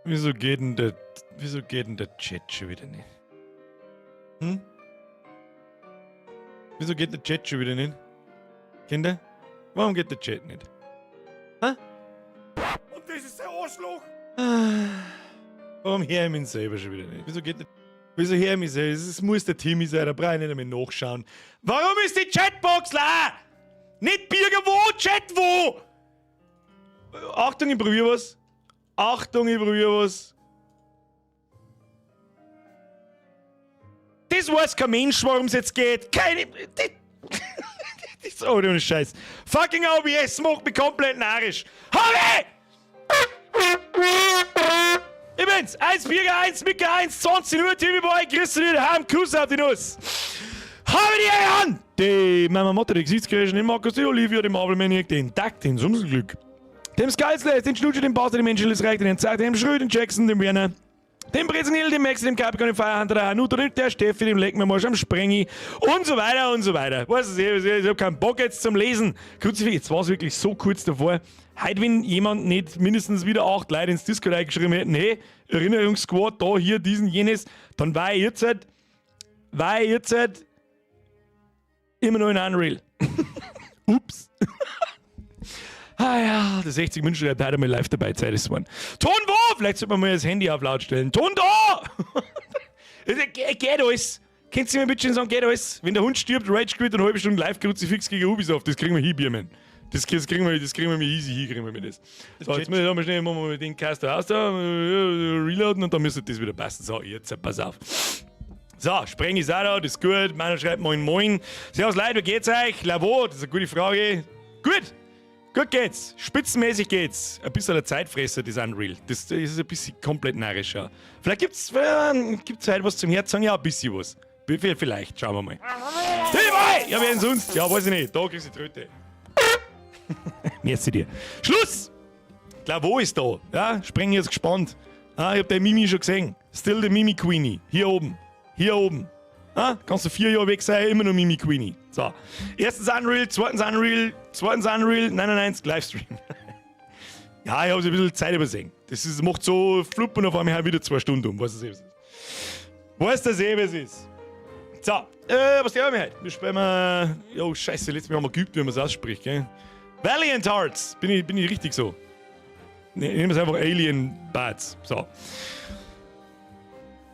Wieso geht denn der, wieso geht denn der Chat schon wieder nicht? Hm? Wieso geht der Chat schon wieder nicht? Kinder? Warum geht der Chat nicht? Hä? Und das ist der Arschloch! Warum hör ich mich selber schon wieder nicht? Wieso geht der, wieso hör ich mich selber? Es muss der Timmy sein, da brauche ich nicht einmal nachschauen. Warum ist die Chatbox leer? Nicht Birger wo, Chat wo? Achtung, ich probiere was. Achtung, ich probiere was. Das weiß kein Mensch, warum es jetzt geht. Keine. Das, das ist oh, ohne Scheiß. Fucking OBS macht mich komplett narrisch. Harry! Ich bin's. 1 Birger, 1 Micke, 1, 20 Uhr, TV Boy, grüß dich, heim, Kuss auf die Nuss. Habe die an! Die Mama Mutter, die Gesichtsgeräusche, den Markus, die Olivia, den Marvel Maniac, den Duck, den Sumselglück. Dem Skyslash, den Schnutscher, den Bowser, dem Angeles Reich, den Zack, dem Schröd, den Jackson, dem Werner, dem Brezenil, dem Max, dem Capricorn, dem Firehunter, der Hanuta, der Steffi, dem Leck mir mal am Sprengi und so weiter und so weiter. Weißt du, ich hab keinen Bock jetzt zum Lesen. Kruzifix, jetzt war es wirklich so kurz davor. Heute, wenn jemand nicht mindestens wieder 8 Leute ins Discord eingeschrieben hätten, hey, Erinnerungssquad, da, hier, diesen, jenes, dann war ich jetzt halt, war ich jetzt halt immer noch in Unreal. Ups. Ah ja, der 60 München hat heute mal live dabei, Zeit ist geworden. Ton wo? Vielleicht sollte man mal das Handy auf laut stellen. Ton da! Geht alles. Könnt ihr mir bitte sagen, geht alles? Wenn der Hund stirbt, Rage Quit und eine halbe Stunde live Kruzifix gegen Ubisoft, das kriegen wir hin, Biermann. Das kriegen wir, das kriegen wir easy hin, kriegen wir das. So, jetzt müssen wir schnell machen wir den Caster aus da, reloaden und dann müsste das wieder passen. So, jetzt pass auf. So, Spreng ist auch da, das ist gut. Meiner schreibt Moin Moin. Servus Leute, wie geht's euch? Lavo, das ist eine gute Frage. Gut! Gut geht's. Spitzenmäßig geht's. Ein bisschen der Zeitfresser, das Unreal. Das ist ein bisschen komplett narrisch, ja. Vielleicht gibt's heute was zum Herzen? Ja, ein bisschen was. Vielleicht, schauen wir mal. Hey, ja, wer denn sonst? Ja, weiß ich nicht. Da kriegst du die Tröte. Merci dir. Schluss! Lavo ist da. Ja, Spreng ist gespannt. Ah, ich hab den Mimi schon gesehen. Still the Mimi Queenie. Hier oben. Hier oben. Ah, kannst du 4 Jahre weg sein, immer noch Mimi Queenie. So. Erstens Unreal, zweitens Unreal, zweitens Unreal, 99 Livestream. Ja, ich hab so ein bisschen Zeit übersehen. Das ist, macht so flupp und auf einmal halt wieder 2 Stunden um. Weißt du, was es ist? Weißt du, was es ist? So, was haben wir heute? Wir spielen mal. Jo, scheiße, letztes Mal haben wir geübt, wie man es ausspricht, gell? Valiant Hearts! Bin ich richtig so? Ne, nehmen wir es einfach Alien Bats. So.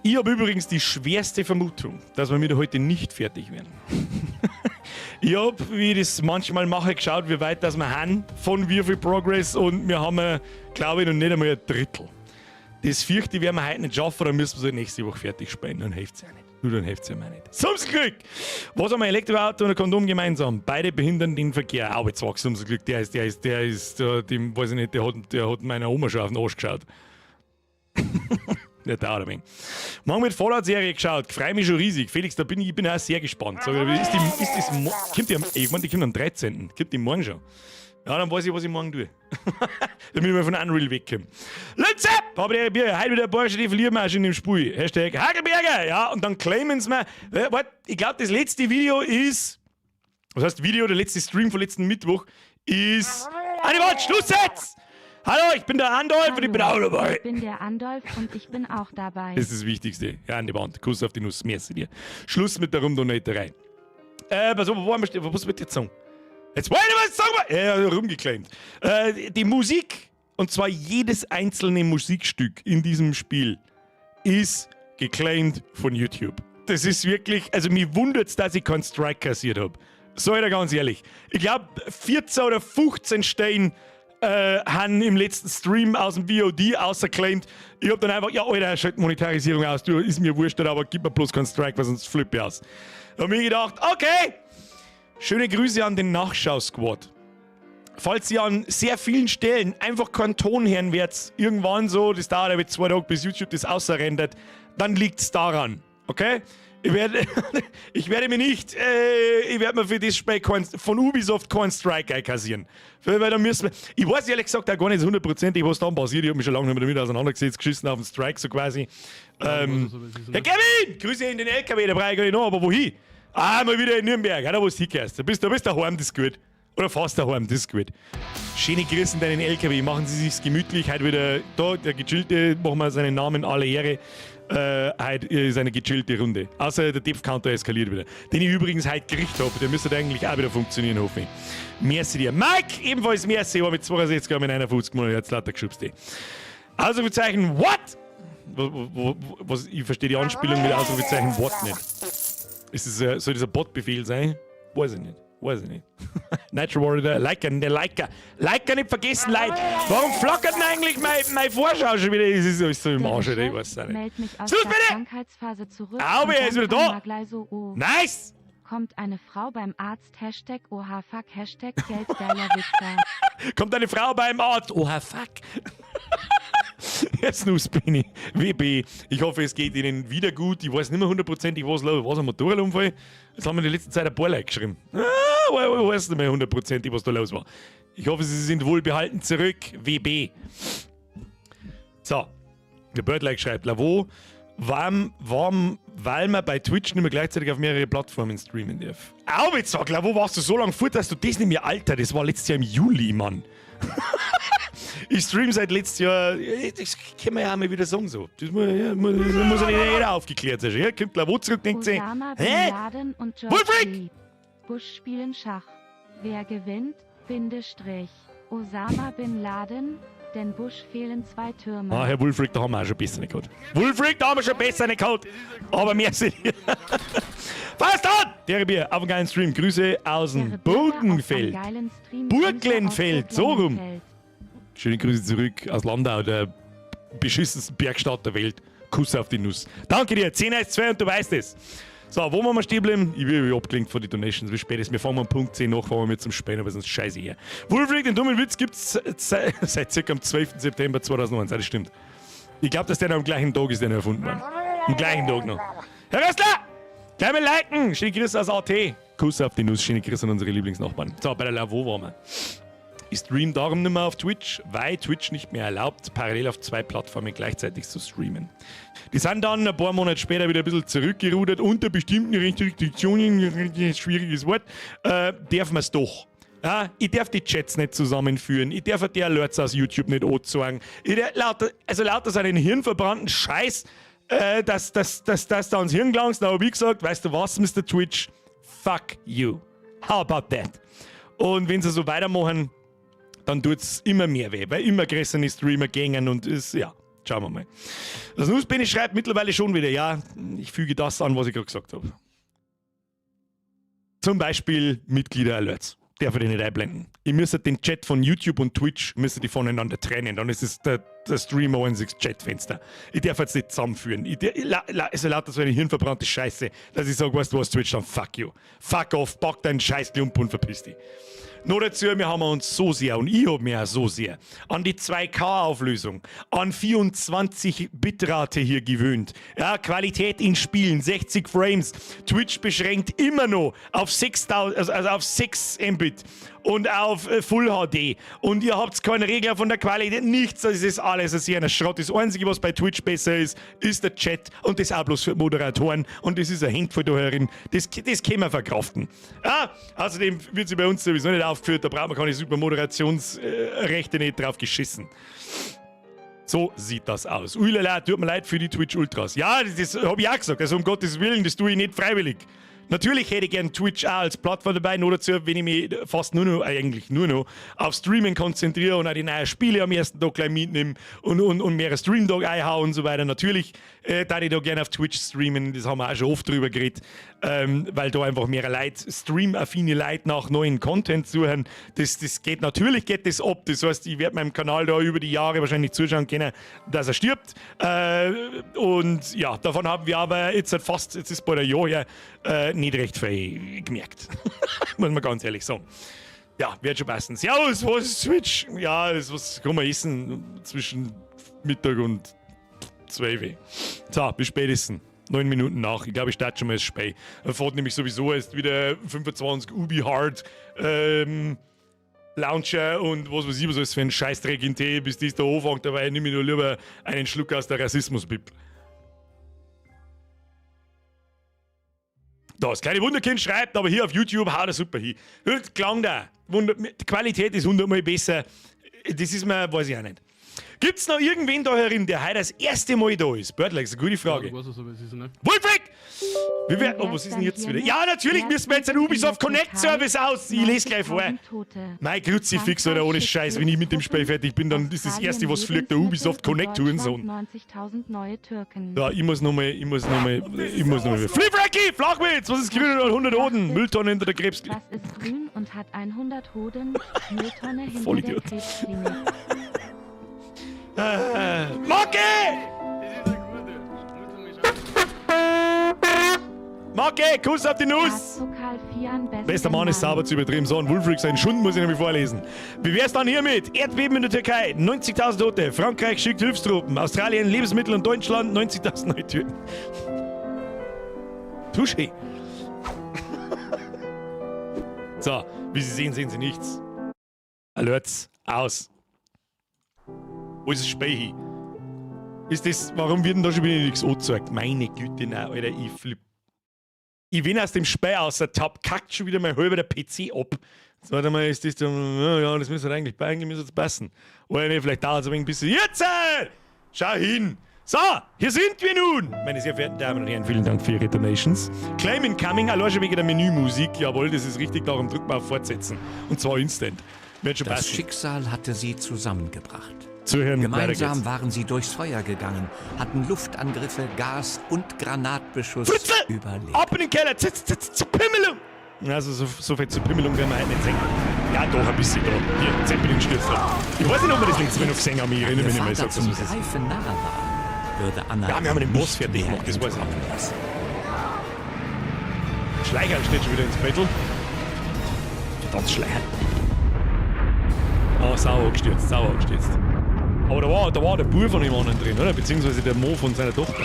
Ich habe übrigens die schwerste Vermutung, dass wir mit heute nicht fertig werden. Ich hab, wie ich das manchmal mache, geschaut, wie weit das wir haben von wie viel Progress und wir haben, glaube ich, noch nicht einmal ein Drittel. Das fürchte ich, werden wir heute nicht schaffen, dann müssen wir es halt nächste Woche fertig spielen. Dann hilft's ja nicht. Du, dann hilft's ja mir nicht. Sumsglück! Was haben wir Elektroauto und ein Kondom gemeinsam? Beide behindern den Verkehr. Aber jetzt war Sumsglück, der ist, der ist, der ist, der, dem, weiß ich nicht, der hat meiner Oma schon auf den Arsch geschaut. Der dauert ein wenig. Morgen mit Fallout-Serie geschaut, freue mich schon riesig. Felix, da bin ich, ich bin auch sehr gespannt. Sag ich, ist die, ist das mo-, kommt die am, ich meine, die kommt am 13. Kommt die morgen schon. Ja, dann weiß ich, was ich morgen tue. Damit wir von Unreal wegkommen. Lütze! Hab ich Bier, heute wieder Porsche, die verlieren wir auch schon im Spiel. Hashtag Hagelberger! Ja, und dann claimen sie mir. Warte, ich glaub, das letzte Video ist. Was heißt Video? Der letzte Stream von letzten Mittwoch ist. Eine Warte, Schluss jetzt! Hallo, ich bin der Andolf und ich bin auch dabei. Ich bin der Andolf und ich bin auch dabei. Das ist das Wichtigste. Ja, an die Wand. Kuss auf die Nuss. Merci dir. Schluss mit der Rumdonaterei. Pass auf, wo waren wir? Was wird jetzt sagen? Jetzt wollte ich was sagen. Ja, rumgeclaimt. Die Musik, und zwar jedes einzelne Musikstück in diesem Spiel, ist geclaimed von YouTube. Das ist wirklich, also mich wundert's, dass ich keinen Strike kassiert hab. Sag ich dir ganz ehrlich. Ich glaub, 14 oder 15 Stellen haben im letzten Stream aus dem VOD außerclaimed. Ich hab dann einfach, ja, Alter, schalt Monetarisierung aus, du, ist mir wurscht, aber gib mir bloß keinen Strike, weil sonst flippe ich aus. Da hab ich mir gedacht, okay, schöne Grüße an den Nachschau-Squad. Falls ihr an sehr vielen Stellen einfach keinen Ton hören werdet, irgendwann so, das dauert ja 2 Tage, bis YouTube das außerrendert, dann liegt's daran, okay? Ich werde, ich werde mir nicht, ich werde mir für das Spiel kein, von Ubisoft keinen Strike einkassieren. Weil da müssen wir, ich weiß ehrlich gesagt auch gar nicht hundertprozentig, was dann passiert. Ich hab mich schon lange nicht mehr damit auseinandergesetzt, geschissen auf den Strike so quasi. Ja, so, so, so, Herr Kevin, Grüße in den LKW, da brauche ich gar nicht noch, aber wohin? Ah, mal wieder in Nürnberg, da wo du hingehst. Da bist du daheim, das ist gut. Oder fast daheim, das ist gut. Schöne Grüße in deinen LKW, machen Sie sich's gemütlich. Heute wieder da, der gechillte, machen wir seinen Namen alle Ehre. Heute ist eine gechillte Runde. Außer der Depth Counter eskaliert wieder. Den ich übrigens heute gekriegt habe, der müsste eigentlich auch wieder funktionieren, hoffe ich. Merci dir. Mike, ebenfalls merci, war mit 62 Gramm in 51 Monaten jetzt lauter geschubst. Ausrufezeichen, what? Was, ich verstehe die Anspielung mit Ausrufezeichen what nicht. Ist es, soll das ein Bot-Befehl sein? Weiß ich nicht. Weiß ich nicht. Nitro Warrior, Liker, der Liker. Liker nicht vergessen, Leute. Warum flackert denn eigentlich meine Vorschau schon wieder? Es ist alles so im Der Arsch, oder? Ich Chef weiß es auch nicht. meldet mich aus Schluss der bitte! Krankheitsphase zurück. Au, und er ist dann wieder kam da. mal gleich so, oh. Nice! Kommt eine Frau beim Arzt, #OHFuck, #Geldgeiler Wichser. Kommt eine Frau beim Arzt. Oh, fuck. Jetzt Snooze WB. Ich hoffe, es geht Ihnen wieder gut. Ich weiß nicht mehr hundertprozentig, was los war. Es ein Motorradunfall? Das haben wir in der letzten Zeit ein paar Leute geschrieben. Ah, ich weiß nicht mehr hundertprozentig, was da los war. Ich hoffe, Sie sind wohlbehalten zurück. WB. So. Der Birdlike schreibt, Lavo, warm, warm, weil man bei Twitch nicht mehr gleichzeitig auf mehrere Plattformen streamen darf. Au, jetzt sag, Lavo, warst du so lange fort, dass du das nicht mehr, Alter, das war letztes Jahr im Juli, Mann. Ich stream seit letztes Jahr, das kann man ja auch mal wieder sagen so. Das muss, ja, muss ja nicht jeder aufgeklärt sein. Ja, kommt Lavo zurück, denkt sich, Osama Bin hä? Laden und George Wulfric! W. Bush spielen Schach. Wer gewinnt? Bindestrich. Osama Bin Laden, denn Bush fehlen zwei Türme. Ah, Herr Wulfric, da haben wir auch schon besser gehabt. Wulfric, da haben wir schon besser gehabt. Aber mehr sind Fast an! Der Bier, auf einen geilen Stream. Grüße aus dem Der Rebecca auf einen Burgenfeld. geilen Stream. Burglenfeld, Grüße aus so rum. Burglenfeld. Schöne Grüße zurück aus Landau, der beschissensten Bergstadt der Welt. Kuss auf die Nuss. Danke dir, 10 1 2 und du weißt es. So, wo wollen wir stehen bleiben? Ich bin abgelenkt von den Donations. Wie spät ist? Wir fangen um Punkt 10 nach, fahren wir mit zum Spähen, aber sonst scheiße her. Wulfric, den dummen Witz gibt's seit circa am 12. September 2009. Das stimmt. Ich glaube, dass der noch am gleichen Tag ist, der noch erfunden worden. Am gleichen Tag noch. Herr Rössler! Gleich mal liken! Schöne Grüße aus AT. Kuss auf die Nuss, schöne Grüße an unsere Lieblingsnachbarn. So, bei der Lavaux waren wir. Ich stream darum nicht mehr auf Twitch, weil Twitch nicht mehr erlaubt, parallel auf zwei Plattformen gleichzeitig zu streamen. Die sind dann ein paar Monate später wieder ein bisschen zurückgerudert. Unter bestimmten Restriktionen, schwieriges Wort, darf man es doch. Ja, ich darf die Chats nicht zusammenführen, ich darf die Alerts aus YouTube nicht anzeigen. Ich darf lauter, also lauter so einen hirnverbrannten Scheiß, dass da ans Hirn gelangst. Da hab ich gesagt, weißt du was, Mr. Twitch? Fuck you. How about that? Und wenn sie so weitermachen, dann tut's immer mehr weh, weil immer größere Streamer gängen und ist, ja, schauen wir mal. Das Nussbene schreibt mittlerweile schon wieder, ja, ich füge das an, was ich gerade gesagt habe. Zum Beispiel Mitglieder-Alerts. Darf ich nicht einblenden. Ihr müsst den Chat von YouTube und Twitch müsst die voneinander trennen. Dann ist es der Stream ein einziges Chatfenster. Ich darf jetzt nicht zusammenführen. Ich, la, la, also lauter so eine hirnverbrannte Scheiße, dass ich sage, weißt du was, Twitch, dann fuck you. Fuck off, pack deinen scheiß Klump und verpiss dich. Nur dazu, wir haben uns so sehr, und ich hab mir auch so sehr, an die 2K-Auflösung, an 24 Bitrate hier gewöhnt. Ja, Qualität in Spielen, 60 Frames. Twitch beschränkt immer noch auf 6000, also auf 6 Mbit und auf Full HD. Und ihr habt keinen Regler von der Qualität, nichts. Das ist alles ein sehr Schrott. Das Einzige, was bei Twitch besser ist, ist der Chat und das auch bloß für Moderatoren. Und das ist ein Handvoll da herin. Das können wir verkraften. Ja, außerdem wird sie bei uns sowieso nicht aufgeführt, da braucht man keine super Moderationsrechte nicht drauf geschissen. So sieht das aus. Uilala, tut mir leid für die Twitch Ultras. Ja, das hab ich auch gesagt. Also um Gottes Willen, das tue ich nicht freiwillig. Natürlich hätte ich gern Twitch auch als Plattform dabei, nur dazu, wenn ich mich fast nur noch, eigentlich nur noch, auf Streamen konzentriere und auch die neuen Spiele am ersten Tag gleich mitnehme und mehrere Streamtag einhaue und so weiter. Natürlich da ich da gerne auf Twitch streamen, das haben wir auch schon oft drüber geredet, weil da einfach mehrere Leute, streamaffine Leute nach neuen Content suchen. Das geht, natürlich geht das ab. Das heißt, ich werde meinem Kanal da über die Jahre wahrscheinlich zuschauen können, dass er stirbt. Und ja, davon haben wir aber jetzt halt fast, jetzt ist bald ein Jahr her, nicht recht viel gemerkt. Muss man ganz ehrlich sagen. Ja, wird schon passen. Servus, was ist Switch? Ja, das was kann man essen zwischen Mittag und 12. So, bis spätestens. 9 Minuten nach. Ich glaube, ich starte schon mal das Spiel. Er fährt nämlich sowieso erst wieder 25 Ubi Hard Launcher und was weiß ich, was alles für ein Scheißdreck in Tee, bis das da anfängt. Dabei nehme ich nur lieber einen Schluck aus der Rassismus-Bib. Das kleine Wunderkind schreibt, aber hier auf YouTube haut er super hin. Klang da. Wunder, die Qualität ist hundertmal besser. Das ist mir, weiß ich auch nicht. Gibt's noch irgendwen da herin, der heute das erste Mal da ist? Birdlex, ist eine gute Frage. Ja, du weißt, was es ist, ne? Wolfric! Wie wär, oh, was ist denn jetzt wieder? Ja, natürlich müssen wir jetzt einen Ubisoft Connect Service aus. Ich lese gleich vor. 90.000 Tote. Mein Kruzifix, oder ohne Scheiß, wenn ich mit dem Spiel fertig bin, dann ist das erste, was fliegt, der Ubisoft Connect, Hurensohn. 90.000 neue Türken. Ja, ich muss nochmal, ich muss nochmal, ich muss nochmal. Flip Flachwitz! Was ist grün und 100 Hoden? Mülltonne hinter der Krebs. Was ist grün und hat 100 Hoden? Mülltonne hinter der Vollidiot. Krebsklinik. Mocke! Das ist eine gute. Muss man mal schauen. Mocke, Kuss auf die Nuss! Staatspokalfian bester Bester Mann ist sauber zu übertrieben. So, ein Wulfric, seinen Schund muss ich nämlich vorlesen. Wie wär's dann hiermit? Erdbeben in der Türkei, 90.000 Tote. Frankreich schickt Hilfstruppen. Australien Lebensmittel und Deutschland 90.000 neue Türken. Touché. So, wie Sie sehen, sehen Sie nichts. Alerts aus. Wo ist das Spiel hin? Ist das, warum wird denn da schon wieder nichts angezeigt? Meine Güte, nein, Alter, ich flipp. Ich bin aus dem Spiel aus der Tab, kackt schon wieder mein halber der PC ab. Jetzt warte mal, ist das dann, ja, das müsste eigentlich, eigentlich müsste es passen. Oder nee, vielleicht dauert es ein wenig bisschen. Jetzt! Schau hin! So, hier sind wir nun! Meine sehr verehrten Damen und Herren, vielen Dank für Ihre Donations. Claim incoming, allein schon wegen der Menümusik. Jawohl, das ist richtig, darum drückt man auf Fortsetzen. Und zwar instant. Wird schon Das passen. Schicksal hatte sie zusammengebracht. Zuhören, weiter Gemeinsam geht's. waren sie durchs Feuer gegangen, hatten Luftangriffe, Gas- und Granatbeschuss Fritze! überlebt. Ab in den Keller! Z, z, z, zur Pimmelung! Also so, so viel zur Pimmelung werden wir heute nicht sehen. Ja, doch, ein bisschen da. Hier, Zeppelin stürzt da. Ich weiß nicht, ob wir das letzte Mal noch gesehen haben. Ich erinnere Ihr mich nicht mehr. Vater Ich sag's, zum was es ist. Greifen nahe war, würde Anna Ja, wir haben den Boss nicht fertig mehr gemacht, das weiß ich. entkommen lassen. Schleicher steht schon wieder ins Battle. Verdammt, Schleicher. Ah, sauer angestürzt, sauer angestürzt. Aber da war der Bub von ihm anderen drin, oder? Beziehungsweise der Mo von seiner Tochter.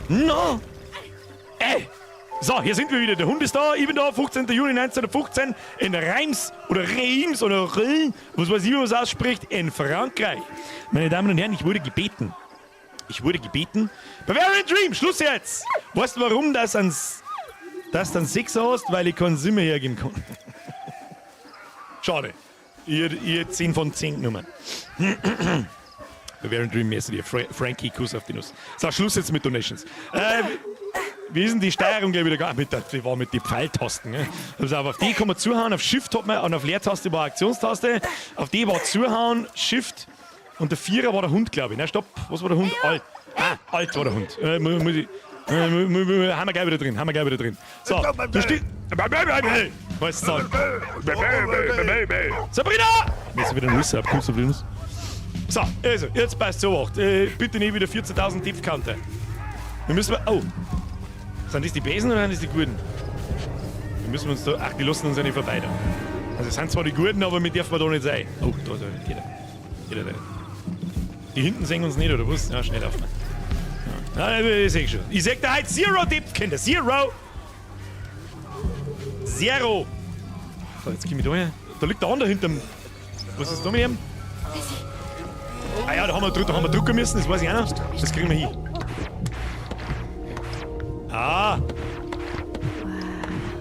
No! Ey! So, hier sind wir wieder. Der Hund ist da, ich bin da, 15. Juni 1915 in Reims oder Reims oder Reims, was weiß ich, wie man es ausspricht, in Frankreich. Meine Damen und Herren, ich wurde gebeten. Ich wurde gebeten. Bavarian Dream, Schluss jetzt! Weißt du, warum das ans, das dann 6 hast? Weil ich keinen Sinn mehr hergeben kann. Schade. Ihr 10 von 10 genommen. Bavarian Dream, merci dir. Frankie, Kuss auf die Nuss. So, Schluss jetzt mit Donations. Wie ist denn die Steuerung gleich wieder gegangen? Mit der, die war mit den Pfeiltasten. Ne? Also auf die kann man zuhauen, auf Shift hat man, und auf Leertaste war Aktionstaste, auf die war zuhauen, Shift und der Vierer war der Hund, glaube ich. Na, stopp, was war der Hund? Alt. Ah, alt war der Hund. Muss ich, haben wir gleich wieder drin, haben wir gleich wieder drin. So, du stehst. Was ist das? Sabrina! Mir ist wieder ein Riss ab, kommst du auf? So, also, jetzt passt so acht. Bitte nicht wieder 14.000 Tiefkante. Wir müssen. Oh. Sind das die Besen oder sind das die Guten? Wir müssen uns da. Ach, die lassen uns ja nicht vorbei da. Also, es sind zwar die Guten, aber wir dürfen da nicht sein. Oh, da, da, geht er. Geht er da. Die hinten sehen uns nicht, oder was? Ja, schnell laufen. Ja, ich seh schon. Ich sag da halt Zero Tippkinder. Zero! Zero! So, jetzt komm ich da her. Da liegt der andere hinterm. Was ist da mit ihm? Ah ja, da haben wir drücken müssen, das weiß ich auch noch. Das kriegen wir hin. Ah!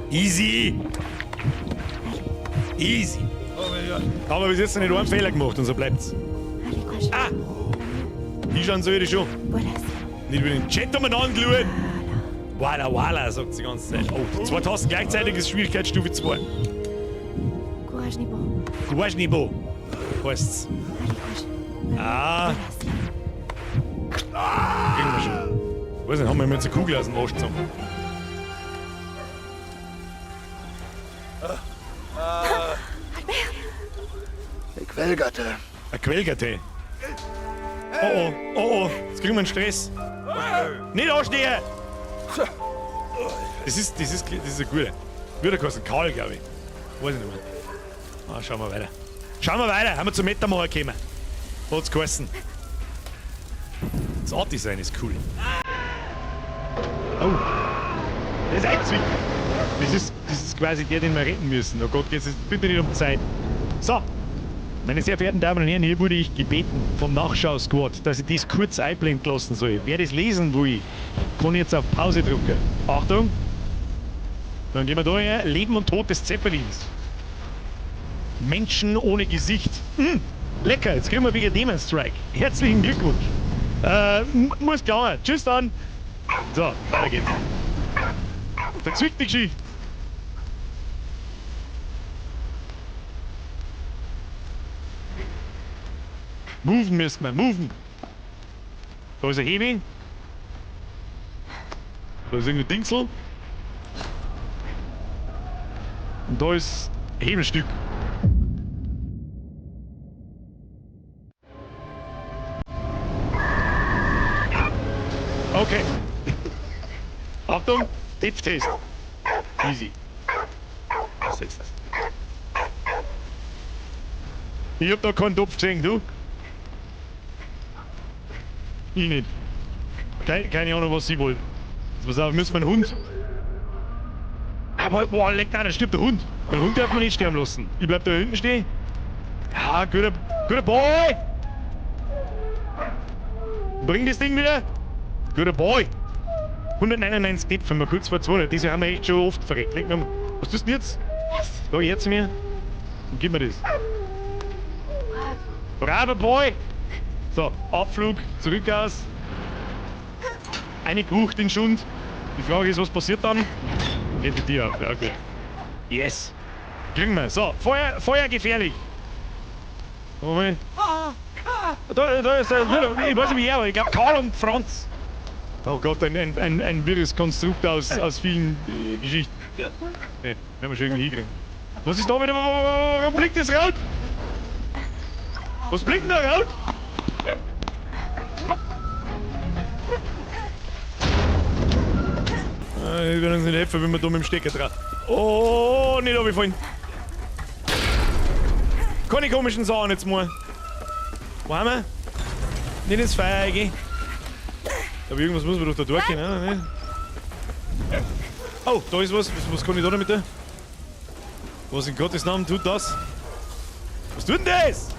Easy! Easy! Da haben wir bis jetzt noch nicht einen Fehler gemacht und so bleibt's. Ah! Hinschauen soll ich schon. Nicht über den Chat umeinander geschaut. Walla walla, sagt sie die ganze Zeit. Oh, zwei Tasten gleichzeitig ist Schwierigkeitsstufe 2. Courage, Nebo. Courage, Nebo. Heißt's. Allez, courage. Ah. Kriegen wir schon. Weiß nicht, haben wir ihm jetzt eine Kugel aus dem Arsch gezogen. Der Quellgatte. Ein Quellgatte. Oh oh, oh oh, jetzt kriegen wir einen Stress. Nicht anstehen! Das ist ein guter. Würde kosten Karl, glaube ich. Weiß ich nicht mehr. Ah, schauen wir weiter. Schauen wir weiter, haben wir zum Metamacher gekommen. Hat's geheißen. Das Art-Design ist cool. Oh. Das ist Einzwing. Das ist quasi der, den wir retten müssen. Oh Gott, jetzt ist bitte nicht um Zeit. So. Meine sehr verehrten Damen und Herren, hier wurde ich gebeten vom Nachschau-Squad, dass ich das kurz einblenden lassen soll. Wer das lesen will, kann jetzt auf Pause drücken. Achtung! Dann gehen wir da her. Leben und Tod des Zeppelins. Menschen ohne Gesicht. Lecker, jetzt kriegen wir wieder Demon Strike. Herzlichen Glückwunsch. Muss klar. Tschüss dann. So, weiter geht's. Verzwickte Geschichte. Moven müssen wir, moven. Da ist ein Hebel. Da ist irgendein Dingsel. Und da ist ein Hebelstück. Okay. Achtung, Depth-Test. Easy. Was ist das? Ich hab da keinen Topf gesehen, du? Ich nicht. Keine Ahnung, was sie wollen. Jetzt pass auf, müssen wir einen Hund. Aber, boah, leck da, da stirbt der Hund. Den Hund darf man nicht sterben lassen. Ich bleib da hinten stehen. Ja, guter Boy! Bring das Ding wieder. Guter Boy! 199 Depth, wenn wir kurz vor 200. Diese haben wir echt schon oft verreckt. Leck mir. Was tust du denn jetzt? Da, jetzt mir. Und gib mir das. Braver Boy! So, Abflug, zurück aus. Eine Bucht in Schund. Die Frage ist, was passiert dann? Geht die Tür auf, ja gut. Yes! Kriegen wir. So, Feuer, Feuer gefährlich. Moment. Da ist der, ich weiß nicht wie er, aber ich glaub Karl und Franz. Oh Gott, ein wirres Konstrukt aus vielen Geschichten. Nee, werden wir schon irgendwie hinkriegen. Was ist da wieder? Warum blinkt das rot? Was blinkt denn da rot? Ich werde uns nicht helfen, wenn wir da mit dem Stecker dran. Oh, nicht runterfallen. Keine komischen Sachen jetzt mal. Wo haben wir? Nicht ins Feuer gehen. Aber irgendwas muss man doch da durchgehen, oder? Ne? Oh, da ist was. Was kann ich da damit tun? Was in Gottes Namen tut das? Was tut denn das?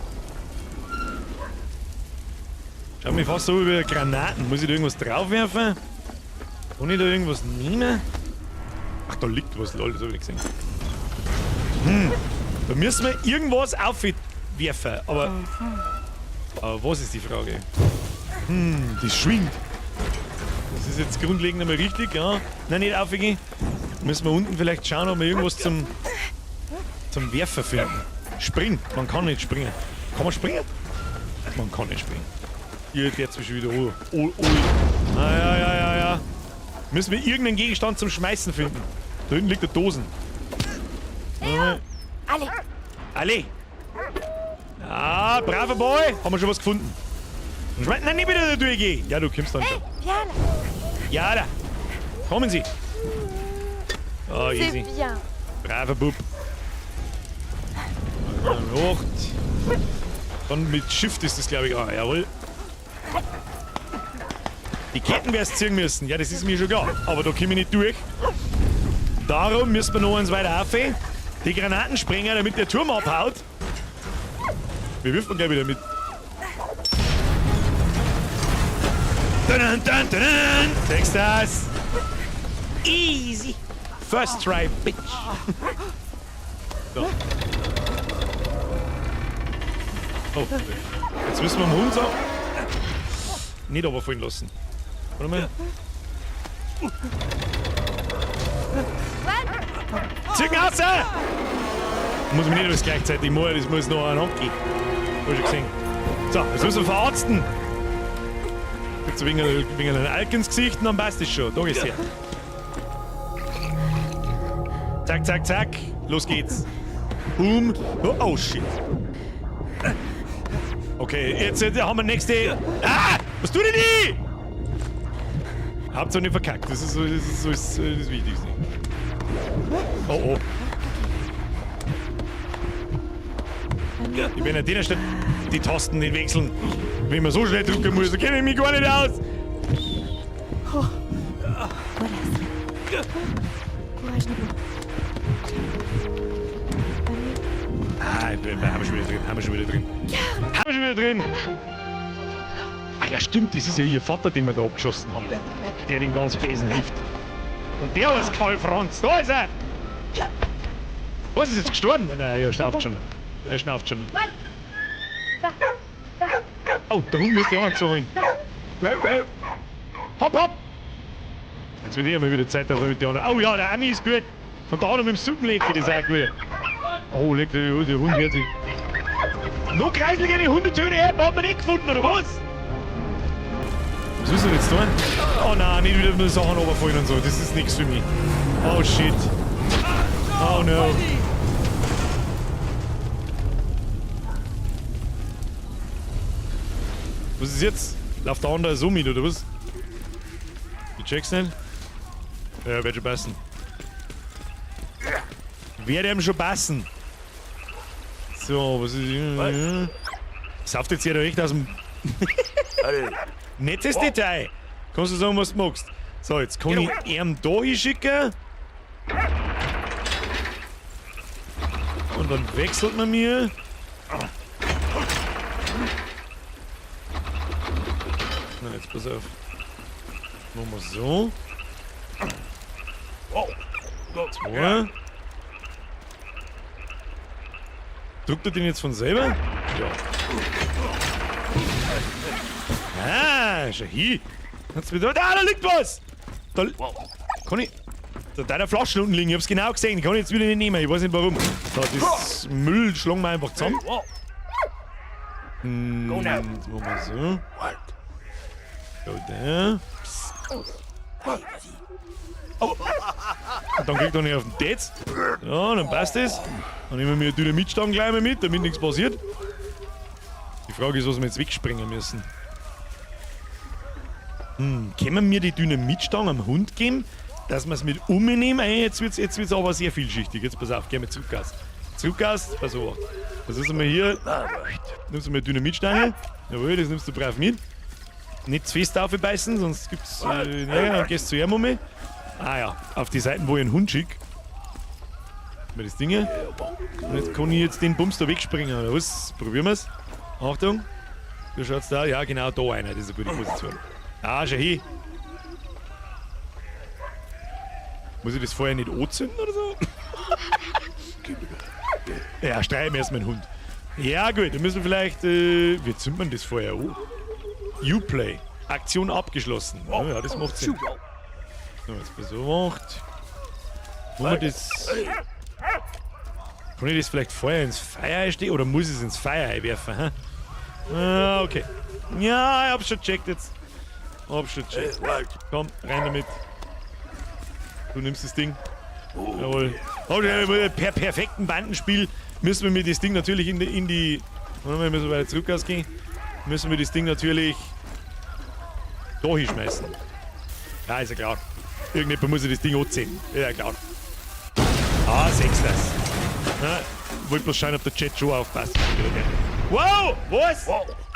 Schaut mich fast so über Granaten. Muss ich da irgendwas draufwerfen? Kann ich da irgendwas nehmen? Ach, da liegt was, lol, das hab ich nicht gesehen. Da müssen wir irgendwas aufwerfen. Aber was ist die Frage? Das schwingt. Das ist jetzt grundlegend einmal richtig, ja. Nein, nicht aufgehen. Müssen wir unten vielleicht schauen, ob wir irgendwas zum Werfer finden. Springen. Man kann nicht springen. Kann man springen? Man kann nicht springen. Ihr werdet schon wieder. Oh, oh, oh. Ah, ja, ja, ja, ja. Müssen wir irgendeinen Gegenstand zum Schmeißen finden. Da hinten liegt eine Dosen. Hey, Alle. Alle. Ah, braver Boy. Haben wir schon was gefunden. Nein, nicht wieder da durchgehen. Ja, du kommst dann schon. Hey, Ja, da. Kommen Sie. Oh, easy. Braver Bub. Hoch. Dann mit Shift ist das, glaube ich, auch. Jawohl. Die Ketten wär's ziehen müssen. Ja, das ist mir schon klar. Aber da komme ich nicht durch. Darum müssen wir noch eins weiter rauf. Die Granaten sprengen, damit der Turm abhaut. Wir wirft man gleich wieder mit. Dun, dun, dun, dun. Texas. Easy. First try, bitch. So. Oh. Jetzt müssen wir dem Hund so nicht runterfallen lassen. Warte mal. Zügen raus! Muss man nicht alles gleichzeitig machen, das muss noch einen gehen. Hab ich schon gesehen. So, jetzt müssen wir verarzten. Gibt's wegen einem Alk ins Gesicht und dann passt es schon. Da geht's her. Zack, zack, zack. Los geht's. Boom. Oh, oh shit. Okay, jetzt haben wir nächste. Ah! Was tut denn die? Hauptsache nicht verkackt. Das ist das Wichtigste. Oh, oh. Ich bin an der Stelle die Tasten nicht wechseln. Wenn man so schnell drücken muss, da kenne ich mich gar nicht aus. Ah, haben wir schon wieder drin, haben wir schon wieder drin. Haben wir schon wieder drin. Ah ja, stimmt, das ist ja ihr Vater, den wir da abgeschossen haben. Der den ganz Besen hilft. Und der ist Karl Franz, da ist er! Was ist jetzt gestorben? Nein, er schnauft schon. Er schnauft schon. Oh, der Hund müsste auch angezogen. Hopp, hopp! Jetzt wird eh mal wieder Zeit, dass er mit den anderen. Oh ja, der Ami ist gut. Von da noch mit dem Suppenleffi, das ist auch gut. Oh, leck, der Hund hört sich. Noch kreislige Hundetöne her, hat man nicht gefunden, oder was? Was müssen wir jetzt tun? Oh nein, nicht wieder nur Sachen runterfallen und so. Das ist nichts für mich. Oh shit. Oh no. Was ist jetzt? Läuft der andere so mit, oder was? Ich check's nicht. Ja, wird schon passen. Wird ihm schon passen. So, was ist. Sauft jetzt hier echt aus dem. Nettes Detail. Kannst du sagen, was du magst. So, jetzt kann ich ihn da hinschicken. Und dann wechselt man mir. Na, jetzt pass auf. Machen wir so. Zwei. Drückt er den jetzt von selber? Ja. Ah, schau hier. Kannst du wieder. Ah, da liegt was! Da. Kann ich. Da deiner Flaschen unten liegen, ich hab's genau gesehen. Ich kann ich jetzt wieder nicht nehmen, ich weiß nicht warum. So, das Müll schlagen wir einfach zusammen. Jetzt machen wir so. Go there. Oh. Und dann kriegt er nicht auf den Tetz. Ja, dann passt das. Dann nehmen wir die Dynamitstangen gleich mal mit, damit nichts passiert. Die Frage ist, was wir jetzt wegspringen müssen. Können wir die Dynamitstange am Hund geben, dass wir es mit umnehmen? Ey, jetzt wird's aber sehr vielschichtig. Jetzt pass auf, gehen wir zurück. Zurück, pass auf. Das ist einmal hier. Nimmst du mal Dynamitstange. Jawohl, das nimmst du brav mit. Nicht zu fest aufbeißen, sonst gibt's. Naja, dann gehst du zu ihm um. Ah ja, auf die Seiten, wo ich einen Hund schicke. Mal das Ding hier. Und jetzt kann ich jetzt den Bums da wegspringen, oder was? Probieren wir's. Achtung. Du schaust da. Ja, genau da einer. Das ist eine gute Position. Ah, schau hin. Muss ich das vorher nicht anzünden oder so? Ja, streichen wir erstmal den Hund. Ja, gut, dann müssen wir vielleicht. Wie zündet man das vorher an? Uplay. Aktion abgeschlossen. Oh, ja, das macht Sinn. So, jetzt besorgt. Wollen wir das. Kann ich das vielleicht vorher ins Feuer stecken oder muss ich es ins Feuer werfen? Hä? Ah, okay. Ja, ich hab's schon gecheckt jetzt. Hab's schon gecheckt. Komm, rein damit. Du nimmst das Ding. Jawohl. Per perfekten Bandenspiel müssen wir mit das Ding natürlich in die. Warte mal, müssen wir weiter zurück ausgehen. Müssen wir das Ding natürlich da hinschmeißen. Ja, ist ja klar. Irgendjemand muss ja das Ding anziehen. Ja, klar. Ah, sechs das. Ja, wollte bloß schauen, ob der Chat schon aufpasst. Wow! Was?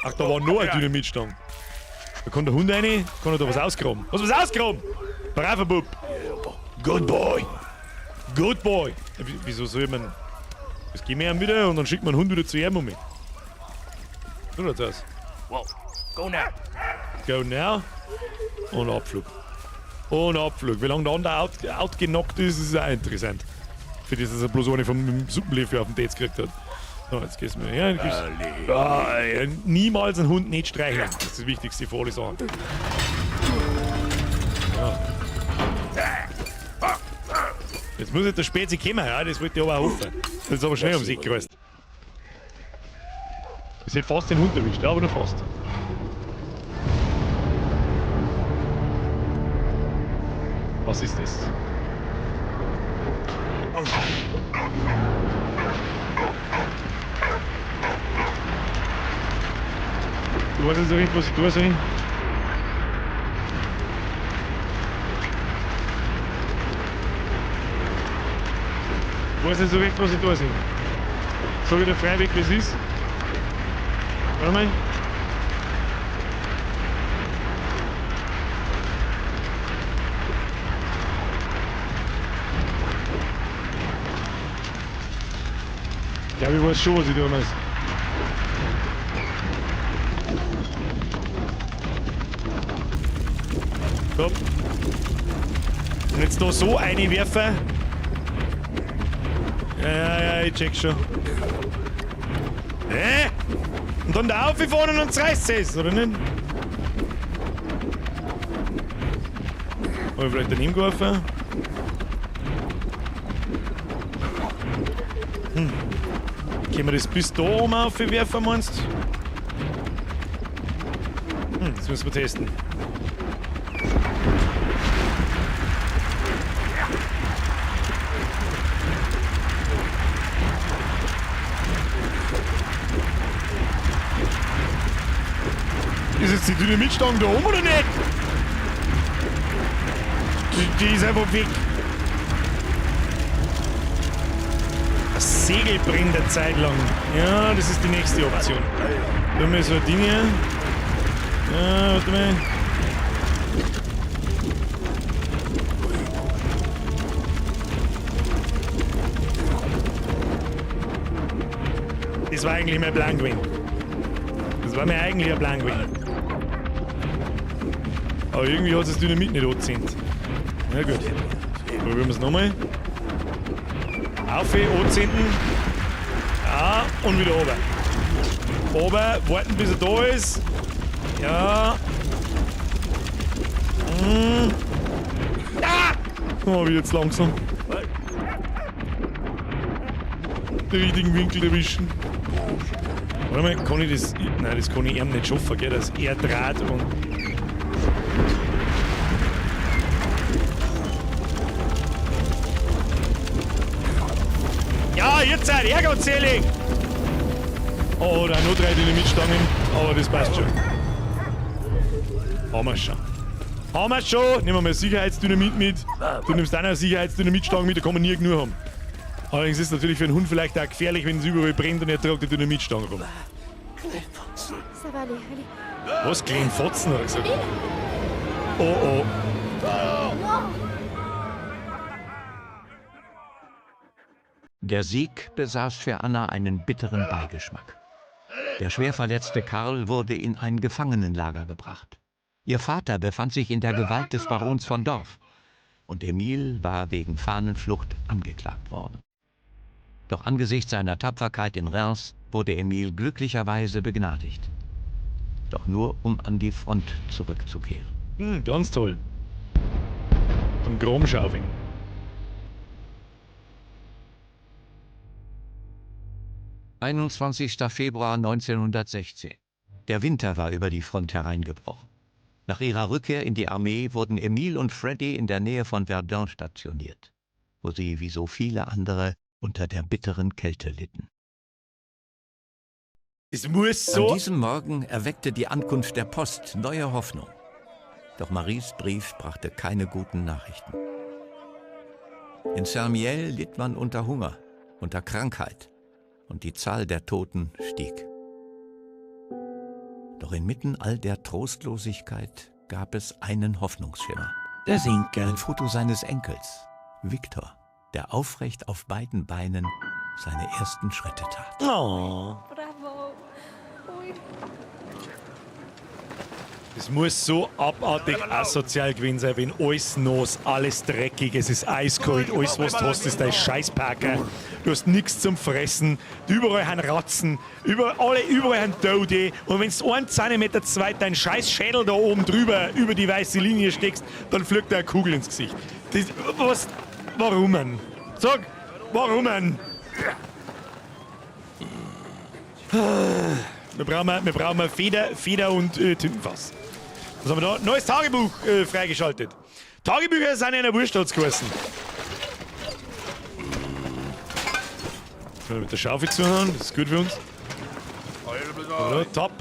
Ach, da war noch eine Dynamitstange. Da kann der Hund rein, kann er da was ausgraben. Was ausgraben? Braver Bub. Good boy. Good boy. Wieso soll man. Das gehen wir ihm wieder und dann schickt man den Hund wieder zu ihm um. So schaut's aus. Go now. Go now. Und Abflug. Und Abflug. Wie lange der andere outgenockt ist, ist auch interessant. Für das, dass er bloß eine vom Suppenlöffel auf den Tetz gekriegt hat. So, jetzt gehst du mal her. Ah, niemals einen Hund nicht streicheln. Das ist das Wichtigste für alle Sachen. Ja. Jetzt muss jetzt der Spezi kommen, ja, das wollte ich aber auch hoffen. Das ist aber schnell ums Eck gereist. Das hätte fast den Hund erwischt, aber nur fast. Was ist das? Du weißt nicht so recht, was ich tun soll. Ich weiß nicht so recht, was ich tun soll. Sag ich dir freiwillig, wie es ist. Warte mal. Ja, ich weiß schon, was ich tun muss. So. Und jetzt da so eine werfen. Ja, ja, ja, ich check schon. Hä? Und dann da aufgefahren und zerreißt es, oder nicht? Hab ich vielleicht daneben geworfen? Hm. Können wir das bis da oben aufwerfen, meinst du? Hm, das müssen wir testen. Ist jetzt die Dynamitstange da oben oder nicht? Die ist einfach weg. Das Segel brennt eine Zeit lang. Ja, das ist die nächste Option. Da haben wir so ein Ding hier. Ja, warte mal. Das war eigentlich mein Plan gewesen. Das war mir eigentlich ein Plan gewesen. Aber irgendwie hat es das Dynamit nicht angezündet. Na gut. Probieren wir es nochmal. Auf, anzünden. Ja, und wieder runter. Oben, warten bis er da ist. Ja. Hm. Ah! Oh, wie jetzt langsam. Den richtigen Winkel erwischen. Warte mal, kann ich das. Nein, das kann ich ihm nicht schaffen, gell? Dass er draht und. Ja, jetzt seid ihr selig! Oh, da nur 3 Dynamitstangen, aber das passt schon. Haben wir schon. Haben wir schon! Nehmen wir mal Sicherheitsdynamit mit. Du nimmst auch noch Sicherheitsdynamitstangen mit, da kann man nie genug haben. Allerdings ist es natürlich für einen Hund vielleicht auch gefährlich, wenn es überall brennt und er trägt die Dynamitstange rum. Was? Klein Fotzen, hat er gesagt. Oh oh. Der Sieg besaß für Anna einen bitteren Beigeschmack. Der schwer verletzte Karl wurde in ein Gefangenenlager gebracht. Ihr Vater befand sich in der Gewalt des Barons von Dorf und Emil war wegen Fahnenflucht angeklagt worden. Doch angesichts seiner Tapferkeit in Reims wurde Emil glücklicherweise begnadigt. Doch nur, um an die Front zurückzukehren. Hm, ganz toll. Von Chromschaufing. 21. Februar 1916. Der Winter war über die Front hereingebrochen. Nach ihrer Rückkehr in die Armee wurden Emil und Freddy in der Nähe von Verdun stationiert, wo sie wie so viele andere unter der bitteren Kälte litten. Es muss so. An diesem Morgen erweckte die Ankunft der Post neue Hoffnung. Doch Maries Brief brachte keine guten Nachrichten. In Saint-Mihiel litt man unter Hunger, unter Krankheit und die Zahl der Toten stieg. Doch inmitten all der Trostlosigkeit gab es einen Hoffnungsschimmer. Der Enkel. Ein Foto seines Enkels, Victor, der aufrecht auf beiden Beinen seine ersten Schritte tat. Oh. Bravo. Ui. Es muss so abartig asozial gewesen sein, wenn alles nass, alles dreckig, es ist eiskalt, alles was du hast, ist dein Scheißparker. Du hast nichts zum Fressen, überall haben Ratzen, überall haben Tote. Und wenn du 1 Zentimeter zu weit deinen Scheißschädel da oben drüber über die weiße Linie steckst, dann fliegt dir eine Kugel ins Gesicht. Das, was? Warum denn? Sag, warum denn? Wir brauchen Feder und Tintenfass. Was haben wir da? Neues Tagebuch freigeschaltet. Tagebücher sind in der Wurst hat's geheißen. Können wir mit der Schaufel zuhauen, das ist gut für uns. Oder? Top.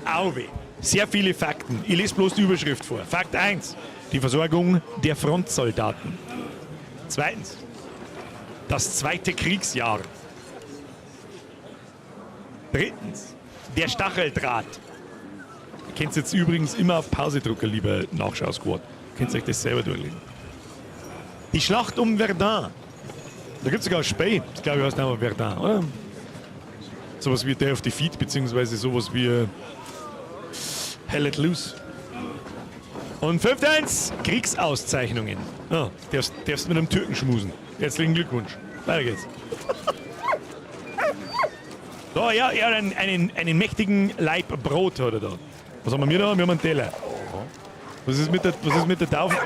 Auwe. Sehr viele Fakten. Ich lese bloß die Überschrift vor. Fakt 1. Die Versorgung der Frontsoldaten. Zweitens. Das zweite Kriegsjahr. Drittens. Der Stacheldraht. Ihr könnt jetzt übrigens immer auf Pause drücken, lieber Nachschau-Squad. Könnt ihr euch das selber durchlesen. Die Schlacht um Verdun. Da gibt's sogar ein Spiel. Das glaube ich heißt einfach Verdun, oder? Sowas wie Day of Defeat, beziehungsweise sowas wie Hell Let Loose. Und fünftens, Kriegsauszeichnungen. Ah, darfst mit einem Türken schmusen. Herzlichen Glückwunsch. Weiter geht's. Da, ja, er hat einen mächtigen Laib Brot hat er da. Was haben wir da? Wir haben einen Teller. Was ist mit der, was ist mit der Taufe?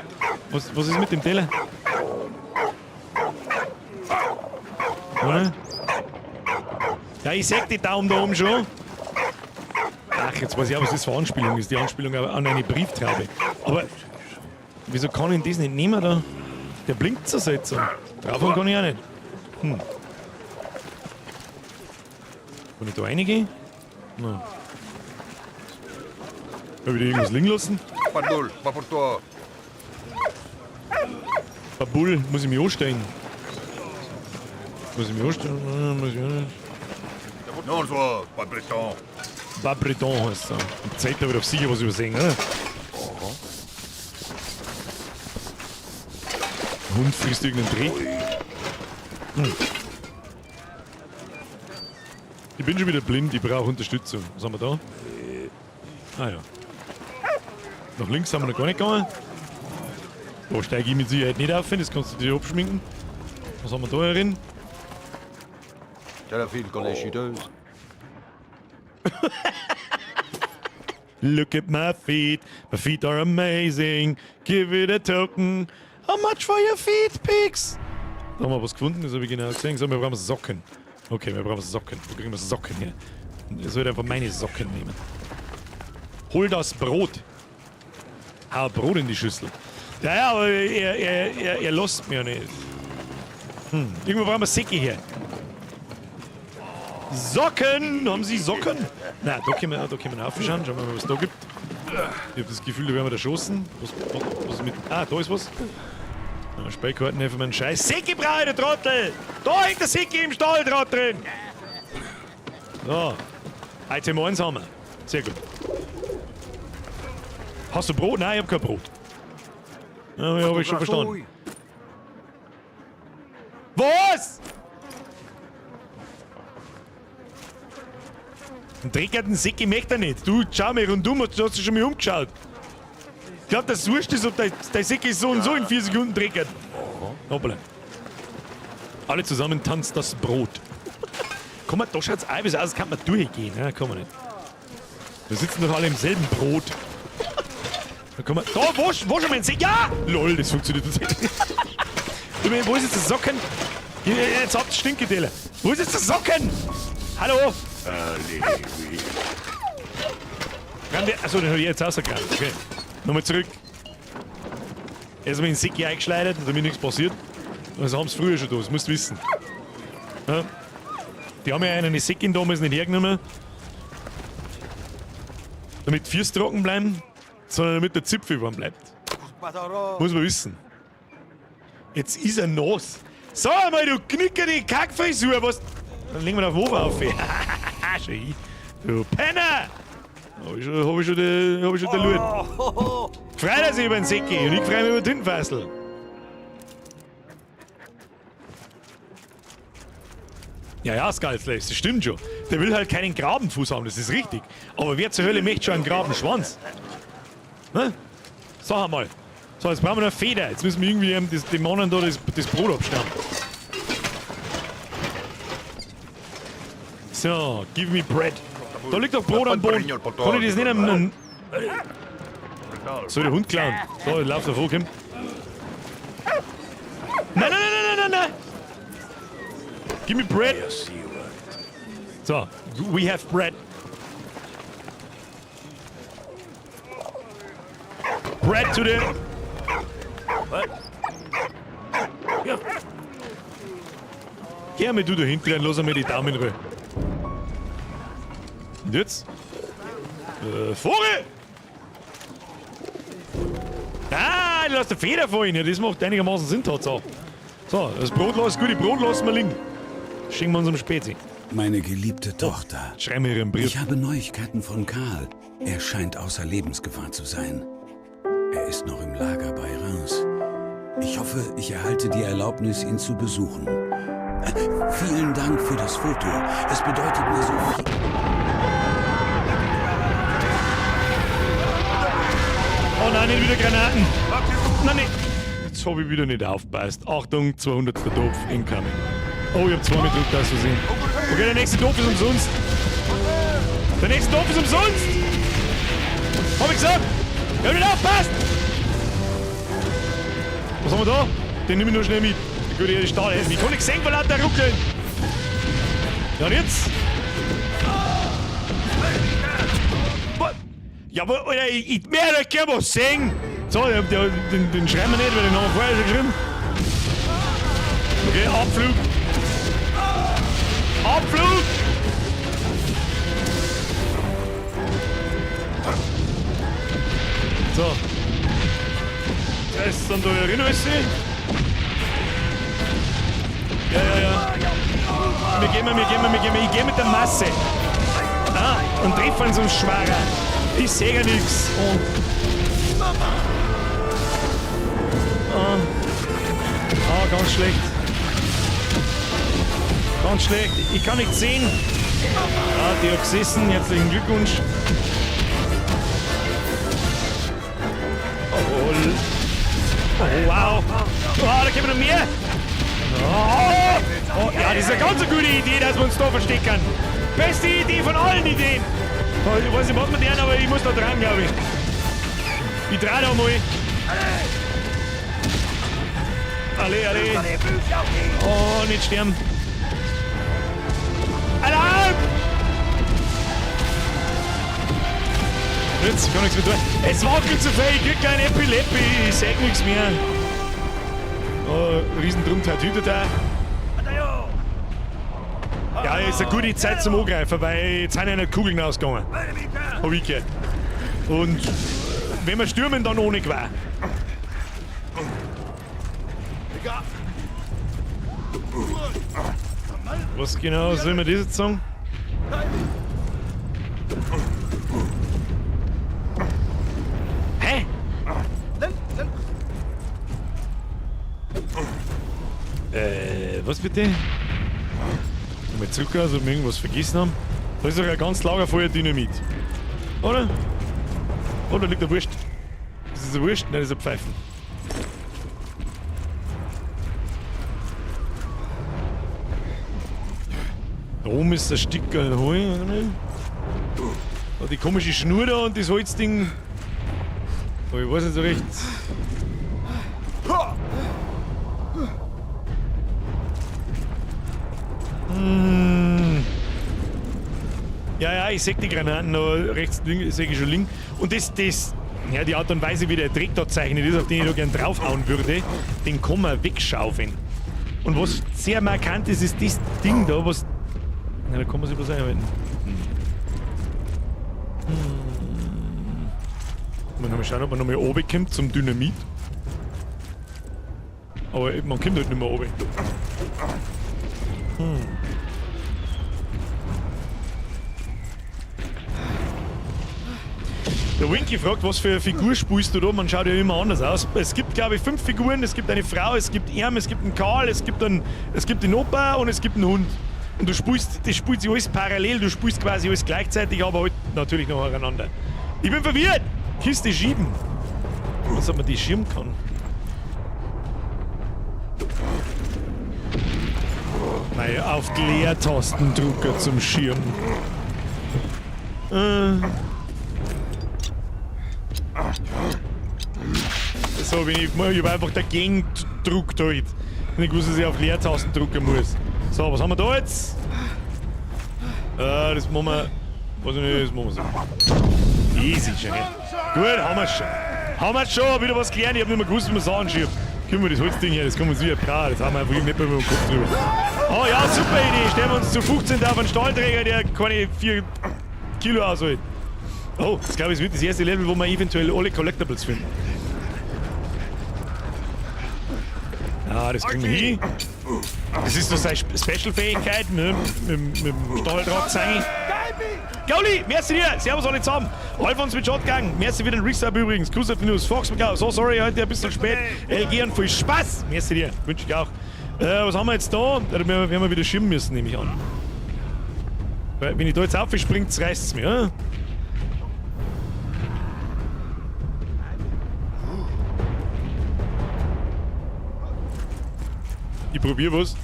Was ist mit dem Teller? Oder? Ja, ich seh die Daumen da oben schon. Ach, jetzt weiß ich auch, was das für Anspielung ist. Die Anspielung an eine Brieftaube. Aber wieso kann ich das nicht nehmen da? Der blinkt so seltsam. Drauf kann ich auch nicht. Kann ich da reingehen? Nein. Hab ich da irgendwas liegen lassen? Pas de boule, pas pour toi. Babul, muss ich mich anstellen? Muss ich mich anstellen? Muss ich auch nicht. Non, toi, pas breton. Pas Breton heißt er. Und Zeit da wieder auf sicher was übersehen, oder? Hund frisst irgendeinen Dreck. Ich bin schon wieder blind, ich brauche Unterstützung. Was haben wir da? Ah ja. Nach links haben wir noch gar nicht gegangen. Da steige ich mit Sicherheit nicht auf, das kannst du dir abschminken. Was haben wir da herin? Look at my feet. My feet are amazing. Give it a token. How much for your feet, pigs? Da haben wir was gefunden, das habe ich genau gesehen. So, wir brauchen Socken. Okay, wir brauchen Socken. Wo kriegen wir Socken her? Ich soll einfach meine Socken nehmen. Hol das Brot. Hau Brot in die Schüssel. Ja, ja, aber er lässt mich ja nicht. Irgendwo brauchen wir Säcke her. Socken! Haben Sie Socken? Na, da können wir raufschauen. Schauen wir mal, was es da gibt. Ich hab das Gefühl, da werden wir erschossen. Was ist mit. Ah, da ist was. Na, Speicherkarten helfen mir einen Scheiß. Säcke brauche ich, der Trottel! Da hängt der Säcke im Stahldraht drin! So. Item 1 haben wir. Sehr gut. Hast du Brot? Nein, ich hab kein Brot. Ja, hab ich schon verstanden. Was? Einen dreckigen Säcki möchte er nicht. Du, schau mir rundum, du hast dich schon mal umgeschaut. Ich glaub, das wurscht ist, ob dein Säcki so und so in 4 Sekunden dreckert. Hoppala. Alle zusammen tanzt das Brot. Komm mal, da schaut's auch aus, als kann man durchgehen. Ja, kann man nicht. Wir sitzen doch alle im selben Brot. Da kommen wir. Da, wo schon mein Säcki? Ja! Lol, das funktioniert tatsächlich. Du, wo ist jetzt der Socken? Hier, jetzt habt ihr Stinketeller. Wo ist jetzt der Socken? Hallo? Achso, den hab ich jetzt rausgekramt. Okay. Nochmal zurück. Erstmal in den Säcki eingeschleudert, damit nichts passiert. Das haben sie früher schon da, das musst du wissen. Ja. Die haben ja einen Säckin damals nicht hergenommen, damit die Füße trocken bleiben, sondern damit der Zipfel warm bleibt. Muss man wissen. Jetzt ist er nass. Sag mal, du Knicker, die Kackfrisur, was. Dann legen wir den auf den Ofen auf. Schau hin. Du Penner! Hab ich schon, hab ich schon den, hab ich schon den Lut. Freut er sich über den Säcki und ich freu mich über den Tintenfassel. Ja, ja, Skalzle, das stimmt schon. Der will halt keinen Grabenfuß haben, das ist richtig. Aber wer zur Hölle möchte schon einen Grabenschwanz? Ne? Sag einmal. So, jetzt brauchen wir noch eine Feder. Jetzt müssen wir irgendwie dem Mann da das Brot abschneiden. So, give me bread. Da liegt doch Brot am Boden. Kann ich das nicht am... Soll der Hund klauen? So, ich lauf davor, komm. Nein, nein, nein, nein, nein, nein! Give me bread! So, we have bread. Bread to the... Ja. Geh mal du da hinten rein, lass einmal die Daumen in Ruhe. Und jetzt? Vogel! Ah, du hast die Feder vorhin. Ja, das macht einigermaßen Sinn, Tatsache. So, das Brot lass, gute Brot lassen wir liegen. Schenken wir unserem Spezi. Meine geliebte Tochter. Oh, schreib mir ihren Brief. Ich habe Neuigkeiten von Karl. Er scheint außer Lebensgefahr zu sein. Er ist noch im Lager bei Reims. Ich hoffe, ich erhalte die Erlaubnis, ihn zu besuchen. Vielen Dank für das Foto. Es bedeutet mir so viel. Oh nein, nicht wieder Granaten. Nein, nicht. Jetzt hab ich wieder nicht aufgepasst. Achtung, 200. Topf incoming. Oh, ich hab 2 gedrückt, aus Versehen. Okay, der nächste Dorf ist umsonst. Der nächste Dorf ist umsonst! Hab ich gesagt! Ich hab nicht aufgepasst! Was haben wir da? Den nehme ich nur schnell mit. Der gute Erde Stahl. Ich kann nicht sehen vor lauter Ruckeln. Ja, und jetzt? Ja, aber Alter, ich mehr gern was sehen. So, den schreiben wir nicht, weil den haben wir vorher schon geschrieben. Okay, Abflug. Abflug! So. Das ist dann da wieder rein, alles. Ja, ja, ja. Wir gehen, wir gehen, wir gehen. Ich gehe mit der Masse. Ah, und treffen uns schwerer. Ich sehe ja nichts. Und. Ah. Ah, ganz schlecht. Ganz schlecht. Ich kann nicht sehen. Ah, die hat gesessen. Herzlichen Glückwunsch. Oh, oh wow. Oh, da kommen noch mehr. Oh, oh, ja, das ist eine ganz gute Idee, dass wir uns da verstecken. Beste Idee von allen Ideen. Oh, ich weiß nicht, was mit denen, aber ich muss da dran, glaube ich. Ich dreh da mal. Alle, alle. Oh, nicht sterben. Alarm! Jetzt kann nichts mehr tun. Es wackelt zu viel, ich krieg kein Epilepsie, ich seh nichts mehr. Oh, Riesendrum-Tatütata. Ja, ist eine gute Zeit zum Angreifen, weil jetzt sind ja nicht Kugeln ausgegangen. Hab ich gehört. Und wenn wir stürmen, dann ohne Gewehr. Was genau soll man das jetzt sagen? Hä? Was bitte? Mal zurück, also ob wir irgendwas vergessen haben. Da ist doch ein ganz Lager voller Dynamit. Oder? Oh, da liegt eine Wurst. Ist das eine Wurst? Nein, das ist ein Pfeifen. Da oben ist ein Stück Heu, oder nicht? Da die komische Schnur da und das Holzding. Oh, ich weiß nicht so recht. Hm. Ja, ja, ich seh die Granaten da rechts, links, seh ich schon links. Und das, ja, die Art und Weise, wie der Dreck da zeichnet ist, auf den ich da gern draufhauen würde, den kann man wegschaufeln. Und was sehr markant ist, ist das Ding da, was. Ja, da kann man sich was einhalten. Mal noch mal schauen, ob man nochmal oben kommt zum Dynamit. Aber man kommt halt nicht mehr oben. Der Winky fragt, was für eine Figur spielst du da? Man schaut ja immer anders aus. Es gibt, glaube ich, 5 Figuren. Es gibt eine Frau, es gibt Erm, es gibt einen Karl, es gibt den Opa und es gibt einen Hund. Und du spielst, das spielt sich alles parallel, du spielst quasi alles gleichzeitig, aber halt natürlich noch nacheinander. Ich bin verwirrt! Kiste schieben. Was, ob man die schieben kann? Nein, auf die Leertastendrucker zum Schirm. So bin ich, ich hab einfach dagegen gedruckt halt. Ich wusste, dass ich auf Leertasten drücken muss. So, was haben wir da jetzt? Das machen wir. Weiß ich nicht, das machen wir so. Easy schon, ja. Gut, haben wir schon. Haben wir schon, wieder was gelernt. Ich hab nicht mehr gewusst, wie man es anschiebt. Können wir das Holzding her, das kommen wir uns wieder braun. Das haben wir einfach nicht mehr mit dem Kopf drüber. Oh ja, super Idee. Stellen wir uns zu 15 auf einen Stahlträger, der keine 4 Kilo aushält. Oh, das glaube ich, wird das erste Level, wo wir eventuell alle Collectibles finden. Ah, das kriegen wir hin. Das ist so seine Special-Fähigkeit, ne? Mit dem Stahldraht zeigen. Gauli, merci dir! Servus alle zusammen! Alfons mit Shotgun, merci für den Resub übrigens. Gruß auf die News. Fox McCloud, so sorry, heute ein bisschen spät. LG und viel Spaß! Merci dir, wünsche ich auch. Was haben wir jetzt da? Da werden wir wieder schirmen müssen, nehme ich an. Weil, wenn ich da jetzt aufspringe, reißt's mir, oder? Ich probier was.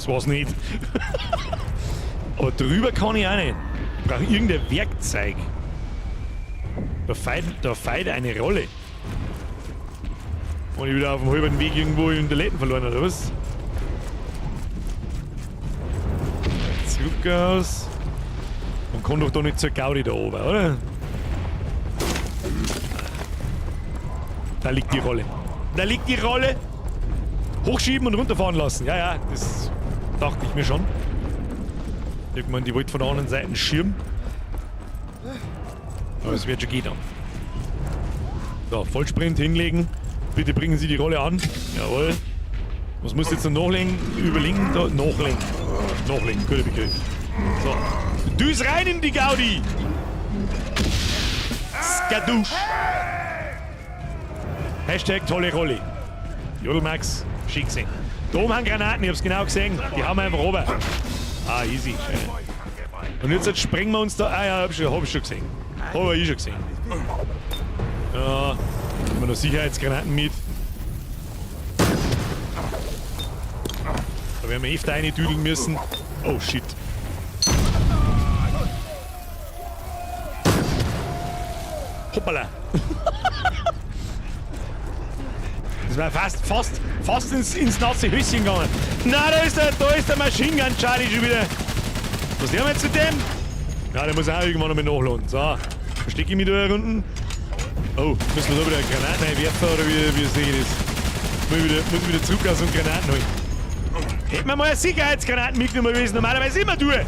Das war's nicht. Aber drüber kann ich auch nicht. Ich brauche irgendein Werkzeug. Da fehlt eine Rolle. Und ich wieder auf dem halben Weg irgendwo in der Läden verloren, oder was? Zurück aus. Man kann doch da nicht zur Gaudi da oben, oder? Da liegt die Rolle. Da liegt die Rolle. Hochschieben und runterfahren lassen. Ja, ja, das dachte ich mir schon. Irgendwann, die wollte von der anderen Seite einen Schirm. Aber es wird schon gehen dann. So, Vollsprint hinlegen. Bitte bringen Sie die Rolle an. Jawohl. Was muss jetzt noch nachlegen? Überlegen? Da, nachlegen. Nachlegen, guter Begriff. So. Düs rein in die Gaudi! Skadusch! Hashtag tolle Rolle. Jodelmax, schick gesehen. Da oben haben Granaten, ich hab's genau gesehen. Die haben wir einfach oben. Ah, easy. Schön. Und jetzt sprengen wir uns da. Ah ja, hab ich schon gesehen. Hab ich schon gesehen. Ja, nehmen wir noch Sicherheitsgranaten mit. Da werden wir öfter reindüdeln müssen. Oh shit. Hoppala. Das war fast ins nasse Höschen gegangen. Na, da ist der Machine Gun Charlie schon wieder. Was haben wir jetzt mit dem? Ja, der muss auch irgendwann noch mal nachladen. So, verstecke ich mich da unten. Oh, müssen wir da wieder Granaten einwerfen oder wie sehe ich das? Muss ich wieder zurück aus und Granaten holen. Hätten wir mal eine Sicherheitsgranaten mitgenommen, wie ich es normalerweise immer tue.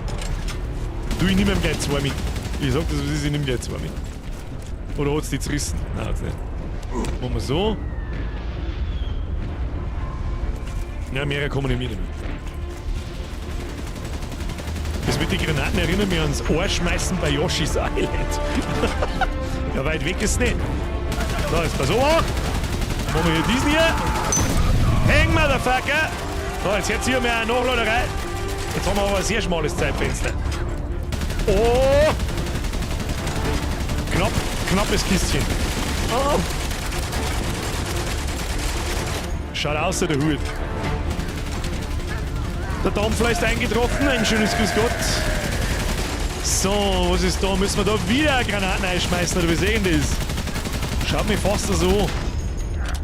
Du, ich nehme ihm gleich zwei mit. Ich sag das, was ist, ich nehme gleich zwei mit. Oder hat's die zerrissen? Nein, hat's nicht. Machen wir so. Ja, mehrere kommen nicht mit. Das mit den Granaten erinnert mich ans Ohrschmeißen bei Yoshi's Island. Ja, weit weg ist es nicht. So, jetzt pass auf. Machen wir hier diesen hier. Häng, Motherfucker! So, jetzt hört sich hier mehr eine Nachladerei. Jetzt haben wir aber ein sehr schmales Zeitfenster. Oh! Knapp, knappes Kistchen. Oh. Schaut aus, der Hut. Der Dampfler ist eingetroffen. Ein schönes Grüß Gott. So, was ist da? Müssen wir da wieder Granaten einschmeißen oder wie sehen das? Schaut mir fast so an.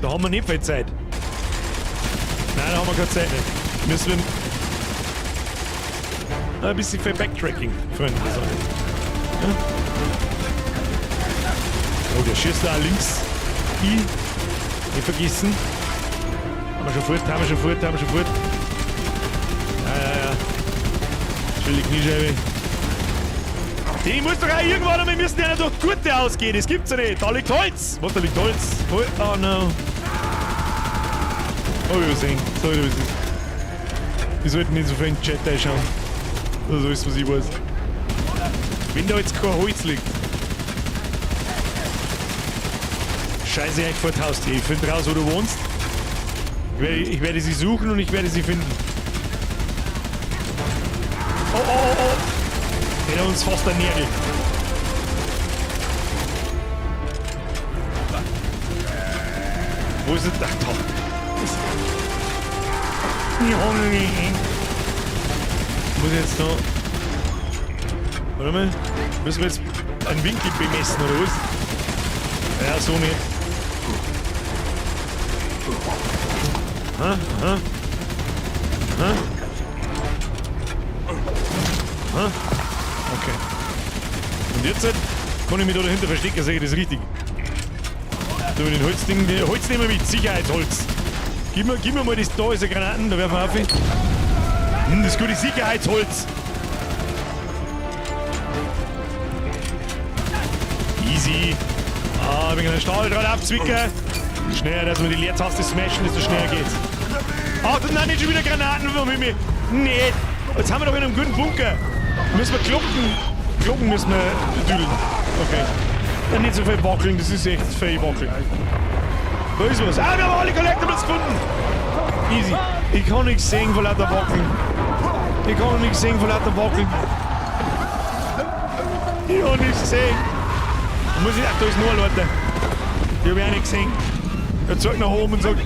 Da haben wir nicht viel Zeit. Nein, da haben wir keine Zeit nicht. Müssen wir ein bisschen viel Backtracking, Freunde. Ja? Oh, der schießt da links. Nicht vergessen. Haben wir schon fort, haben wir schon fort, haben wir schon fort. Ja, ja, ja. Schöne Kniescheibe. Die muss doch auch irgendwann einmal, müssen ja durch die Gurte ausgehen. Das gibt's ja nicht. Da liegt Holz. Was, da liegt Holz? Oh no. Oh, übersehen. Sorry, was ist. Wir sollten nicht so viel in den Chat reinschauen. Das ist alles, was ich weiß. Wenn da jetzt kein Holz liegt. Scheiße, ich vor Haustier. Ich finde raus, wo du wohnst. Ich werde sie suchen und ich werde sie finden. Oh, oh, oh, oh. Der hat uns fast ein Nägel. Wo ist er? Ach, da. Muss ich jetzt da... Warte mal. Müssen wir jetzt einen Winkel bemessen, oder was? Ja, so nicht. Aha, aha. Aha. Aha. Okay. Und jetzt kann ich mich da dahinter verstecken, sehe ich das richtig. Da mit den Holzdingen, die Holz nehmen wir mit, Sicherheitsholz. Gib mir mal das, da ist eine Granaten, da werfen wir auf. Das gute Sicherheitsholz. Easy. Ah, wegen einem Stahldraht abzwicken. Schneller, dass wir die Leertaste smashen, desto schneller geht's. Ach, nein, nicht schon wieder Granaten von mir. Nee. Jetzt haben wir doch in einem guten Bunker. Müssen wir Glocken. Glocken müssen wir düdeln. Okay. Ja, nicht so viel wackeln, das ist echt viel wackeln. Da ist was. Ah, wir haben alle Collectibles gefunden. Easy. Ich kann nichts sehen vor lauter Wackeln. Ich kann nichts sehen vor lauter Wackeln. Ich hab nichts gesehen. Da muss ich. Ach, da ist nur Leute. Die hab ich auch nicht gesehen. Er zeigt nach oben und sagt,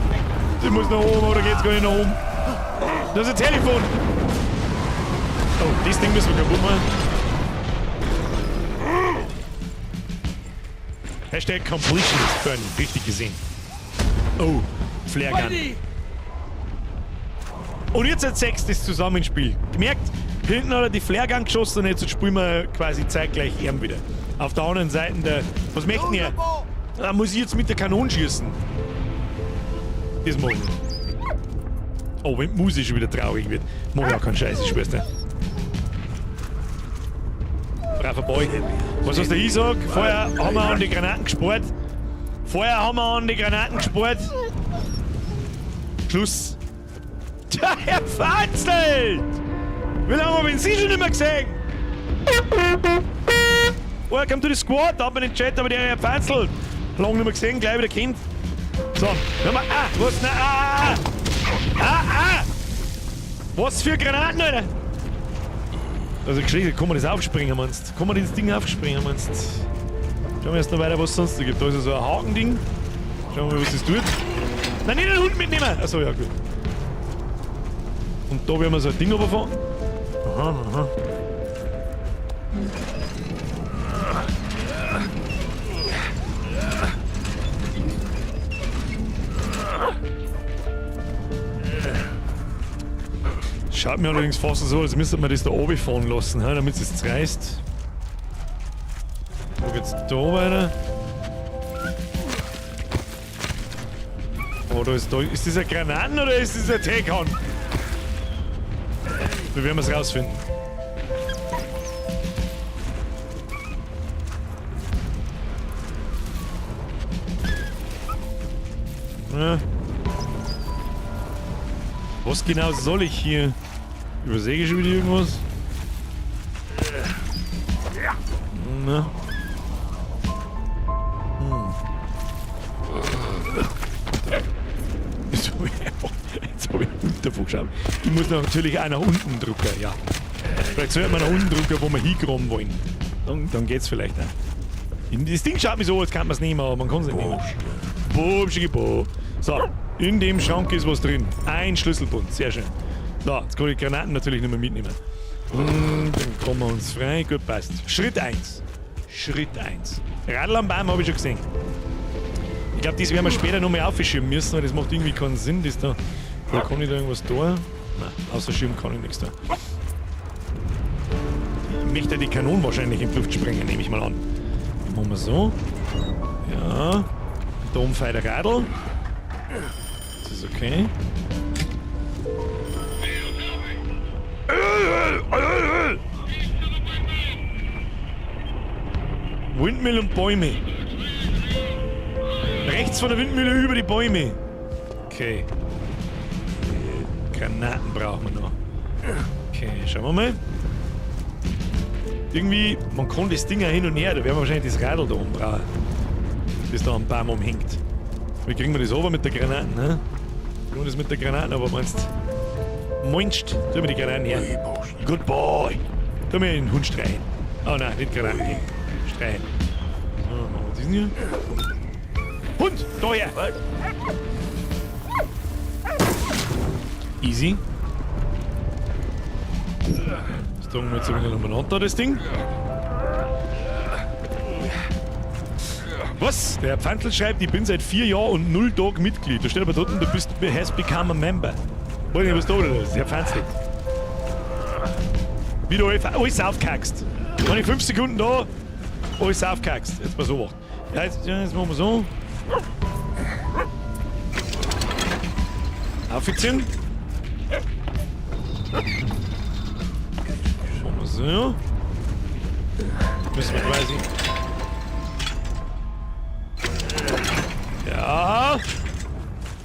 ich muss nach oben oder geht's gar nicht nach oben. Das ist ein Telefon. Oh, das Ding müssen wir kaputt machen. Hashtag Completionist Bernie. Richtig gesehen. Oh, Flare Gun. Und jetzt als sechstes Zusammenspiel. Gemerkt, hinten hat er die Flare Gun geschossen und jetzt spielen wir quasi zeitgleich ihn wieder. Auf der anderen Seite der. Was möchten ihr? Da muss ich jetzt mit der Kanone schießen. Das machen wir. Oh, wenn die Musik schon wieder traurig wird. Mach ich auch keinen Scheiß, ich schwör's dir. Braver Boy. Was hast du ich sag? Vorher haben wir an die Granaten gespart. Vorher haben wir an die Granaten gespart. Schluss. Tja, Herr Fanzelt! Wie lange haben wir Sie schon nicht mehr gesehen? Welcome to the squad, da hat man den Chat, aber der Herr Fanzelt. Lange nicht mehr gesehen, gleich wieder Kind. So, hör mal, ah, was, na, ah, ah, ah, ah! Was für Granaten, Alter! Also, Geschichte, kann man das aufspringen, meinst du? Kann man das Ding aufspringen, meinst du? Schauen wir erst noch weiter, was es sonst noch gibt. Da ist ja so ein Hakending. Schauen wir mal, was das tut. Nein, nicht den Hund mitnehmen! Achso, ja, gut. Und da werden wir so ein Ding runterfahren. Aha, aha. Schaut mir allerdings fast so, als müsste man das da oben fahren lassen, damit es zerreißt. Wo geht's da weiter? Oh, da ist da. Ist das ein Granaten oder ist das ein Tekan? Wir werden es rausfinden. Ja. Was genau soll ich hier? Übersehe ich schon wieder irgendwas? Na. Jetzt hab ich davon geschaut. Ich muss natürlich auch nach unten drücken, ja. Vielleicht sollte man nach unten drücken, wo wir hinkommen wollen. Dann geht's vielleicht auch. Das Ding schaut mir so, als kann man's nehmen, aber man kann's nicht nehmen. Boom, schicki-bo. So, in dem Schrank ist was drin. Ein Schlüsselbund, sehr schön. So, jetzt kann ich die Granaten natürlich nicht mehr mitnehmen. Dann kommen wir uns frei. Gut, passt. Schritt 1. Schritt 1. Radl am Baum habe ich schon gesehen. Ich glaub, das werden wir später noch mal aufschieben müssen, weil das macht irgendwie keinen Sinn, das da. Oder kann ich da irgendwas da? Nein, außer schieben kann ich nichts da. Ich möchte die Kanonen wahrscheinlich in die Luft sprengen, nehme ich mal an. Machen wir so. Ja. Und da oben fährt der Radl. Das ist okay. Windmill und Bäume. Rechts von der Windmühle über die Bäume. Okay. Granaten brauchen wir noch. Okay, schauen wir mal. Irgendwie, man kann das Ding auch hin und her, da werden wir wahrscheinlich das Radl da oben brauchen. Das da am Baum umhängt. Wie kriegen wir das runter mit der Granate, ne? Kriegen wir das mit der Granate, aber meinst du? Meinst du? Tu mir die Granaten her. Good boy! Tu mir den Hund streichen. Oh nein, nicht Granaten geben. Streichen. So, machen wir diesen hier. Hund! Da her! Easy. Das tun wir jetzt wieder umeinander, das Ding. Was? Der Herr Pfantl schreibt, ich bin seit 4 Jahren und 0 Tagen Mitglied. Da steht aber dort, du bist, has become a member. Weiß nicht, was da ist. Herr Pfantl. Wie du alles aufkackst. Wenn ich 5 Sekunden da, alles aufkackst. Jetzt mal so gemacht. Ja, jetzt machen wir so. Aufziehen. Machen wir so. Müssen wir quasi. Ja.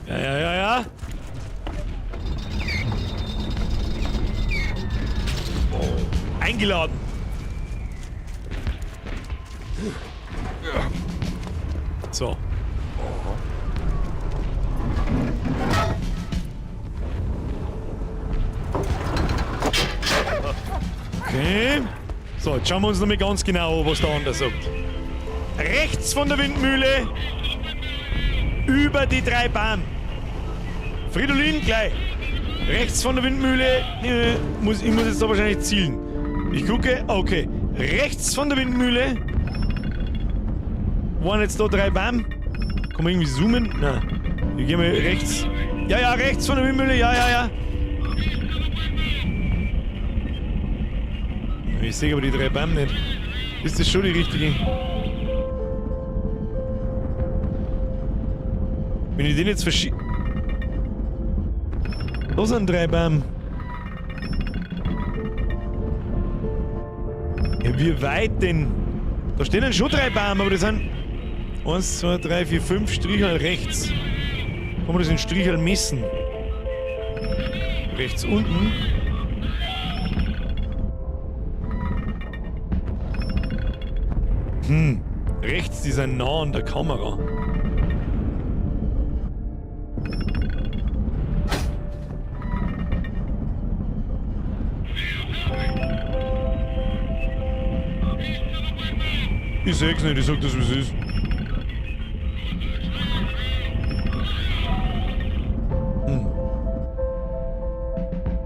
Ja, ja, ja, ja. Oh. Eingeladen. So. Okay. So, jetzt schauen wir uns nochmal ganz genau an, was der andere sagt. Rechts von der Windmühle über die 3 Bahnen. Fridolin gleich. Rechts von der Windmühle. Ich muss jetzt da wahrscheinlich zielen. Ich gucke. Okay. Rechts von der Windmühle. Waren jetzt da 3 Bäume. Kann man irgendwie zoomen? Nein. Wir gehen mal rechts. Ja, ja, rechts von der Windmühle. Ja, ja, ja. Ich sehe aber die 3 Bäume nicht. Ist das schon die richtige? Wenn ich den jetzt verschi-, Da sind 3 Bäume. Ja, wie weit denn? Da stehen dann schon 3 Bäume, aber das sind 1, 2, 3, 4, 5 Strichel rechts. Kann man das in Strichel messen? Rechts unten. Rechts, die sind nah an der Kamera. Ich seh's nicht, ich sag das, wie's ist.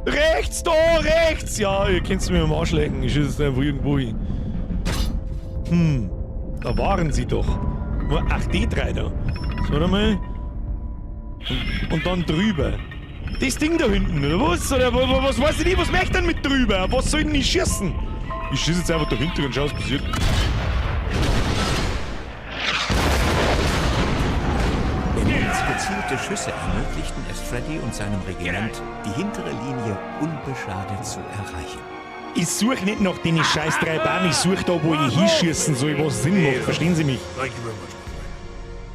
Rechts, da, rechts! Ja, ihr könnt's mir am Arsch lecken. Ich schieße jetzt einfach irgendwo hin. Da waren sie doch. Ach, die 3 da. So, warte mal. Und dann drüber. Das Ding da hinten, oder was? Oder was weiß ich nicht, was möchte ich denn mit drüber? Was soll denn ich schießen? Ich schieße jetzt einfach dahinter und schau, was passiert. Emils gezielte Schüsse ermöglichten es Freddy und seinem Regiment, die hintere Linie unbeschadet zu erreichen. Ich such nicht nach den scheiß 3 Bäumen, ich such da, wo ich hinschießen soll, was Sinn macht. Verstehen Sie mich? Thank you very much.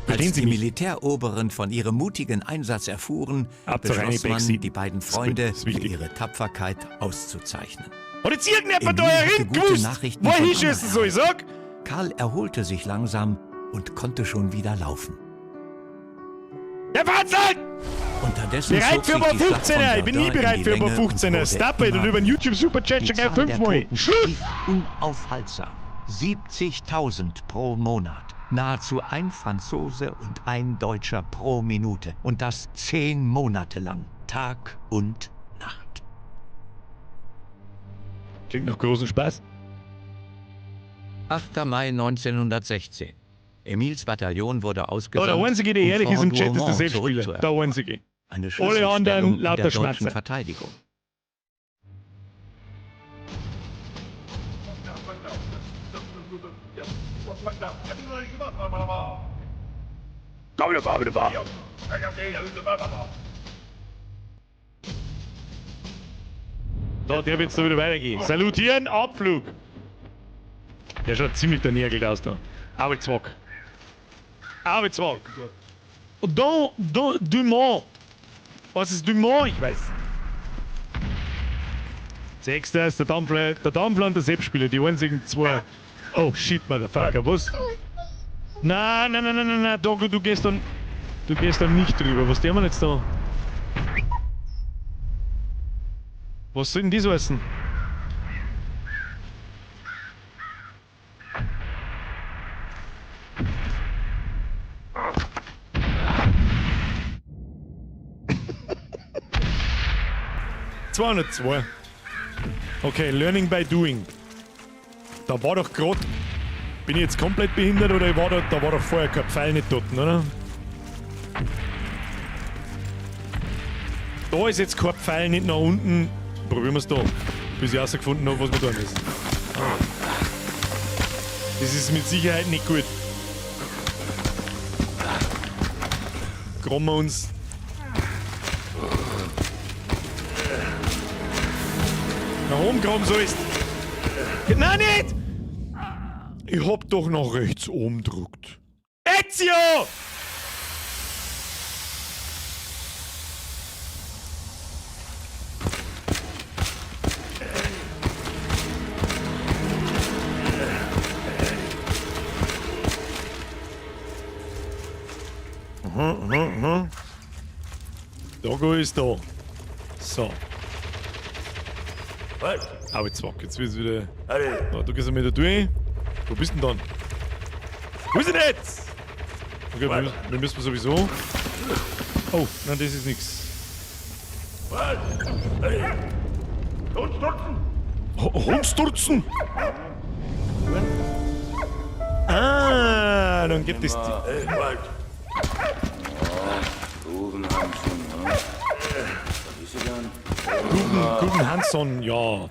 Verstehen Als Sie die mich? Militäroberen von ihrem mutigen Einsatz erfuhren, Ab zur beschloss Reine man, Backseat. die beiden Das ist gut, Freunde das ist wichtig. für ihre Tapferkeit auszuzeichnen. Hat jetzt irgendjemand da Emil hatte herin gute gewusst, Nachrichten wo ich von hinschießen Anna soll, ich sag? Karl erholte sich langsam und konnte schon wieder laufen. Der Fahrzeug! Unterdessen Bereit zog für sich ein paar die Schlacht von 15er! Ich bin nie Verdun in bereit die für ein paar Länge und 15er! wurde Stop it! Und immer über den YouTube Superchat Die schon gleich Zahl der 5-mal! Toten stieg unaufhaltsam. 70.000 pro Monat. Nahezu ein Franzose und ein Deutscher pro Minute. Und das 10 Monate lang. Tag und Nacht. Klingt nach großem Spaß. 8. Mai 1916. Emils Bataillon wurde ausgesandt, Oh, der einzige, der um ehrlich ist im Fort Chat, ist der Douaumont Selbstspieler. zurückzuerobern. Der einzige. Eine Alle Schlüsselstellung anderen in lauter der deutschen Schmatzer. Verteidigung. So, der wird's da wieder weitergehen. Salutieren, Abflug. Der schaut ziemlich danägelt aus da. Arbeitszwack. Arbeitszwack. Don, Don, Dumont. Was ist Dumont? Ich weiß. Sechster ist der Dampfler, der Dampfler und der Seppspieler, die einzigen zwei. Oh shit, Motherfucker, was? Nein, nein, nein, nein, nein, nein, Dogo, du gehst dann nicht drüber. Was tun wir jetzt da? Was soll denn das heißen? 202. Okay, Learning by Doing. Da war doch grad... Bin ich jetzt komplett behindert oder war da, da war doch vorher kein Pfeil nicht dort, oder? Da ist jetzt kein Pfeil nicht nach unten. Probieren wir's da. Bis ich herausgefunden hab, was wir tun müssen. Das ist mit Sicherheit nicht gut. Graben wir uns. Nach oben graben sollst. Nein, nicht! Ich hab doch nach rechts oben gedrückt. Ezio! Aha, aha, aha. Doggo ist da. So. Aber jetzt wack, jetzt wird's wieder. So, du gehst wieder durch. Wo bist denn dann? Wo ist denn jetzt? Okay, wir müssen sowieso. Oh, nein, das ist nix. Hundstutzen? Ah, dann gibt es die. Guben Hansson, ja.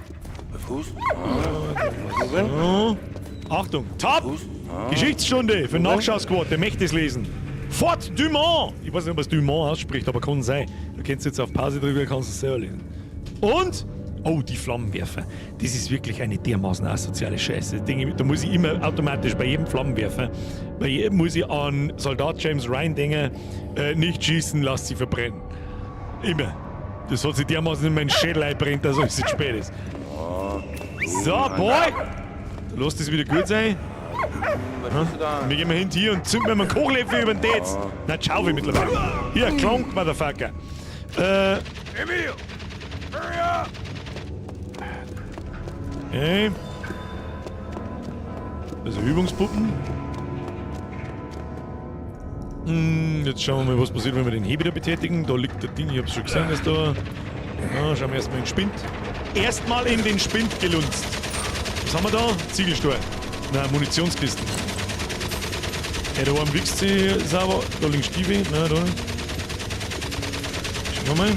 So. Achtung, top! Geschichtsstunde für Nachschausquote, der möchte es lesen. Fort Dumont! Ich weiß nicht, ob es Dumont ausspricht, aber kann sein. Du kannst jetzt auf Pause drücken, kannst es selber lesen. Und, oh, die Flammenwerfer. Das ist wirklich eine dermaßen asoziale Scheiße. Denke ich, da muss ich immer automatisch bei jedem Flammenwerfer, bei jedem muss ich an Soldat James Ryan denken, nicht schießen, lass sie verbrennen. Immer. Das hat sich dermaßen in meinen Schädel einbrennt, dass es jetzt spät ist. So, Boy! Lass das wieder gut sein. Hm? Wir gehen mal hin hier und zünden mir einen Kochlöffel über den Tetz. Na, ciao, wie mittlerweile. Hier, Klonk, Motherfucker. Emil! Hurry up! Okay. Also Übungspuppen. Jetzt schauen wir mal, was passiert, wenn wir den Hebel da betätigen. Da liegt der Ding, ich hab's schon gesehen, dass da. Na, schauen wir erstmal in den Spind. Erstmal in den Spind gelunzt. Was haben wir da? Ziegelstein. Nein, Munitionskisten. Ja, da oben wichst sie sauber. Da liegen Stiefel. Nein, da nicht. Schauen wir mal.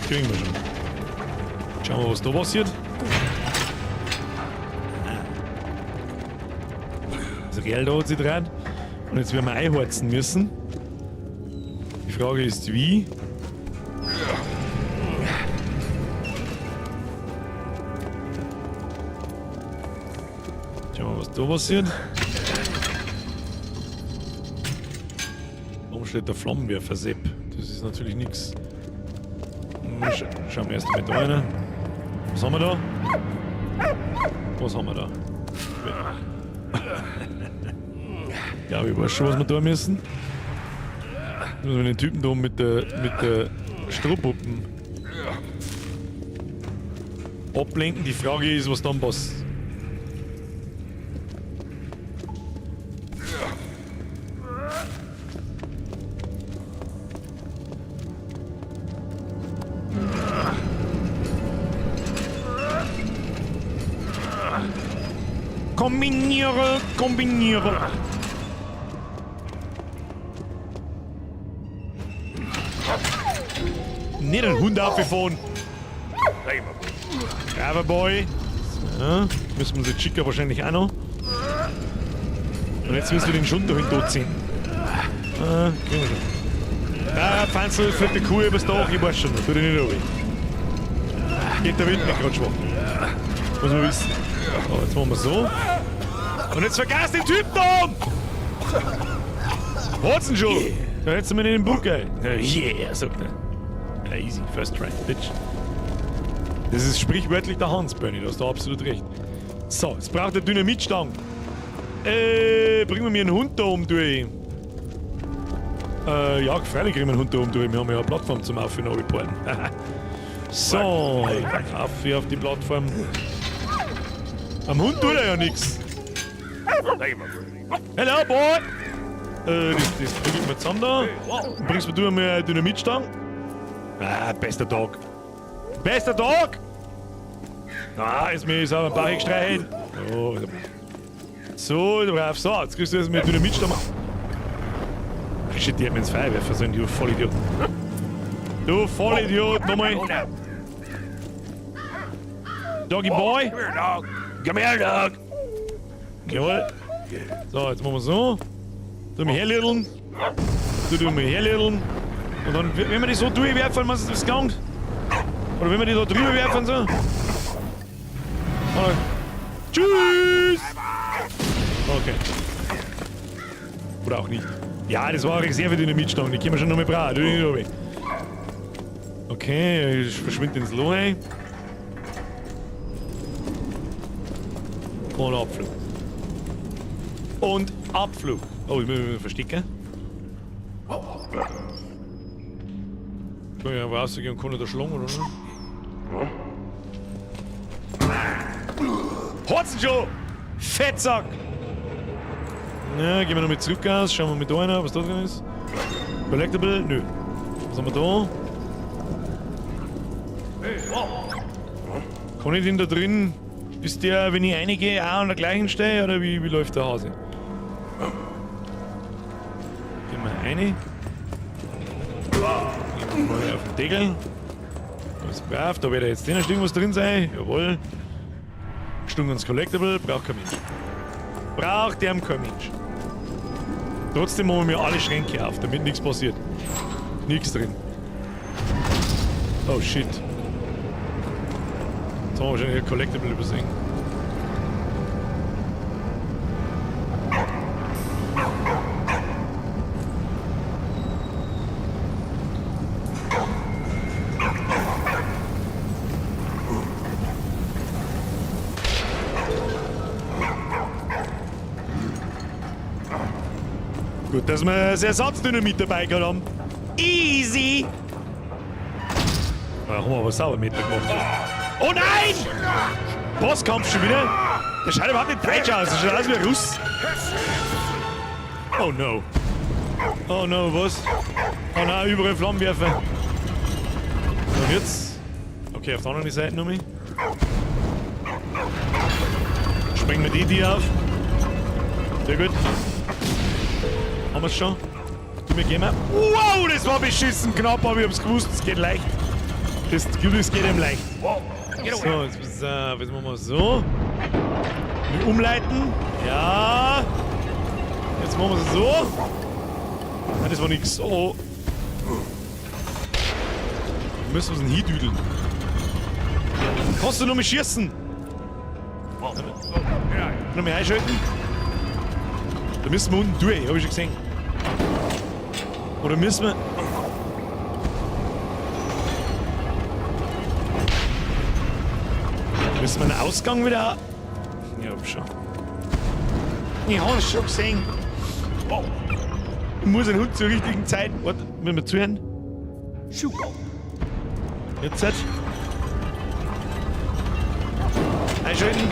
Kriegen wir schon. Schauen wir, was da passiert. Das Real da hat sich dran. Und jetzt werden wir einheizen müssen. Die Frage ist, wie? Schauen wir mal, was da passiert. Warum steht der Flammenwerfer, Sepp? Das ist natürlich nix. Schauen wir erst mal da rein. Was haben wir da? Was haben wir da? Ja, ich weiß schon, was wir da müssen. Müssen wir den Typen da mit der Strohpuppen ablenken. Die Frage ist, was dann passiert. Kombiniere, kombiniere. Nicht einen Hund aufgefahren. Braver Boy. So, müssen wir uns jetzt schicker wahrscheinlich auch noch. Und jetzt müssen wir den Schund durch den Tod ziehen. Ah, kriegen wir schon. Ah, Pfanzel fliegt die Kuh übers Dach, ich weiß schon, tut dich nicht runter. Geht der Wind nicht gerade schwach. Muss man wissen. So, jetzt machen wir so. Und jetzt vergaß den Typen da oben! Hat's denn schon? Da hättest du mir in den Bug, ey. Yeah, sagt er. Ja, easy, first try, bitch. Das ist sprichwörtlich der Hans, Bernie, da hast du absolut recht. So, jetzt braucht er Dynamitstangen. Bringen wir mir einen Hund da oben durch. Ja, freilich kriegen wir einen Hund da oben durch. Wir haben ja eine Plattform zum Auf- und Abbauen. So, auf hier auf die Plattform. Am Hund tut er ja nix. Hello, boy! Das bringt mir zusammen da. Dann bringst du mir eine Dynamitstange. Ah, bester Tag. Bester Tag! Ah, ist mir sauber ein Bach gestreichelt. Oh, so, du brav. So, jetzt kriegst du das mit Dynamitstange. Ach, shit, die hat mir ins Feuer werfen sollen, du Vollidiot. Du Vollidiot, nochmal. Doggy Boy. Come here, dog. Jawohl. So, jetzt machen wir so. Tu mich herlitteln. Tu mich herlitteln. Und dann, wenn wir die so durchwerfen, was ist das gegangen? Oder wenn wir die da drüber werfen, so. Oder. Tschüss! Okay. Oder auch nicht. Ja, das war eine Reserve Dynamitstange, die können wir schon noch mal brauchen. Okay, ich verschwinde ins Loch rein. Und Abflug. Und Abflug. Oh, ich muss mich verstecken. Kann ich einfach rausgehen und kann nicht erschlagen, oder? Hat's denn schon? Fettsack! Na, gehen wir noch mit zurück aus, schauen wir mit da rein, was da drin ist. Collectible? Nö. Was haben wir da? Kann ich den da drin... Ist der, wenn ich reingehe, auch an der gleichen Stelle oder wie läuft der Hase? Gehen wir rein. Gehen wir mal auf den Deckel. Alles brav, da wird ja jetzt noch irgendwas drin sein. Jawohl. Stungens Collectible, braucht kein Mensch. Braucht der kein Mensch. Trotzdem machen wir alle Schränke auf, damit nichts passiert. Nichts drin. Oh shit. Jetzt haben wir wahrscheinlich ein Collectible übersehen. Gut, dass wir das Ersatzdynamit dabei gehabt haben. Easy! Da haben wir aber sauber mitgemacht. Oh nein! Bosskampf schon wieder? Der schaut überhaupt nicht deutsch aus, der schaut aus wie ein Russ. Oh no. Oh no, was? Oh nein, überall Flammenwerfer. Und jetzt? Okay, auf der anderen Seite nochmal. Sprengen wir die auf. Sehr gut. Haben wir's schon? Du, wir gehen mal. Wow, das war beschissen knapp, aber ich hab's gewusst, es geht leicht. Das geht ihm leicht. So, jetzt, jetzt machen wir so. Wir umleiten. Ja. Jetzt machen wir es so. Nein, das war nix. Oh. Wir müssen uns hindüdeln. Kannst du noch mal schießen? Noch mal einschalten? Da müssen wir unten durch, hab ich schon gesehen. Oder müssen wir... Müssen wir einen Ausgang wieder... Ich hab schon. Ich hab's schon gesehen. Oh. Ich muss den Hund zur richtigen Zeit... Warte, müssen wir zuhören? Jetzt halt. Einschalten.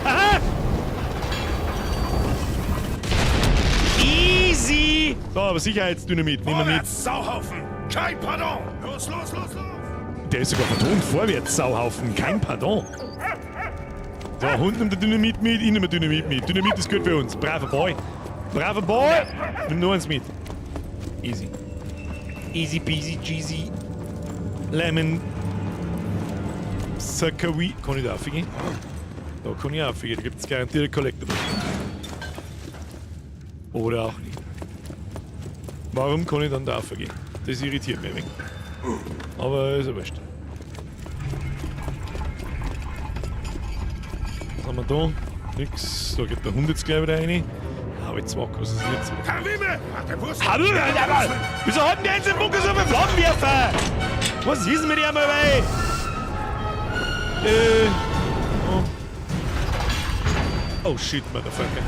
Aha! Easy! So, aber Sicherheitsdynamit nehmen wir mit. Sauhaufen! Kein Pardon! Los, los, los, los! Der ist sogar vertont. Vorwärts, Sauhaufen. Kein Pardon. So, Hund nimmt der Dynamit mit, ich nehme Dynamit mit. Dynamit ist gut für uns. Braver Boy. Braver Boy! Nimm nur eins mit. Easy. Easy peasy cheesy. Lemon. Sakawi. Kann ich da raufgehen? Da kann ich raufgehen. Da gibt es garantiert ein Collectible. Oder auch nicht. Warum kann ich dann da raufgehen? Das irritiert mich ein wenig. Aber ist ja wurscht. Was haben wir da? Nix. Da geht der Hund jetzt gleich wieder rein. Aber jetzt was ist jetzt? Wieso hat denn der jetzt im Bunker so viele Flammenwerfer? Was ist denn mit dem dabei? Oh. Oh shit, Motherfucker.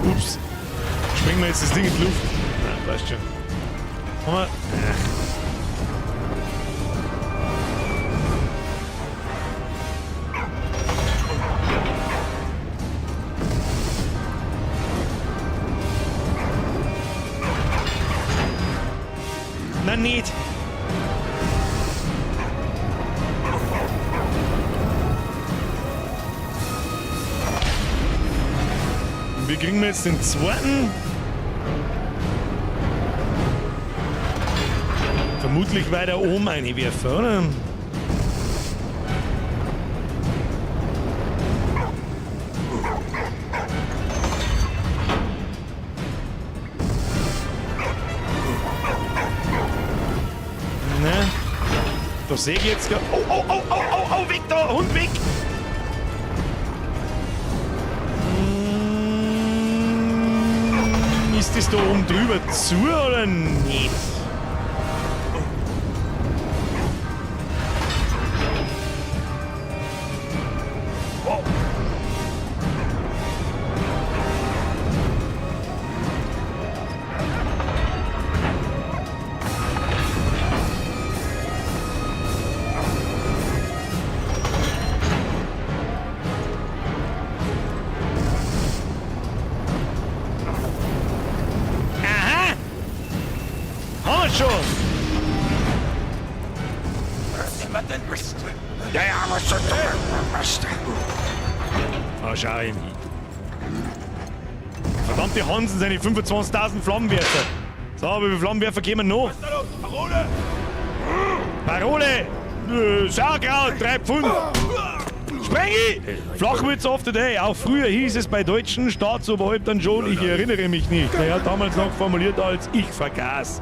Ups. Sprengen wir jetzt das Ding in die Luft? Nein, weißt schon. Haben wir. Ach. Nein, nicht. Wie kriegen wir jetzt den zweiten? Vermutlich weiter oben einwerfen, oder? Ne? Da sehe ich jetzt gar. Oh, oh, oh, oh, oh, oh, weg da! Hund weg! Ist das da oben drüber zu oder nicht? Oh. Ah, schau ihm hin. Verdammte Hansen, seine 25.000 Flammenwerfer. So, wie viele Flammenwerfer gehen wir noch? Parole! Parole! Sauerkraut, 3 Pfund! Sprengi! Flachwitz of the day. Auch früher hieß es bei deutschen Staatsoberhäuptern schon, ich erinnere mich nicht. Naja, damals noch formuliert als ich vergaß.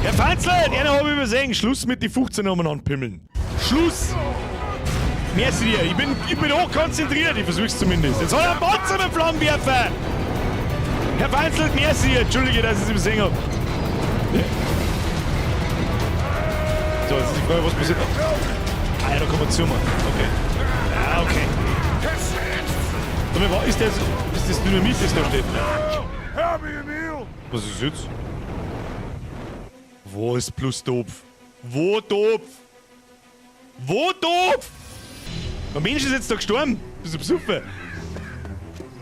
Herr Fanzler, den habe ich übersehen. Schluss mit die 15 umeinander pimmeln. Schluss! Merci dir, ich bin hochkonzentriert, ich versuch's zumindest. Jetzt hat er einen Panzer mit dem Flammenwerfer! Herr Fanzler, merci dir, entschuldige, dass ich es übersehen hab. So, jetzt ist die Frage, was passiert da? Ah ja, da kommen wir zu mir. Okay. Ah, okay. Aber ist das Dynamit, das da steht? Was ist jetzt? Wo ist plus Topf? Wo Topf? Wo Topf? Der Mensch ist jetzt da gestorben. Bist du besoffen?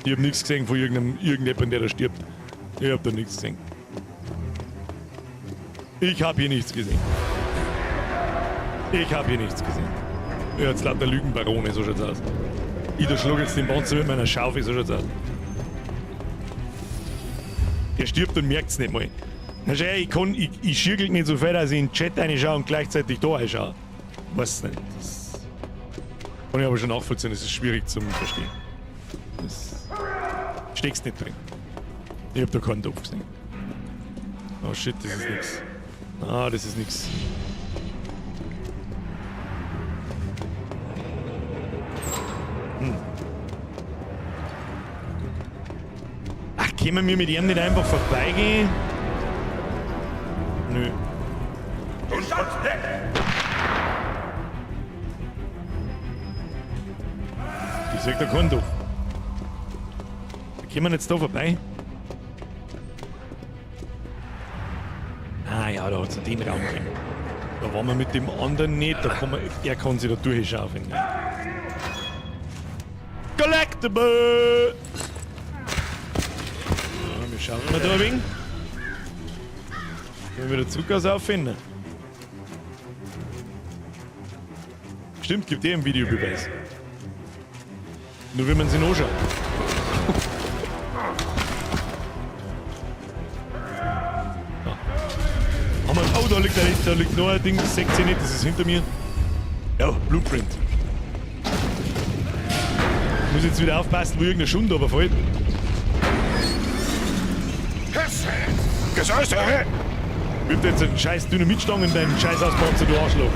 Ich hab nichts gesehen von irgendjemandem, der da stirbt. Ich hab da nichts gesehen. Ich hab hier nichts gesehen. Ich hab hier nichts gesehen. Ja, jetzt lauter Lügenbarone, so schaut's aus. Ich da schlug jetzt den Panzer mit meiner Schaufel, so schaut's aus. Der stirbt und merkt's nicht mal. Na schau, ich schirgel nicht so viel, dass ich in den Chat reinschaue und gleichzeitig da reinschaue. Weiß nicht. Das kann ich aber schon nachvollziehen, das ist schwierig zum Verstehen. Das steckst nicht drin. Ich hab da keinen Topf gesehen. Oh shit, das ist nix. Ah, das ist nix. Hm. Ach, können wir mit ihm nicht einfach vorbeigehen? Nö. Ich sag da keinen Topf. Da kommen wir jetzt da vorbei. Ah ja, da hat's noch den Raum gegeben. Da waren wir mit dem anderen nicht, da kann man, er kann sich da durchschaufeln. Collectible! Ja, wir schauen mal da ein wenig. Können wir wieder zurück aus auffinden? Stimmt, gibt eh einen Videobeweis. Nur wenn man sie anschaut. Ja. Oh, da liegt noch ein Ding, das seht ihr nicht, das ist hinter mir. Ja, Blueprint. Ich muss jetzt wieder aufpassen, wo irgendein Schund runterfällt. Wirf jetzt einen scheiß Dynamitstangen in deinen scheiß Auspanzer, du Arschloch.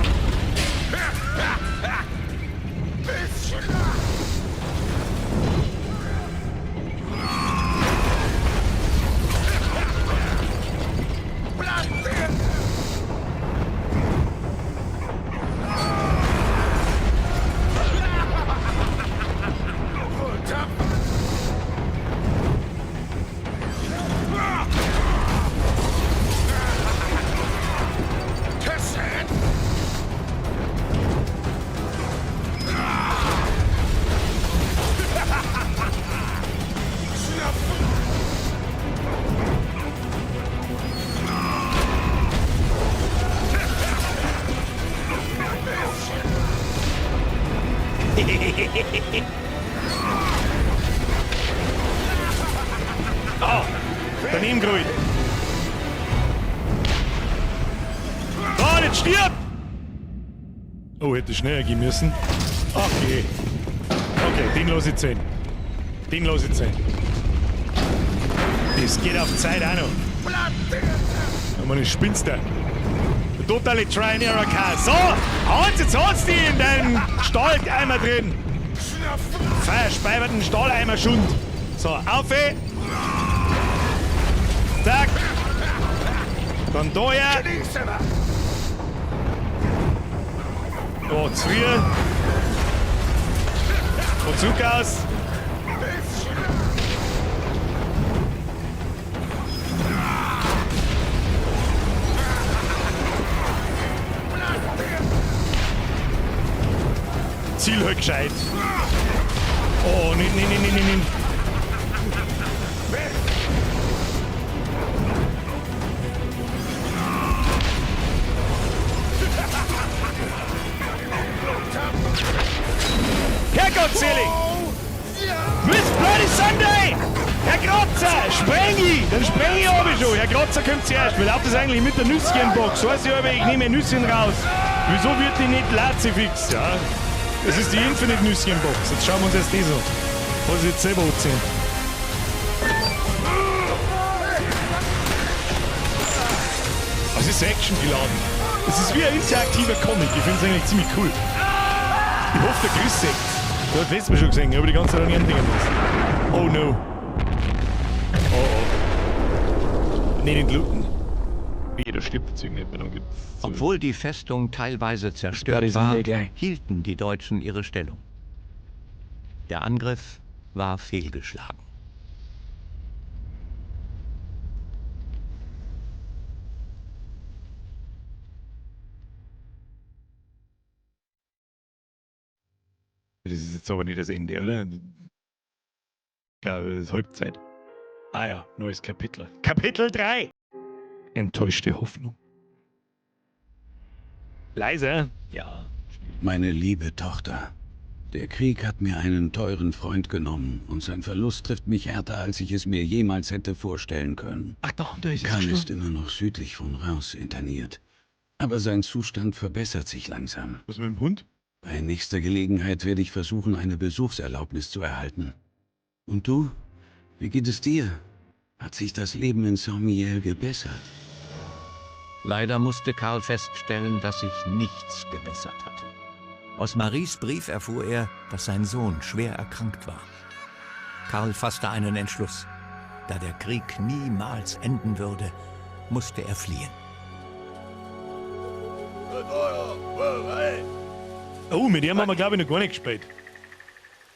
Ah, daneben gerollt. Ah, jetzt stirb! Oh, hätte schneller gehen müssen. Okay. Okay, den lass ich ziehen. Den lass ich ziehen. Das geht auf Zeit auch noch. Ja, man, spinnst du. Totally try and error car. So, Hans, jetzt hast du die in deinem Stahleimer drin. Verspeiberten Stahleimer Schund. So, auf! Zack. Dann da her. Oh, zu früh. Und zurück aus. Ziel halt gescheit. Oh, nein, nein, nein, nein, nein. Glückselig! Miss Bloody Sunday! Herr Kratzer, spreng ich! Dann spreng ich aber schon. Herr Kratzer kommt zuerst. Wie läuft das eigentlich mit der Nüsschenbox? Weiß ich aber, ich nehme ein Nüsschen raus. Wieso wird die nicht Lazifix? Ja? Das ist die Infinite Nüsschenbox. Jetzt schauen wir uns erst das an. Was ich jetzt selber anziehen. Es ist Action geladen. Es ist wie ein interaktiver Comic. Ich finde es eigentlich ziemlich cool. Ich hoffe, der Chris sieht. Du hast letztes Mal schon gesehen, ich habe die ganze Zeit an ihren Dingen was. Oh no. Oh oh. Nicht entlooten. Wie, da stirbt der Zeug nicht mehr. Dann gibt's so. Obwohl die Festung teilweise zerstört war, hielten die Deutschen ihre Stellung. Der Angriff war fehlgeschlagen. Das ist jetzt aber nicht das Ende, oder? Ich glaube, das ist Halbzeit. Ah ja, neues Kapitel. Kapitel 3! Enttäuschte Hoffnung. Leise? Ja. Meine liebe Tochter, der Krieg hat mir einen teuren Freund genommen und sein Verlust trifft mich härter, als ich es mir jemals hätte vorstellen können. Ach doch, da ist es Karl ist gestorben. immer noch südlich von Reims interniert, aber sein Zustand verbessert sich langsam. Was mit dem Hund? Bei nächster Gelegenheit werde ich versuchen, eine Besuchserlaubnis zu erhalten. Und du? Wie geht es dir? Hat sich das Leben in Saint-Mihiel gebessert? Leider musste Karl feststellen, dass sich nichts gebessert hatte. Aus Maries Brief erfuhr er, dass sein Sohn schwer erkrankt war. Karl fasste einen Entschluss. Da der Krieg niemals enden würde, musste er fliehen. Oh, mit dem haben wir, glaube ich, noch gar nicht gespielt.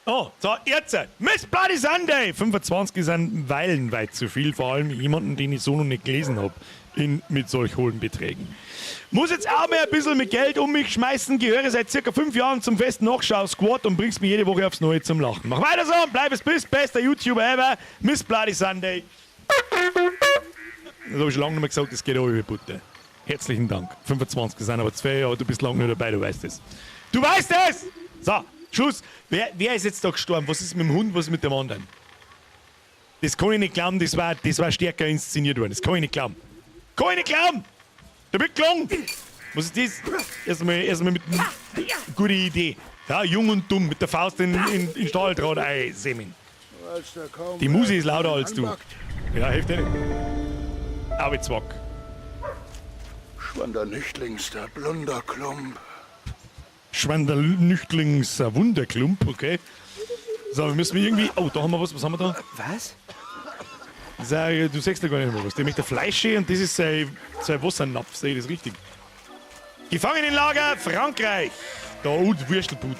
Oh, so, jetzt. Miss Bloody Sunday! 25 ist ein meilenweit zu viel, vor allem jemanden, den ich so noch nicht gelesen hab, mit solch hohen Beträgen. Muss jetzt auch mal ein bisschen mit Geld um mich schmeißen, gehöre seit circa 5 Jahren zum festen Nachschau-Squad und bringst mich jede Woche aufs Neue zum Lachen. Mach weiter so und bleib es bist, bester YouTuber ever, Miss Bloody Sunday. Das habe ich schon lange nicht mehr gesagt, das geht auch über Butter. Herzlichen Dank. 25 sind aber 2, aber du bist lange nicht dabei, du weißt es. Du weißt es! So, Schluss. Wer ist jetzt da gestorben? Was ist mit dem Hund, was ist mit dem anderen? Das kann ich nicht glauben, das war stärker inszeniert worden. Das kann ich nicht glauben. Kann ich nicht glauben! Da wird gelungen! Was ist das? Erstmal mit gute Idee. Ja, jung und dumm, mit der Faust in Stahldraht einsämen. Die Musi ist lauter als du. Ja, hilft dir nicht. Arbeitszwack. Schwandernüchtlings, der Blunderklump. Schwandernüchtlings Wunderklump, okay. So, wir müssen irgendwie. Oh, da haben wir was. Was haben wir da? Was? Sag, du sagst da gar nicht mehr was. Der möchte Fleisch und das ist sein Wassernapf, sehe ich das richtig? Gefangenenlager Frankreich. Da, oh, die Würstelbuden.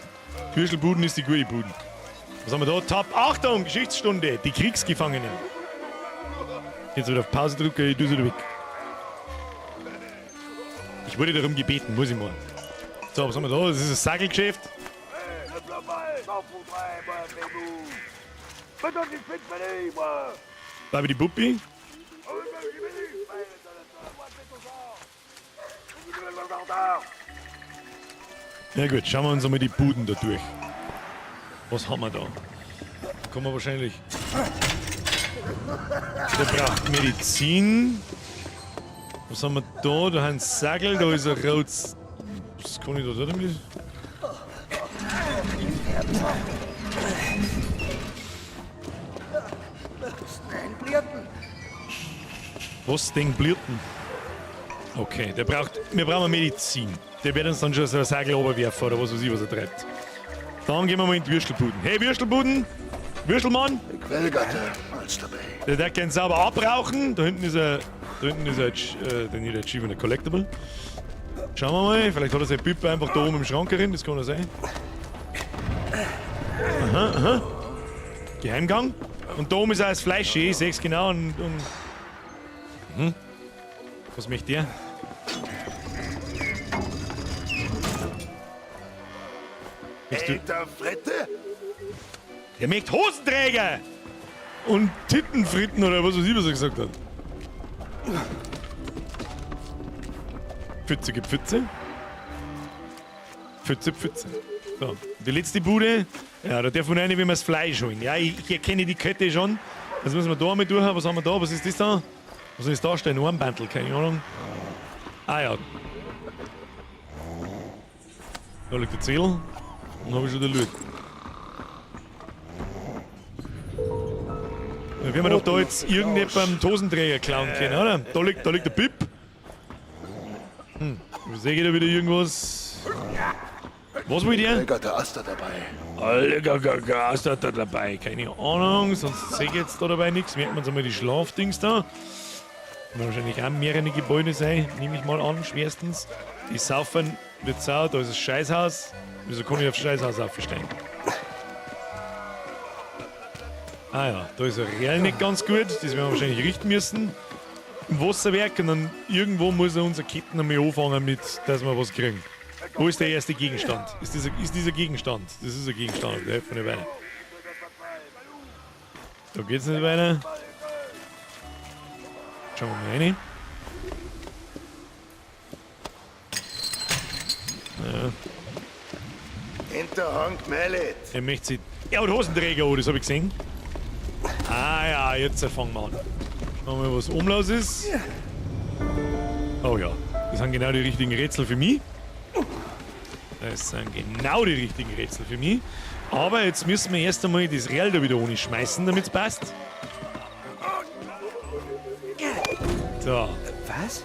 Die Würstelbuden ist die gute Buden. Was haben wir da? Top, Achtung, Geschichtsstunde. Die Kriegsgefangenen. Jetzt wieder auf Pause drücken, ich tue sie wieder weg. Ich wurde darum gebeten, muss ich mal. So, was haben wir da? Das ist ein Sagelgeschäft. Baby die Puppi. Ja gut, schauen wir uns einmal die Buden da durch. Was haben wir da? Da kommen wir wahrscheinlich. Der braucht Medizin. Was haben wir da? Da haben wir einen Sagel, da ist ein rotes. Was kann ich da damit? Was denn Blirten? Okay, der braucht. Wir brauchen Medizin. Der wird uns dann schon so ein Sagel runterwerfen oder was weiß ich, was er treibt. Dann gehen wir mal in die Würstelbuden. Hey Würstelbuden! Würstelmann! Quellgatte, als dabei. Der darf gern sauber abrauchen. Da hinten ist er. Da hinten ist er. Der nicht Achievement Collectible. Schauen wir mal, vielleicht hat er seine Pippe einfach da oben im Schrank drin, das kann ja sein. Aha, aha. Geheimgang. Und da oben ist auch das Fleisch, ich seh's genau. Und. Was möchte der? Alter Frette? Der möchte Hosenträger! Und Tittenfritten oder was weiß ich, was er gesagt hat. Pfützige Pfütze. Pfütze, Pfütze. So, die letzte Bude. Ja, da darf man rein, wenn wir das Fleisch holen. Ja, ich erkenne die Kette schon. Das müssen wir da einmal durch. Was haben wir da? Was ist das da? Was ist da? Stein Armbandel, keine Ahnung. Ah ja. Da liegt der Zettel. Und habe ich schon den Loot. Dann werden wir doch da jetzt irgendjemandem Hosenträger klauen können, oder? Da liegt der Pip. Sehe ich da wieder irgendwas? Was will der? Alter Aster dabei. Alter Aster da dabei. Keine Ahnung, sonst sehe ich jetzt da dabei nichts. Merkt man uns einmal die Schlafdings da. Wird wahrscheinlich auch mehrere Gebäude sein, nehme ich mal an, schwerstens. Die saufen wird sau, da ist das Scheißhaus. Wieso kann ich aufs Scheißhaus aufsteigen? Ah ja, da ist er real nicht ganz gut. Das werden wir wahrscheinlich richten müssen. Im Wasserwerk und dann irgendwo muss er unsere Ketten einmal anfangen mit, dass wir was kriegen. Wo ist der erste Gegenstand? Ist dieser Gegenstand? Das ist ein Gegenstand, der hilft mir nicht weiter. Da geht's nicht weiter. Schauen wir mal rein. Ja. Hinterhang gemeldet. Er möchte sich. Er hat Hosenträger, oh, das habe ich gesehen. Ah ja, jetzt fangen wir an. Schauen wir mal, was oben los ist. Oh ja, das sind genau die richtigen Rätsel für mich. Das sind genau die richtigen Rätsel für mich. Aber jetzt müssen wir erst einmal das Real da wieder ohne schmeißen, damit's passt. So. Was?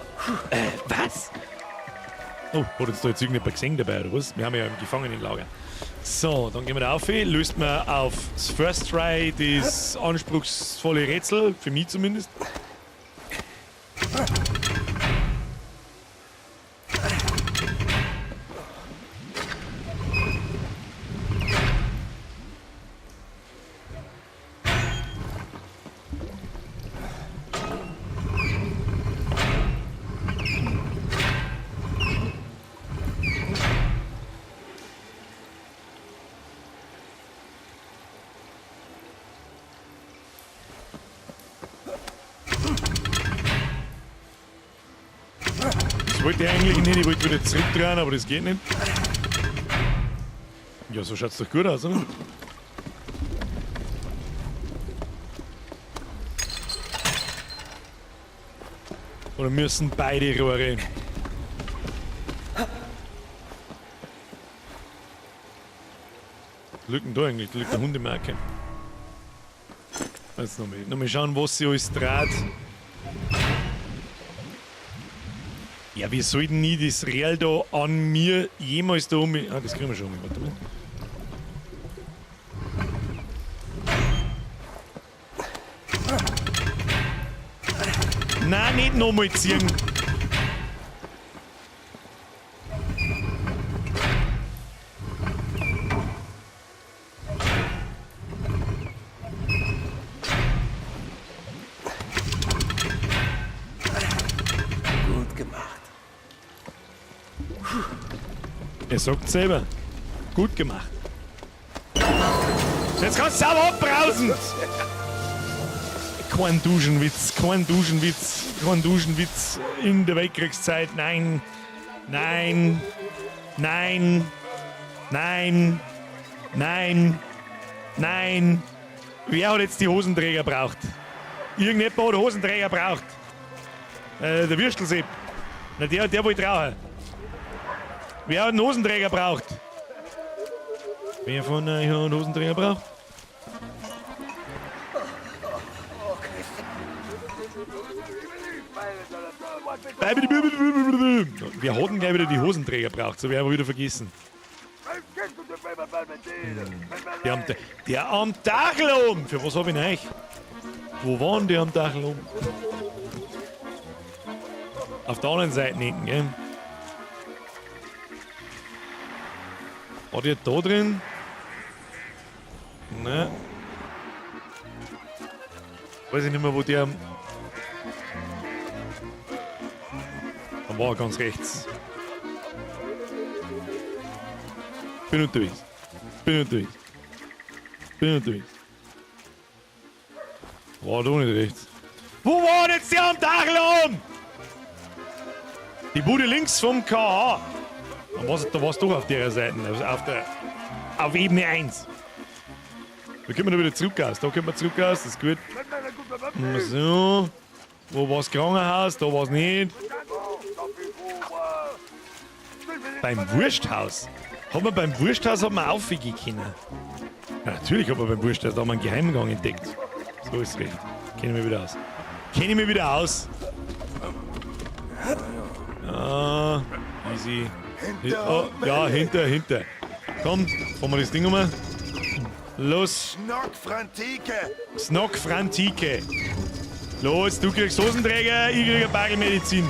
Was? Oh, hat uns da jetzt irgendjemand gesehen dabei, oder was? Wir haben ja im Gefangenenlager. So, dann gehen wir da auf, löst man auf das First Try das anspruchsvolle Rätsel, für mich zumindest. Das wollte ich eigentlich nicht, ich wollte wieder zurückdrehen, aber das geht nicht. Ja, so schaut's doch gut aus, oder? Oder müssen beide Rohre? Was liegt denn da eigentlich? Da liegt eine Hundemarke. Jetzt nochmal schauen, was sie alles dreht. Ja, wir sollten nie das Real da an mir jemals da um. Ah, das kriegen wir schon um. Warte mal. Nein, nicht nochmal ziehen. Gut gemacht. Er sagt selber. Gut gemacht. Jetzt kannst du sauber abbrausen! Kein Duschenwitz, kein Duschenwitz, kein Duschenwitz in der Weltkriegszeit. Nein, nein, nein, nein, nein, nein. Wer hat jetzt die Hosenträger braucht? Irgendjemand hat Hosenträger braucht. Der Würstelsepp. Na, der wollte rauchen. Wer hat einen Hosenträger braucht? Wer von euch hat einen Hosenträger braucht? Wir hatten gleich wieder die Hosenträger braucht, so werden wir wieder vergessen. Der am Dachl oben! Für was hab ich denn euch? Wo waren die am Dachl oben? Auf der anderen Seite hinten, gell? War der da drin? Ne. Weiß ich nicht mehr, wo der. Da war er ganz rechts. Bin unterwegs. Bin unterwegs. Bin unterwegs. War da nicht rechts. Wo war denn jetzt der am Dachl oben? Die Bude links vom KH. Da war's doch auf der Seite. Also auf der. Auf Ebene 1. Da können wir noch wieder zurück aus. Da können wir zurück aus, das ist gut. So. Wo war's Krankenhaus? Da war's nicht. Beim Wursthaus. Hat man beim Wursthaus hat man aufgehen können. Ja, natürlich hat man beim Wursthaus, da haben wir einen Geheimgang entdeckt. So ist es recht. Kenne ich mich wieder aus. Kenne ich mich wieder aus. Ah, easy. Oh, ja, hinter, hinter. Komm, fahren wir das Ding um. Los. Snock Frantike. Snock Frantike. Los, du kriegst Hosenträger, ich krieg eine Bagel Medizin.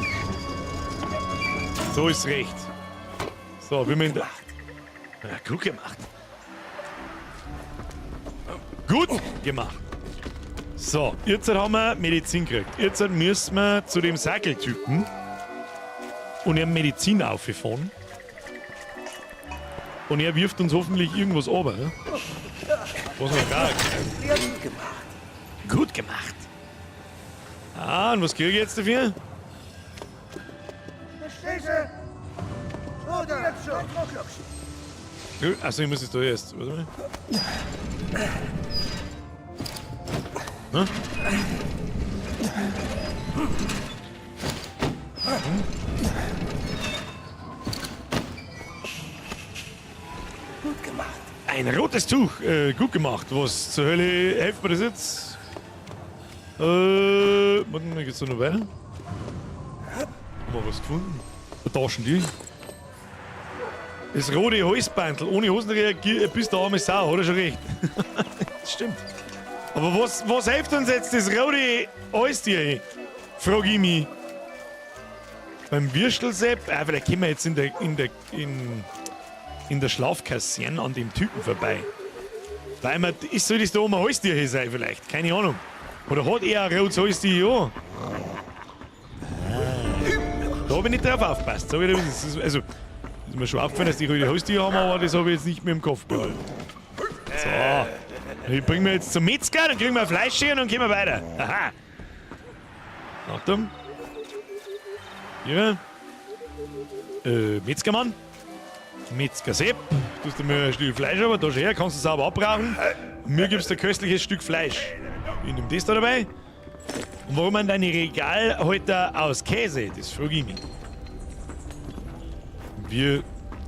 So ist recht. So, wir müssen. Ja, gut gemacht. Gut gemacht. So, jetzt haben wir Medizin gekriegt. Jetzt müssen wir zu dem Sackeltypen und er Medizin aufgefahren. Und er wirft uns hoffentlich irgendwas runter. Ne? Was wir gar Gut gemacht. Gut gemacht. Ah, und was kriege ich jetzt dafür? Achso, ich muss jetzt da erst. Warte mal. Hm? Hm? Gut gemacht. Ein rotes Tuch. Gut gemacht. Was zur Hölle hilft mir das jetzt? Warte mal, geht's da noch weiter? Haben wir was gefunden? Da tauschen die. Das rote Halsbandel. Ohne Hosenträger bist du arme Sau, hat er schon recht. Das stimmt. Aber was hilft uns jetzt das rote Halstier hier? Frag ich mich. Beim Würstelsepp? Ah, vielleicht kommen wir jetzt in der Schlafkaserne an dem Typen vorbei. Weil man, soll das da oben ein Halstier hier sein vielleicht? Keine Ahnung. Oder hat er ein rotes Halstier? Ja. Da hab ich nicht drauf aufgepasst. Sag ich dir, das ist, also, ist mir schon aufgefallen, dass die rote Halstier haben, aber das habe ich jetzt nicht mehr im Kopf behalten. So. Ich bringe mir jetzt zum Metzger, dann kriegen wir ein Fleisch hier und dann gehen wir weiter. Aha. Achtung. Hier. Metzgermann. Metzger Sepp. Du hast mir ein Stück Fleisch, aber da schau her, kannst du sauber abbrauchen. Und mir gibst du ein köstliches Stück Fleisch. Ich nehme das da dabei. Und warum sind deine Regalhalter aus Käse? Das frage ich mich. Wir.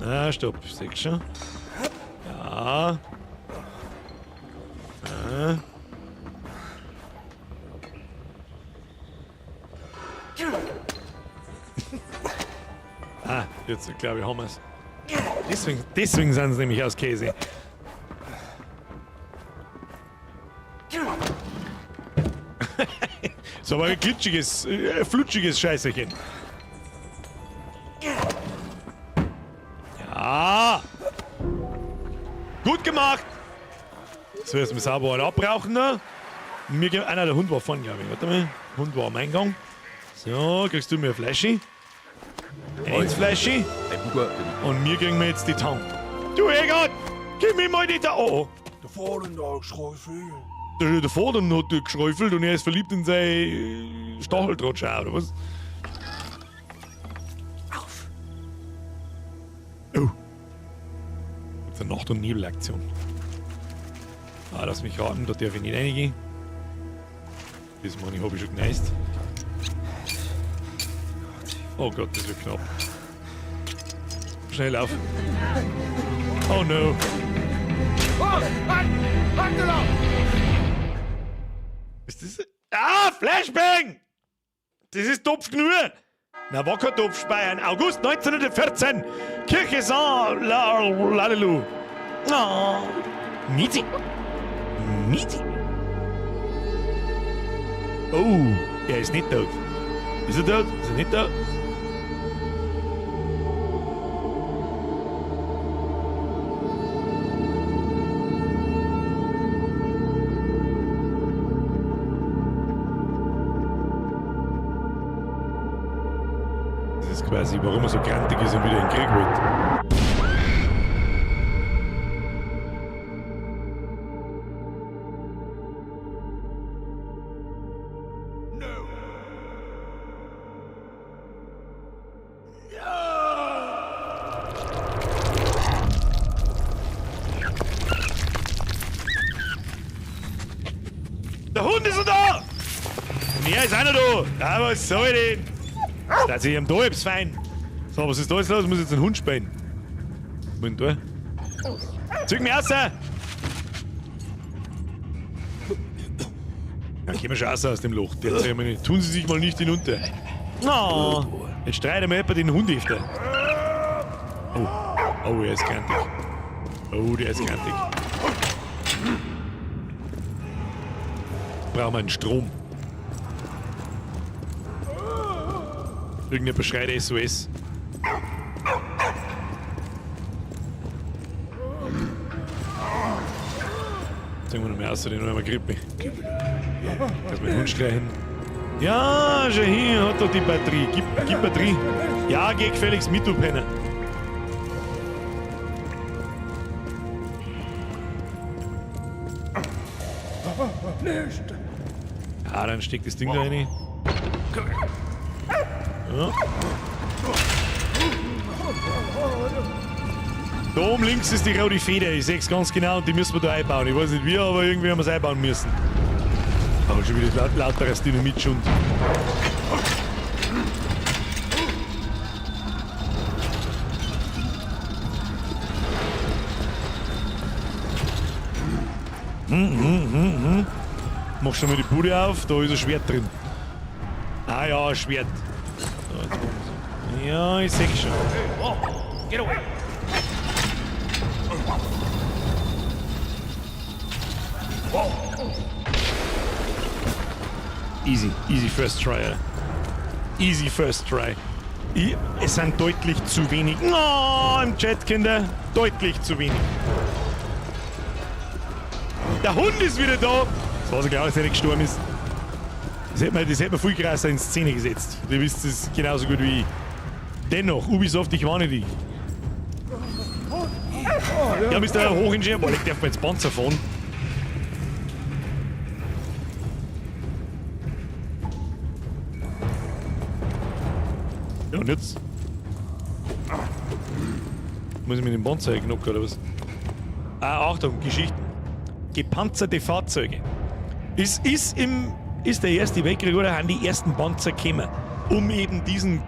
Ah, stopp. Sechs schon. Ja. Ah. Ah, jetzt glaube ich, haben wir's. Deswegen sind sie nämlich aus Käse. So, aber ein glitschiges, flutschiges Scheißerchen. Ja. Gut gemacht. So, jetzt müssen wir sauber alle abbrauchen. Ne? Mir gibt einer, der Hund war vorne, glaube ich. Warte mal. Hund war am Eingang. So, kriegst du mir ein Fleischi. Eins Fleischi. Und mir kriegen wir jetzt die Tank. Du Egon, gib mir mal die Tank. Oh, oh. Der Vater hat geschräufelt. Der Vater hat geschräufelt und er ist verliebt in sein Stacheldrahtschau, oder was? Auf! Oh. Das ist eine Nacht- und Nebelaktion. Ah, lass mich raten, da darf ich nicht reingehen. Das meine ich, hab ich schon geneist. Oh Gott, das wird knapp. Schnell auf. Oh no. Ist das... Ah, Flashbang! Das ist Topf genug! Na, war kein Topfspeiern. August 1914. Kirche Saint-Lalelu. Oh. Mieti. Mieti. Oh, er ist nicht tot. Ist er tot? Ist er nicht tot? Das ist quasi, warum er so grantig ist und wieder in den Krieg wollte. Der ist auch noch da. Ja, was soll ich denn? Das ist am da etwas fein. So, was ist da jetzt los? Ich muss jetzt einen Hund spielen. Wo ist denn da? Züg mich raus! Ja, gehen wir schon raus aus dem Loch. Der zeig mir nicht. Tun Sie sich mal nicht hinunter. No, jetzt streiten wir etwa den Hund öfter. Oh, oh, er ist grantig. Oh, der ist grantig. Brauchen wir einen Strom. Irgendjemand schreit SOS. Sagen wir noch mehr aus, den haben wir Grippe. Lass mal den Hund schreien. Ja, schau hin, hat doch die Batterie. Gib Batterie. Ja, geh gefälligst mit, du Penner. Ja, dann steckt das Ding da rein. Ja. Da oben links ist die rote Feder, ich seh's ganz genau, und die müssen wir da einbauen. Ich weiß nicht wie, aber irgendwie haben wir's einbauen müssen. Aber schon wieder lauteres Dynamitschund. Mach schon mal die Bude auf, da ist ein Schwert drin. Ah ja, ein Schwert. So, jetzt machen wir's. Ja, ich seh schon. Oh, get away. Easy, easy first try, Alter. Easy first try. Es sind deutlich zu wenig. No, im Chat, Kinder. Deutlich zu wenig. Der Hund ist wieder da. Das war so klar, dass er nicht gestorben ist. Das hätte man viel krasser in Szene gesetzt. Ihr wisst es genauso gut wie ich. Dennoch, Ubisoft, ich warne dich. Ja, Mister Hochingenieur, boah, ich darf mal jetzt Panzer fahren. Ja, und jetzt? Muss ich mit dem Panzer einknocken oder was? Ah, Achtung, Geschichten. Gepanzerte Fahrzeuge. Es ist der Erste Weltkrieg oder haben die ersten Panzer gekommen, um eben diesen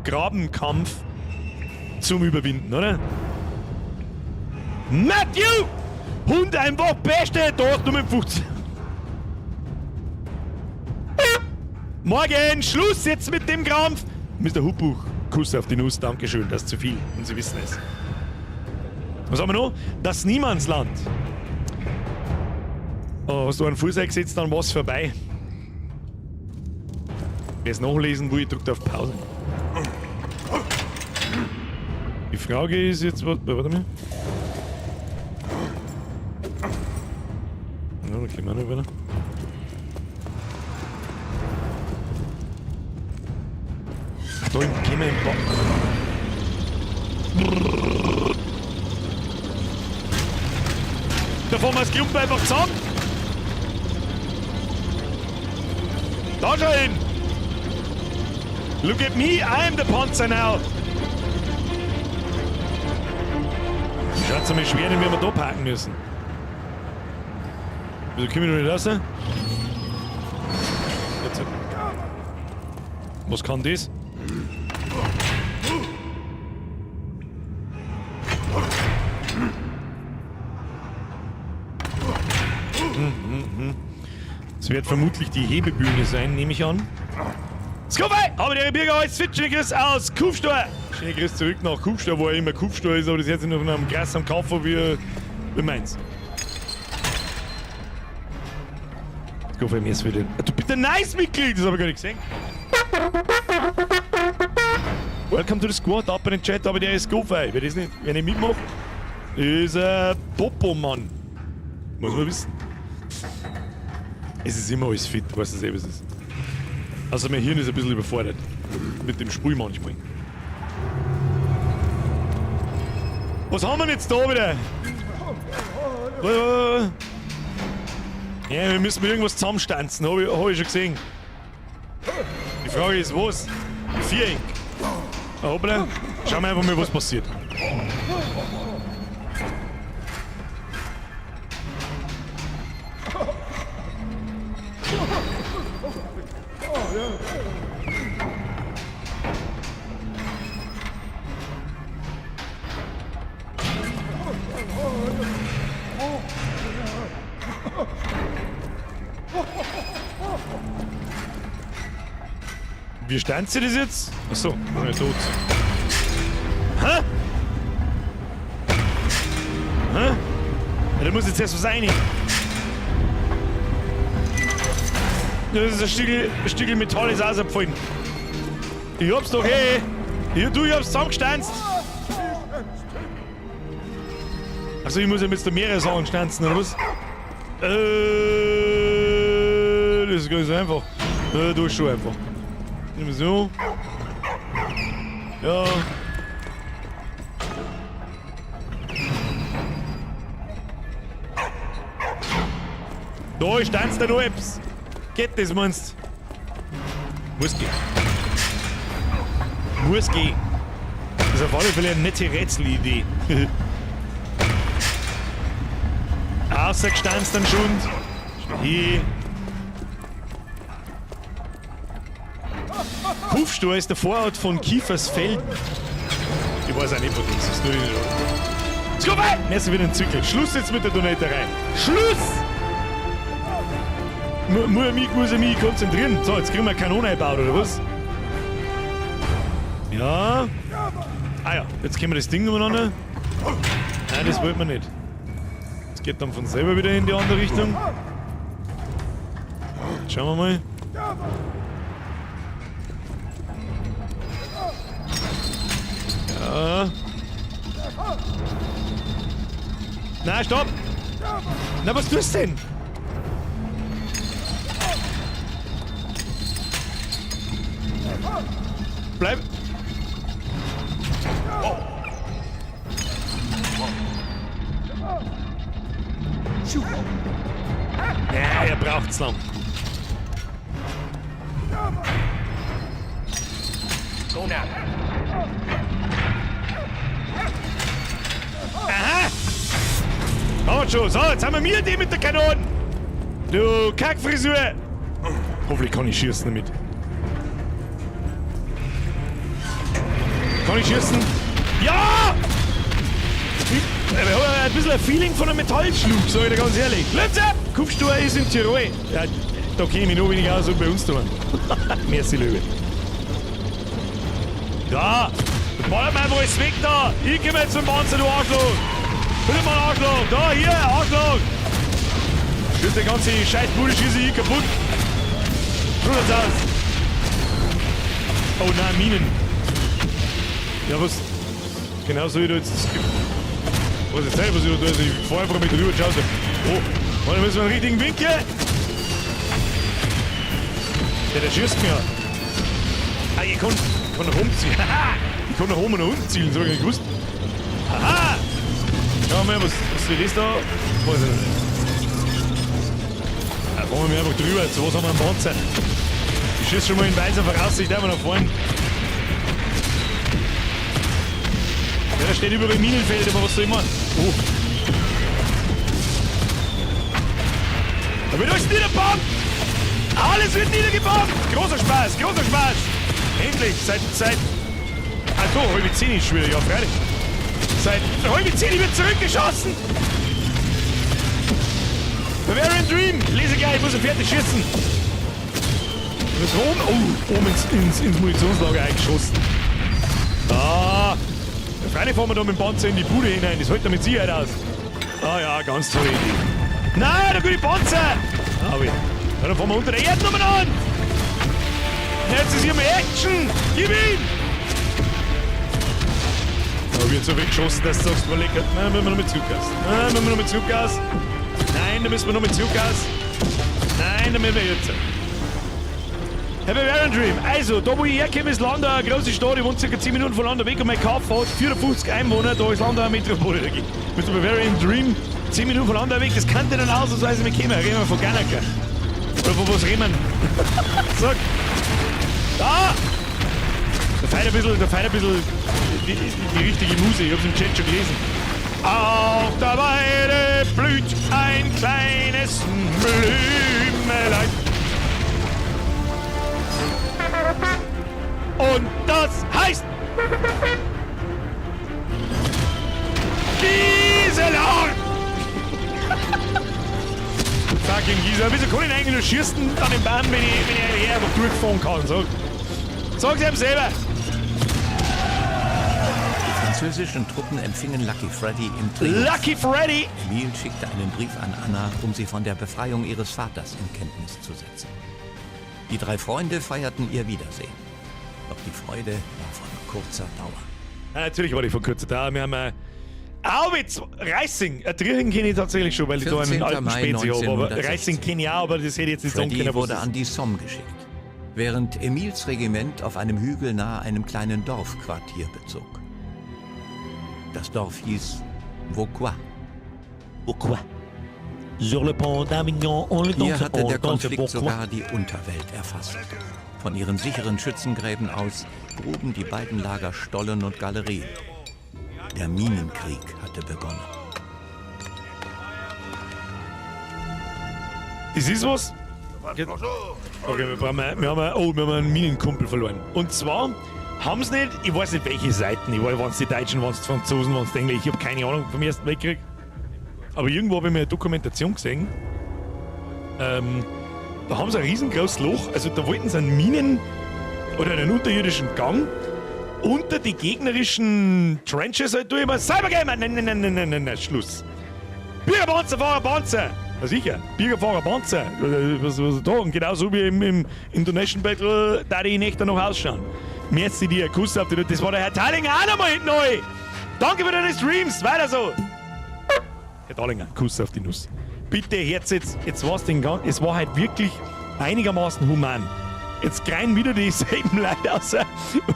Grabenkampf zum Überwinden, oder? Matthew! Hund einfach Beste! Da hast du mit 15. Morgen! Schluss jetzt mit dem Krampf! Mister Hubbuch, Kuss auf die Nuss, Dankeschön, das ist zu viel und Sie wissen es. Was haben wir noch? Das Niemandsland. Oh, hast du einen Fuß eingesetzt, dann war's vorbei. Wer es nachlesen will, drückt auf Pause. Die Frage ist jetzt, warte mal. Ja, da kommen wir noch weiter. Da gehen wir im Ba- Da fahren wir das Klumpen einfach zusammen. Da schau hin! Look at me, I'm the Panzer now! Schaut mal schwer, den wir da parken müssen. Wieso kommen wir noch nicht raus? Jetzt. Was kann das? Es wird vermutlich die Hebebühne sein, nehme ich an. Skopje! Aber der Birger alles fit, schöne Grüße aus Kufstein. Schöne Grüße zurück nach Kufstein, wo er immer Kufstein ist, aber das jetzt noch einem Gras am Kauf wie meins. Skopje, mir ist wieder. Du bist ein nice Mitglied, das hab ich gar nicht gesehen. Welcome to the squad, up in den Chat, aber der ist Skopje. Wer das nicht, wer nicht mitmacht, ist ein Popo-Mann. Muss man wissen. Es ist immer alles fit, weißt du selber, was es ist. Also mein Hirn ist ein bisschen überfordert. Mit dem Spiel manchmal. Was haben wir denn jetzt da wieder? Ja, wir müssen mit irgendwas zusammenstanzen, hab ich schon gesehen. Die Frage ist, was? Viereck. Ah, hoppla. Schauen wir einfach mal, was passiert. Wie stand sie das jetzt? Achso, bin ja tot. Hä? Hä? Ja, da muss jetzt erst was rein. Das ist ein Stückel Metall, ist rausgefallen. Ich hab's doch eh. Ja, du, ich hab's zusammengestanzt. Also ich muss ja mit mehrere Sachen stanzen, oder was? Das ist ganz einfach. Du ist schon einfach. Nimm so. Ja. Da stanzt der noch etwas. Geht das, meinst du? Muss gehen. Muss gehen. Das ist auf alle Fälle eine nette Rätselidee. Außergestanzt dann schon. Hier. Kufstor ist der Vorort von Kiefersfelden. Ich weiß auch nicht, wo das ist. Nur nicht. Skopje! Merci für den Zückel. Schluss jetzt mit der Donaterei. Schluss! Muss ich mich konzentrieren. So, jetzt kriegen wir eine Kanone eingebaut, oder was? Ja. Ah ja, jetzt können wir das Ding umeinander. Nein, das wollten wir nicht. Das geht dann von selber wieder in die andere Richtung. Schauen wir mal. Ja. Na, stopp! Na, was tust du denn? Bleib! Oh. Ja, er braucht's lang. Go now. Aha! Haben wir schon. So, jetzt haben wir mir die mit der Kanone. Du Kackfrisur! Hoffentlich kann ich schießen damit. Kann ich schießen? Ja! Ich habe ein bisschen ein Feeling von einem Metallschlug, sag ich dir ganz ehrlich. Let's up! Kufstor ist in Tirol. Ja, da kenne ich mich noch weniger aus als bei uns da. Merci, Löwe. Da! Ballert mir einfach alles weg da! Ich komme jetzt zum Panzer, du Arschloch! Bitte mal Arschloch! Da, hier, Arschloch! Schießt die ganze Scheißbude, schieße ich kaputt! Schaut's aus! Oh nein, Minen! Ja, was? Genau so wie du jetzt. Was jetzt nicht, was ich da tue. Ich fahr einfach mit rüber, schau. Oh, warte, müssen wir einen richtigen Winkel! Ja, der schießt mir. Ah, ich kann nach oben zielen. Haha! Ich kann nach oben und nach unten zielen, das hab ich nicht gewusst. Haha! Schau mal, was ist das da? Weiß ich nicht. Da fahren wir einfach drüber. Zu was haben wir einen Panzer? Ich schieße schon mal in weiser Voraussicht einmal nach vorne. Ja, da steht überall Minenfeld, aber was soll ich machen? Oh. Da wird alles niedergebombt! Alles wird niedergebombt! Großer Spaß, großer Spaß! Endlich, seit... Ah, so, 9:30 ist schon wieder, ja, freilich. Seit 9:30 wird zurückgeschossen! Bavarian Dream! Lese gleich, ich muss ja fertig schießen! Was oben? Oh, oben ins Munitionslager eingeschossen. Ah! Ja, freilich fahren wir da mit dem Panzer in die Bude hinein, das hält da mit Sicherheit aus. Ah ja, ganz tolle Idee. Nein, der gute Panzer! Ah, weh. Ja, dann fahren wir unter der Erde nochmal an! Jetzt ist hier mal Action! Gib ihm! Da wird so weggeschossen, dass du sagst, man lecker. Nein, müssen wir noch mit Zuggas. Nein, müssen wir noch mit Zuggas. Nein, da müssen wir noch mit Zuggas. Nein, da müssen wir jetzt. Herr Bavarian Dream, also, da wo ich herkomme, ist Landau eine große Stadt. Ich wohne circa 10 Minuten von Landau weg und mein Kaff hat 54 Einwohner. Da ist Landau eine Metropole. Da mit dem Bavarian Dream 10 Minuten von Landau weg, das kann dann ausnahmsweise nicht kommen. Reden wir von Ganacker. Oder von was reden wir? Sag. Da! Da feiert ein bisschen, da feiert ein bisschen die richtige Muse. Ich hab's im Chat schon gelesen. Auf der Weide blüht ein kleines Blümelein. Und das heißt... Gisela! Fucking Gisela. Wieso kann ich eigentlich nur schießen an den Baum, wenn ich einfach durchfahren kann? Sag's ihm selber! Die französischen Truppen empfingen Lucky Freddy im Triumph. Lucky Freddy! Emil schickte einen Brief an Anna, um sie von der Befreiung ihres Vaters in Kenntnis zu setzen. Die drei Freunde feierten ihr Wiedersehen. Doch die Freude war von kurzer Dauer. Ja, natürlich war die von kurzer Dauer. Wir haben Auwitz, Reissing. Triechen kenne ich tatsächlich schon, weil ich da einen 14. alten Mai Spezi habe. Aber 1916. Reissing kenne ich auch, aber das hätte ich jetzt nicht sagen Freddy können. was wurde das an die Somme geschickt, während Emils Regiment auf einem Hügel nahe einem kleinen Dorfquartier bezog. Das Dorf hieß Vauquois. Vauquois. Sur le pont d'Avignon, on le Hier hatte der Konflikt sogar die Unterwelt erfasst. Von ihren sicheren Schützengräben aus gruben die beiden Lager Stollen und Galerien. Der Minenkrieg hatte begonnen. Das ist was? Okay, wir haben einen Minenkumpel verloren. Und zwar haben sie nicht, ich weiß nicht welche Seiten, ich weiß, waren es die Deutschen, waren es die Franzosen, waren es die Engländer, ich habe keine Ahnung vom Ersten Weltkrieg. Aber irgendwo habe ich mir eine Dokumentation gesehen. Da haben sie ein riesengroßes Loch, also da wollten sie einen Minen- oder einen unterirdischen Gang unter die gegnerischen Trenches halt durch. Immer Cybergamer! Nein, nein, nein, nein, nein, nein, nein, Schluss. Bürgerpanzer, Fahrer, Panzer! Ja sicher, Bürgerfahrer, Panzer. Was da? Und genauso wie im Indonesian Battle, da die Nächte noch ausschauen. Merci dir, Kuss auf die. Das war der Herr Thalinger auch nochmal hinten neu. Danke für deine Streams, weiter so. Herr Thalinger, Kuss auf die Nuss. Bitte, Herz, jetzt war's den Gang. Es war halt wirklich einigermaßen human. Jetzt kreien wieder dieselben Leute raus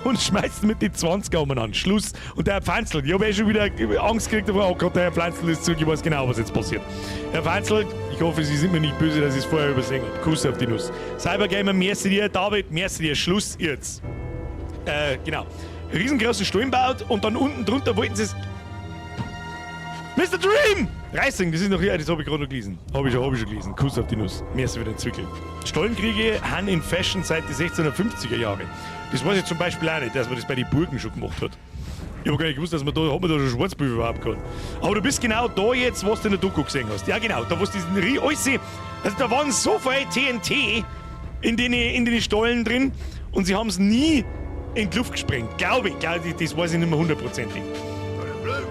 und schmeißen mit den 20er umeinander. Schluss. Und der Herr Pflanzl, ich habe eh schon wieder Angst gekriegt, davor. Oh Gott, der Herr Pflanzl ist zurück, ich weiß genau, was jetzt passiert. Herr Pflanzl, ich hoffe, Sie sind mir nicht böse, dass ich es vorher übersehen habe. Kuss auf die Nuss. Cybergamer, merci dir. David, merci dir. Schluss jetzt. Genau. Riesengroßen Stollen baut und dann unten drunter wollten sie es. Mr. Dream! Reissing, das ist noch hier, das habe ich gerade noch gelesen. Habe ich schon gelesen. Kuss auf die Nuss. Merci für den Zwickel. Stollenkriege haben in Fashion seit die 1650er Jahre. Das weiß ich zum Beispiel auch nicht, dass man das bei den Burgen schon gemacht hat. Ich habe gar nicht gewusst, dass man da, hat man da schon Schwarzpulver überhaupt gehabt. Aber du bist genau da jetzt, was du in der Doku gesehen hast. Ja genau, da wo du diesen alles, also da waren so viel TNT in den Stollen drin und sie haben es nie in die Luft gesprengt. Glaube ich, das weiß ich nicht mehr hundertprozentig.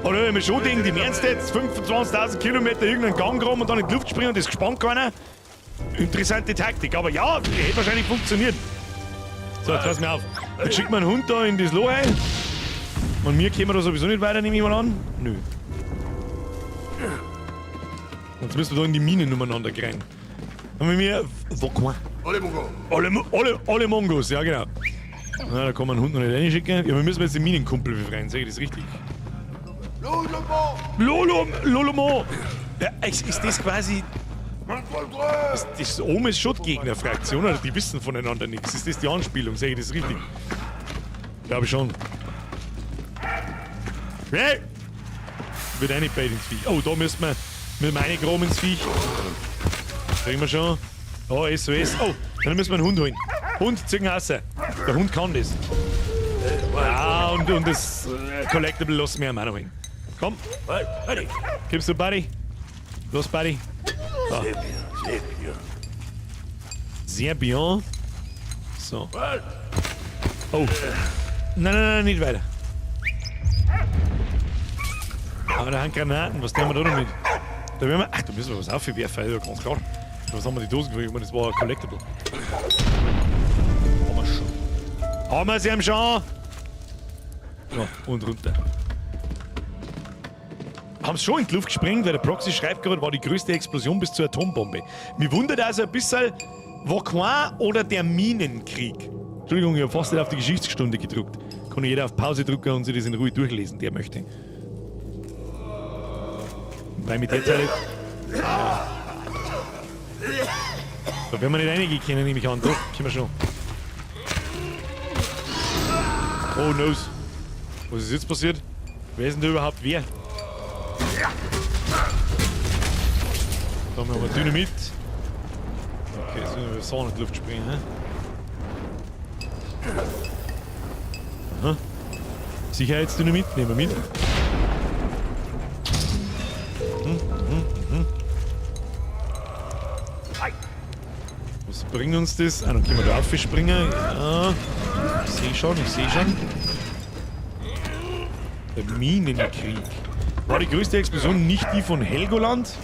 Oder wenn wir schon denken, die Ernst jetzt 25.000 Kilometer irgendeinen Gang rum und dann in die Luft springen und das gespannt keiner. Interessante Taktik, aber ja, hätte wahrscheinlich funktioniert. So, jetzt pass mir auf. Jetzt schickt man einen Hund da in das Loch rein. Und mir kämen wir da sowieso nicht weiter, nehme ich mal an. Nö. Jetzt müssen wir da in die Minen umeinander rein. Dann haben wir Vauquois. Alle Mongos, ja genau. Na, da kann man einen Hund noch nicht reinschicken. Ja, wir müssen jetzt den Minenkumpel befreien, sehe ich das richtig? Lolomo! Ja, ist das quasi. Das oben ist schon die Gegnerfraktion, oder? Die wissen voneinander nichts. Ist das die Anspielung? Sehe ich das richtig? Glaube ich schon. Hey! Wird reingebeit ins Viech. Oh, da müssen wir mit dem reingraben ins Viech. Kriegen wir schon. Oh, SOS. Oh, dann müssen wir einen Hund holen. Hund, ziehen raus. Der Hund kann das. Ja, und das Collectible lassen wir auch noch holen. Komm. Gibst du, Buddy? Los, Buddy. So. Sehr bien. So. Oh. Nein, nein, nein, nicht weiter. Aber da haben Granaten. Was nehmen wir da noch mit? Da werden wir. Ach, da müssen wir was aufwerfen, ja, ganz klar. Was haben wir die Dosen gekriegt? Das war ein Collectible. Haben wir schon. Haben wir sie schon! So, und runter. Haben sie schon in die Luft gesprengt, weil der Proxy schreibt gerade, war die größte Explosion bis zur Atombombe. Mir wundert also ein bisschen, Vauquois oder der Minenkrieg? Entschuldigung, ich habe fast nicht auf die Geschichtsstunde gedruckt. Kann jeder auf Pause drücken und sich das in Ruhe durchlesen, der möchte. Weil mit der Zeit. Ja. Da werden wir nicht reingehen können, nehme ich an. Doch, können wir schon. Oh, no. Was ist jetzt passiert? Wer ist denn da überhaupt wer? Da haben wir Dynamit. Okay, jetzt müssen wir so in die Luft springen. He? Aha. Sicherheitsdynamit nehmen wir mit. Was bringt uns das? Ah, dann können wir da aufspringen. Ja. Ich sehe schon, ich sehe schon. Der Minenkrieg. War die größte Explosion nicht die von Helgoland?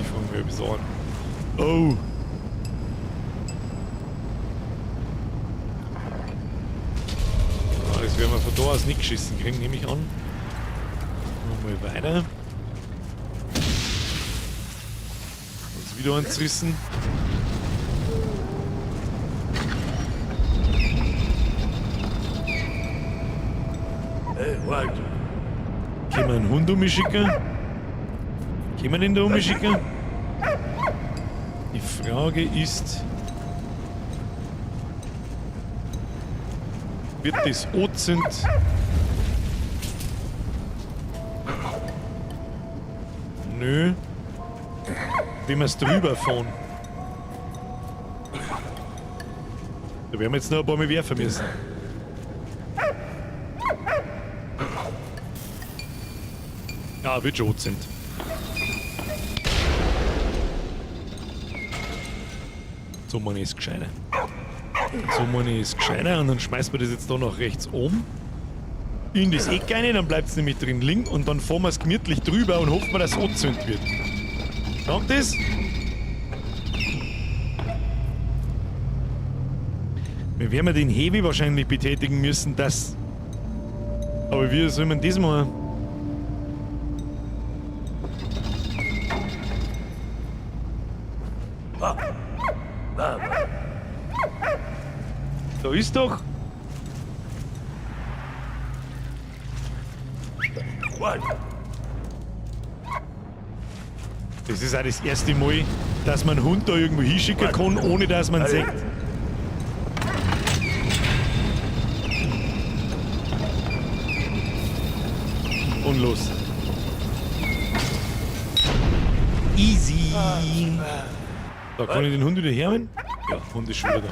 Die fangen wir etwas an. Oh. Ah, das werden wir von da aus nicht geschissen kriegen, nehme ich an. Mal weiter. Uns wieder anzurissen. Können wir einen Hund umschicken? Können wir den da umschicken? Die Frage ist, wird das Ozent Nö. Wenn wir's drüber fahren. Da werden wir jetzt noch ein paar Mal werfen müssen. Ja, wird schon Ozent. So meine ich es gescheiter. So meine ich es gescheiter. Und dann schmeißen wir das jetzt da nach rechts oben. In das Eck rein, dann bleibt's nämlich drin liegen und dann fahren wir's gemütlich drüber und hoffen wir, dass es angezündet wird. Dank das? Wir werden den Heavy wahrscheinlich betätigen müssen, dass... Aber wie soll man das machen? Da ist doch... Das ist auch das erste Mal, dass man einen Hund da irgendwo hinschicken kann, ohne dass man sieht. Und los. Easy. Da kann ich den Hund wieder herholen? Ja, Hund ist schon wieder da.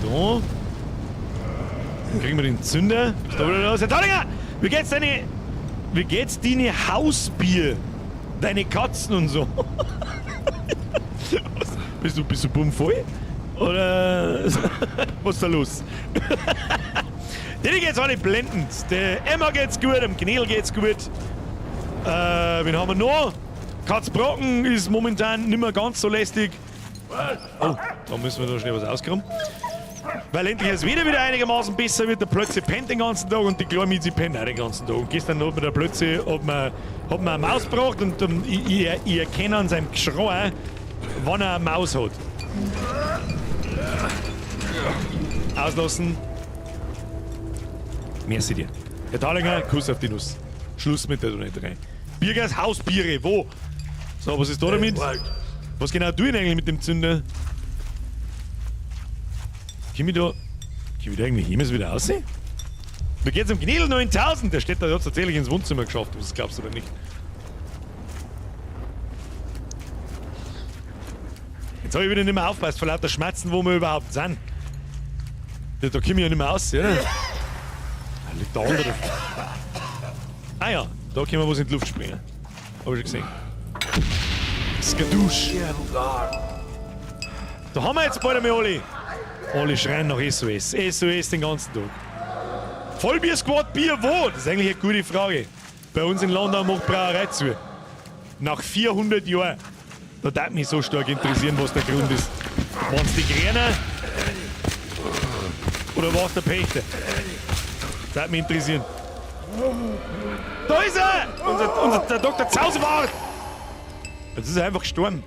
Schauen wir da. Dann kriegen wir den Zünder. Ist da wieder los? Herr Tollinger! Wie geht's deine... Wie geht's deine Hausbier? Deine Katzen und so? Was? Bist du bummvoll? Oder was ist da los? Denen geht's alle blendend. Der Emma geht's gut, dem Gnel geht's gut. Wen haben wir noch? Katzbrocken ist momentan nicht mehr ganz so lästig. Oh, da müssen wir da schnell was ausgraben. Weil endlich das Wetter wieder einigermaßen besser wird, der Plötze pennt den ganzen Tag und die kleine Miezi pennt auch den ganzen Tag. Und gestern hat mir der Plötze, hat mir eine Maus gebracht und ich erkenne an seinem Geschrei, wann er eine Maus hat. Auslassen. Merci dir. Herr Thalinger, Kuss auf die Nuss. Schluss mit der Donetterei. Birgers Hausbiere, wo? So, was ist da damit? Was genau tue ich denn eigentlich mit dem Zünder? Komm ich da eigentlich jemals wieder raus? Wie geht's am Gnedl 9000? Der steht da, der hat's tatsächlich ins Wohnzimmer geschafft, was glaubst du oder nicht? Jetzt hab ich wieder nicht mehr aufgepasst, vor lauter Schmerzen, wo wir überhaupt sind. Ja, da komm ich ja nicht mehr raus, oder? Da liegt der andere. Ah ja, da können wir was in die Luft springen. Hab ich schon gesehen. Skadusch. Da haben wir jetzt bald einmal alle. Alle schreien nach SOS. SOS den ganzen Tag. Vollbier-Squad, Bier wo? Das ist eigentlich eine gute Frage. Bei uns in Landau macht Brauerei zu. Nach 400 Jahren. Da darf mich so stark interessieren, was der Grund ist. Waren's die Gräner? Oder war's der Pächter? Das würde mich interessieren. Da ist er! Der Doktor Zausewart! Jetzt ist er einfach gestorben.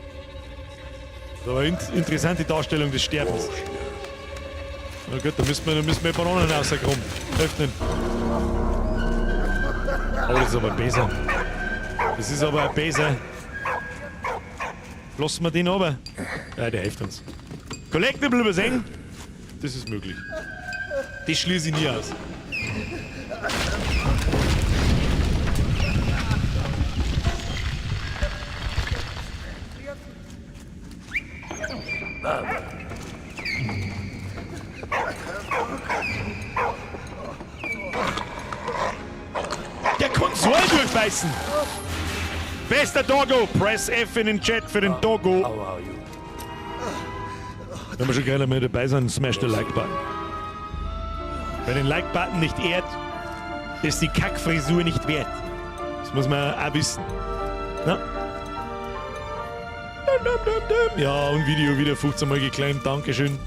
Das war eine interessante Darstellung des Sterbens. Na gut, da müssen wir Bananen rauskommen. Öffnen. Oh, das ist aber besser. Das ist aber besser. Lassen wir den aber. Ja, der hilft uns. Collectible übersehen? Das ist möglich. Das schließe ich nie aus. Der Konsole durchbeißen. Bester Doggo. Press F in den Chat für den Doggo. Wenn wir schon gerne mal dabei sind, smash the Like-Button. Wer den Like-Button nicht ehrt, ist die Kackfrisur nicht wert. Das muss man auch wissen. Na? Ja, und Video wieder 15 Mal geclaimt, Dankeschön.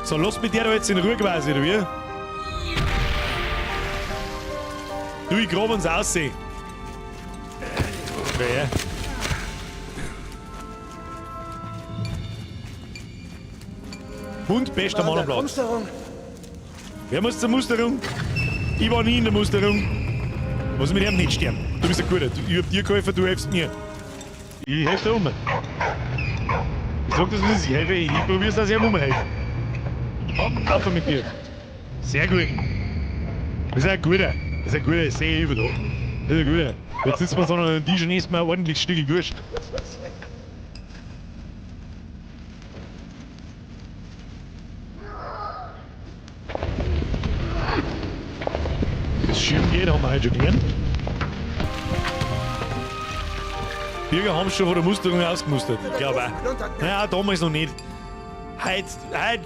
So, lass mit der da jetzt in Ruhe quasi, oder wie? Du, ich grab uns aussehen. Wer? Hund, bester Mann am Platz. Wer muss zur Musterung? Ich war nie in der Musterung. Muss mit ihm nicht sterben. Du bist ein Guter. Ich hab dir geholfen, du hilfst mir. Ich helfe dir um. Ich sag das, wie es ist. Ich helfe, ich probier's, dass ich ihm umhelfe. Auf mit dir. Sehr gut. Das ist ein Guter. Das ist ein Guter, das sehe ich über da. Das ist ein Guter. Jetzt sitzen wir so an einem Tisch und essen wir ein ordentliches Stück Wurst. Das Schirm geht, haben wir heute schon gelernt. Bürger haben schon von der Musterung ausgemustert. Ich glaube auch. Naja, damals noch nicht. Heute,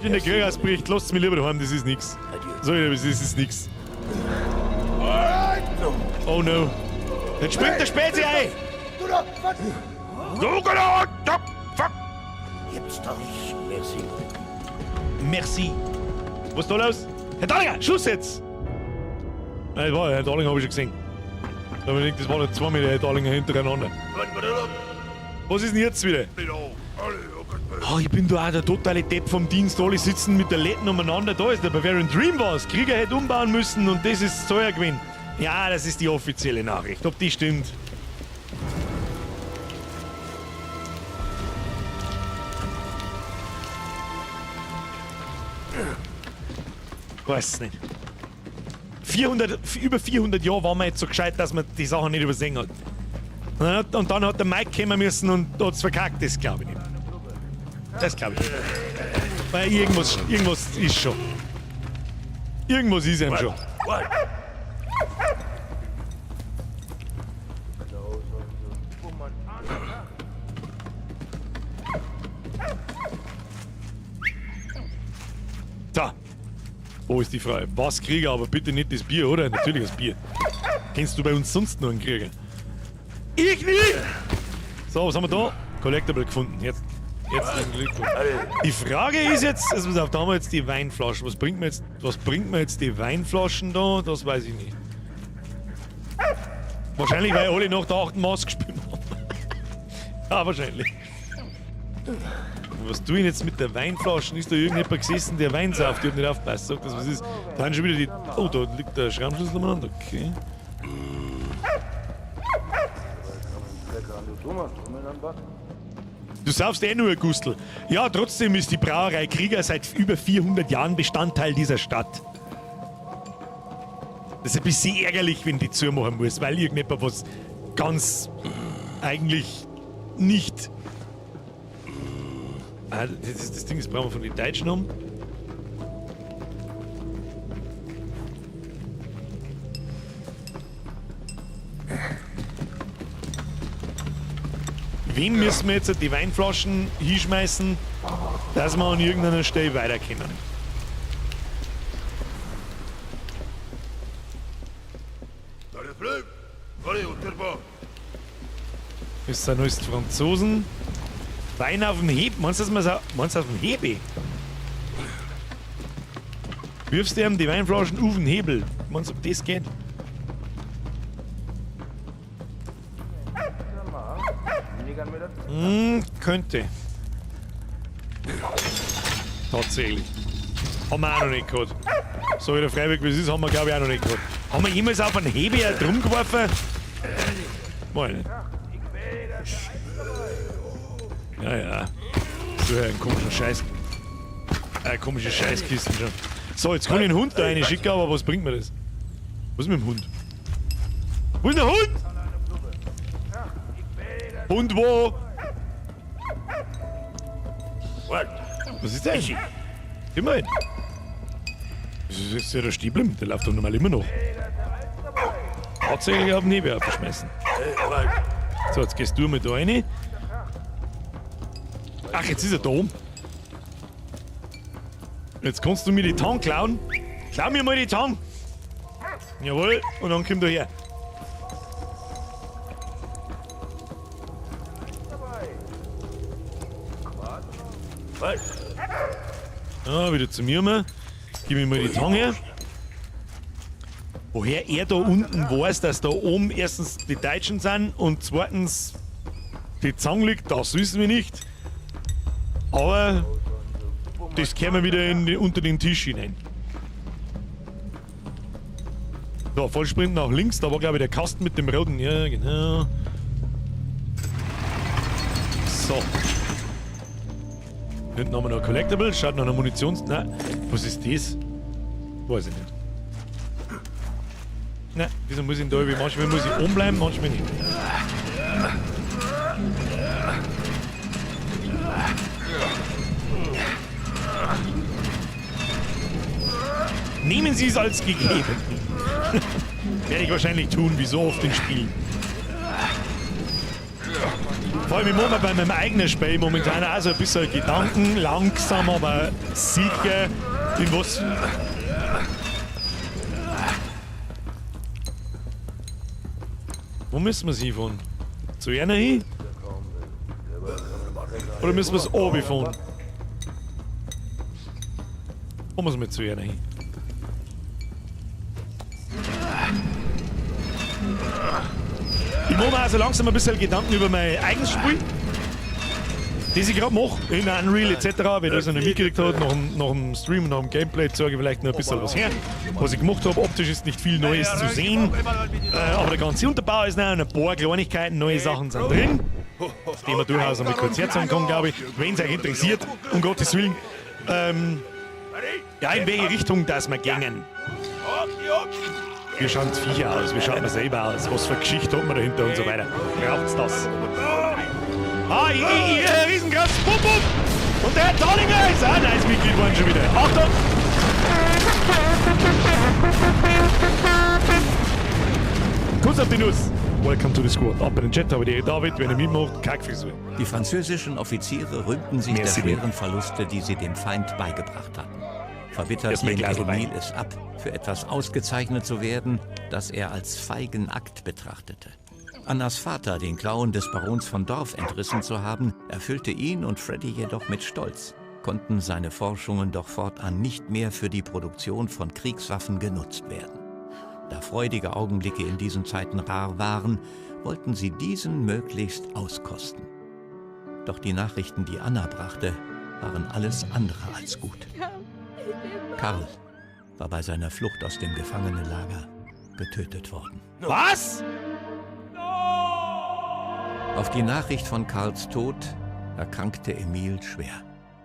wenn der Krieg ausbricht, lasst mich lieber daheim, das ist nix. So, das ist nix. Oh no. Jetzt springt der Spezi ein! Gibt's doch nicht. Merci. Merci. Was ist da los? Herr Dallinger, Schluss jetzt! Nein, war, Herr Dallinger habe ich schon gesehen. Da hab ich gedacht, das waren jetzt 2 Meter Herr Dallinger hintereinander. Was ist denn jetzt wieder? Oh, ich bin da auch der totale Depp vom Dienst. Alle sitzen mit der Letten umeinander. Da ist der Bavarian Dream was. Krieger hätte umbauen müssen und das ist teuer gewesen. Ja, das ist die offizielle Nachricht. Ob die stimmt? Weiß nicht. 400, über 400 Jahre waren wir jetzt so gescheit, dass man die Sachen nicht übersehen hat. Und dann hat der Mike kommen müssen und hat's verkackt. Das glaube ich nicht. Das glaube ich nicht. Weil irgendwas ist schon. Irgendwas ist ihm schon. So. Wo ist die Frage? Was Krieger, aber bitte nicht das Bier, oder? Natürlich das Bier. Kennst du bei uns sonst nur einen Krieger? Ich nicht! So, was haben wir da? Collectible gefunden. Jetzt ein Glückwunsch. Die Frage ist jetzt, also pass auf, da haben wir jetzt die Weinflaschen. Was bringt mir jetzt, die Weinflaschen da? Das weiß ich nicht. Wahrscheinlich, weil alle nach der 8. Maß gespielt haben. Ja, wahrscheinlich. Was tue ich jetzt mit der Weinflaschen? Ist da irgendjemand gesessen, der Wein sauft? Ich hab nicht aufgepasst. Sag das, was ist. Da haben schon wieder die. Oh, da liegt der Schraubenschlüssel umeinander. Okay. Du saufst eh nur, Gustl. Ja, trotzdem ist die Brauerei Krieger seit über 400 Jahren Bestandteil dieser Stadt. Das ist ein bisschen ärgerlich, wenn die zumachen muss, weil irgendjemand was ganz eigentlich nicht. Ah, das Ding, das brauchen wir von den Deutschen haben. Wem müssen wir jetzt die Weinflaschen hinschmeißen, dass wir an irgendeiner Stelle weiterkommen? Das sind alles Franzosen. Wein auf dem Hebel. Meinst du, dass man meinst du auf dem Hebel? Wirfst du ihm die Weinflaschen auf den Hebel? Meinst du, ob das geht? Hm, könnte. Tatsächlich. Haben wir auch noch nicht gehabt. So wie der Freiwillig wie es ist, haben wir glaube ich auch noch nicht gehabt. Haben wir jemals auf einen Hebel drum geworfen? Mal nicht. Ja, ja. So ein komischer Scheiß. Komische Scheißkisten schon. So, jetzt kann ich den Hund da reinschicken, aber was bringt mir das? Was ist mit dem Hund? Wo ist der Hund? Hund wo? Was ist das? Immerhin. Das ist ja der Stieblim, der läuft doch normal immer noch. Hauptsächlich auf den Nebel verschmeißen. So, jetzt gehst du mal da rein. Ach, jetzt ist er da oben. Jetzt kannst du mir die Tang klauen. Klau mir mal die Tang. Jawohl, und dann komm du her. Ah, wieder zu mir mal. Gib mir mal die Tang her. Woher er da unten weiß, dass da oben erstens die Deutschen sind und zweitens die Zange liegt, das wissen wir nicht. Aber das kämen wir wieder unter den Tisch hinein. So, Vollsprint nach links, da war glaube ich der Kasten mit dem roten. Ja, genau. So. Hinten haben wir noch Collectible, schaut nach einer Munitions... Nein, was ist das? Weiß ich nicht. Nein, wieso muss ich denn da irgendwie... Manchmal muss ich oben bleiben, manchmal nicht. Nehmen Sie es als gegeben. Werde ich wahrscheinlich tun, wie so oft in Spielen. Vor allem, ich mache mir bei meinem eigenen Spiel momentan auch so ein bisschen Gedanken, langsam, aber sicher, in was... Wo müssen wir sie hinfahren? Zu einer hin? Oder müssen wir es oben fahren? Wo müssen wir zu einer hin? Ich mache mir also langsam ein bisschen Gedanken über mein eigenes Spiel, das ich gerade mache, in Unreal etc. Wer das noch nicht mitgekriegt hat, nach dem Stream und nach dem Gameplay zeige ich vielleicht noch ein bisschen was her. Was ich gemacht habe, optisch ist nicht viel Neues zu sehen, aber der ganze Unterbau ist neu und ein paar Kleinigkeiten, neue Sachen sind drin, die man durchaus einmal kurz herzeigen kann, glaube ich, wenn es euch interessiert, um Gottes Willen. Ja, in welche Richtung dass wir gängen. Wie schauen die Viecher aus? Wie schaut man selber aus? Was für eine Geschichte hat man dahinter und so weiter? Braucht's das? Ah, riesengroß! Bum, bum! Und der Herr Tollinger ist auch ein neues Mitglied geworden schon wieder. Achtung! Kuss auf die Nuss! Welcome to the squad. Ab in den Chat habe ich die David, wenn er mitmacht, Kackfrisur. Die französischen Offiziere rühmten sich der Merci. schweren Verluste, die sie dem Feind beigebracht hatten. Verbittert Erstmal ein lehnte Glas Wein. Emil es ab, für etwas ausgezeichnet zu werden, das er als feigen Akt betrachtete. Annas Vater, den Klauen des Barons von Dorf entrissen zu haben, erfüllte ihn und Freddy jedoch mit Stolz, konnten seine Forschungen doch fortan nicht mehr für die Produktion von Kriegswaffen genutzt werden. Da freudige Augenblicke in diesen Zeiten rar waren, wollten sie diesen möglichst auskosten. Doch die Nachrichten, die Anna brachte, waren alles andere als gut. Karl war bei seiner Flucht aus dem Gefangenenlager getötet worden. Was? Auf die Nachricht von Karls Tod erkrankte Emil schwer.